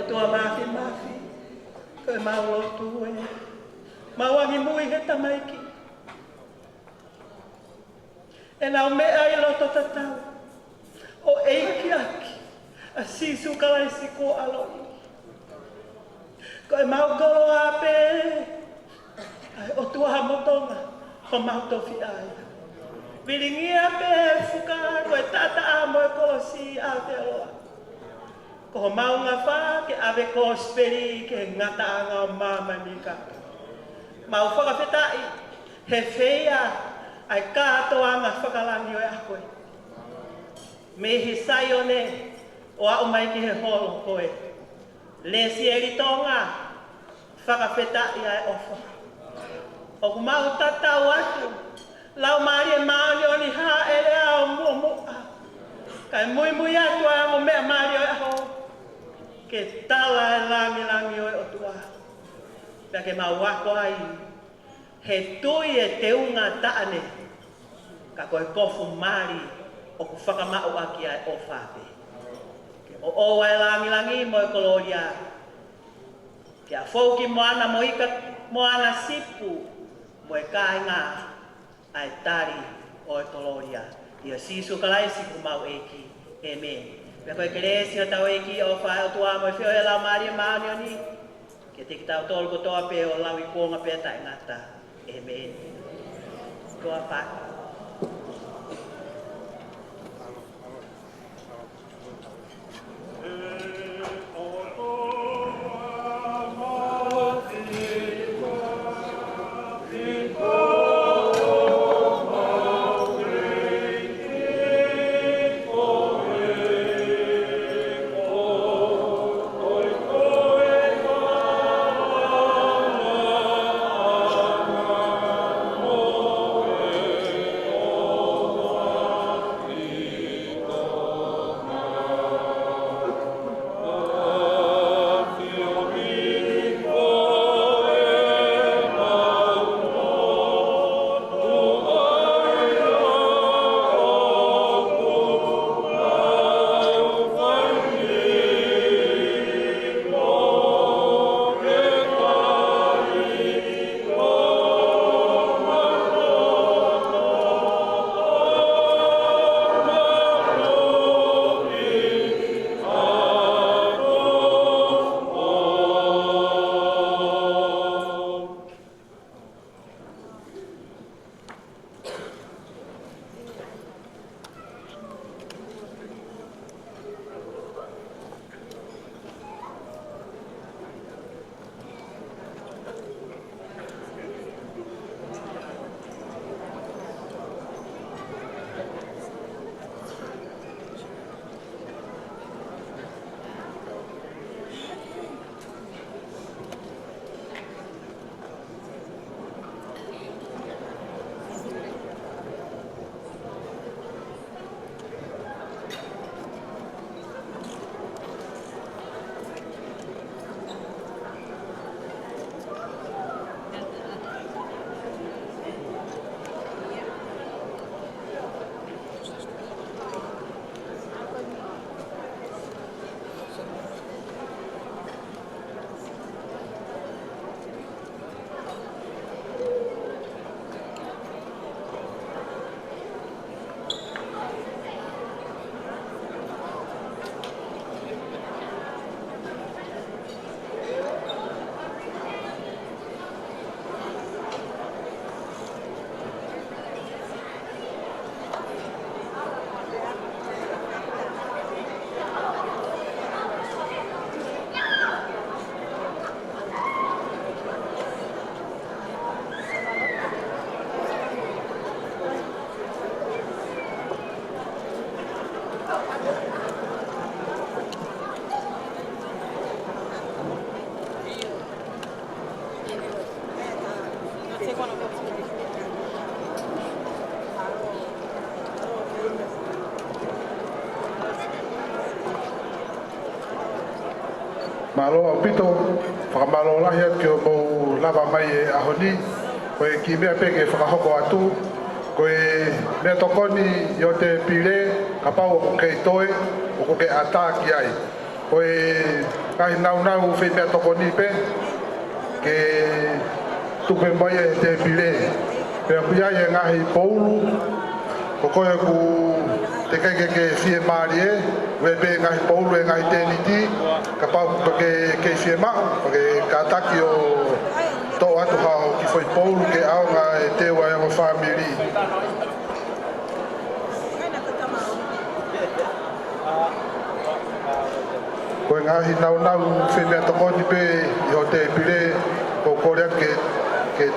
ʻOtua Māfimafi, ko e mau lotu ē. Mau angimui he tamaiki. ʻEnau meʻa ʻi loto tatau, ʻo ʻeiki ʻaki ʻa Sīsū Kalaisi kuo ʻaloʻi. Ko e mau koloa pē ʻa e ʻOtua mo Tonga, ko homau tofiʻa ia. Vilingia pē fuka ko e taʻataʻa mo e kolosi ʻa Aotearoa. Ko homau ngafa ke ʻave kosipeli ki he ngataʻanga ʻo māmani kātoa. Mau fakafetaʻi he feia ʻa e kātoanga fakalangi ʻo e ʻaho ko ē. Mei he Saione ʻo aʻu mai ki he holo ko ē. Lesieli Tonga, fakafetaʻi ʻa e ʻofa. ʻOku mau tatau atu, Laumālie Māʻoniʻoni, hāʻele ʻo muʻomuʻa, kae muimui atu ʻa e ongo meʻa mālie ʻo e ʻaho, ke tala e langilangi ʻo e ʻOtua. Pea ke mau ako ai, he tui e teunga taʻane, ka ko e kofu mali ʻoku fakamaʻu ʻaki ʻa e ʻofa pē. Ke ʻoʻou ʻa e langilangi mo e kolōlia, ke ʻafou ki Moana mo Ika, Moana Sipu mo e kāinga, ʻa e tali ʻo e kolōlia. ʻIa Sīsū Kalaisi ko homau ʻEiki. ʻĒmeni. Pea ko e kelesi ʻa hotau ʻEiki, ʻofa ʻa e ʻOtua mo e feohi ʻa e Laumālie Māʻoniʻoni, ke tiki tautolu kotoa pē ʻo lauikuonga pea taʻengata. ʻĒmeni. Toa pē. Mālō ʻaupito, fakamālō lahi atu ke mou lava mai he ʻaho ni. Ko e kiʻi meʻa pē ke fakahoko atu, ko e meʻatokoni ʻi ho tēpile, kapau ʻoku kei toe, ʻoku ke ʻatā ki ai. Ko e ngaahi nāunau fai meʻatokoni pē, ke tuku mai he tēpile. Pea ʻoku ʻi ai e ngaahi poulu, ko koe ʻoku teʻeki ke ke fiemālie, ʻoku ʻi ai pē ngaahi poulu he ngaahi tēniti, kapau ʻoku ke kei fiemaʻu, ʻoku ke kātaki ʻo toʻo atu haʻo kiʻi foʻi poulu ke ʻaonga e teu ʻa e ongo fāmili. Ko e ngaahi nāunau fai meʻatokoni pē ʻi ho tēpile, ʻoku ou kole atu ke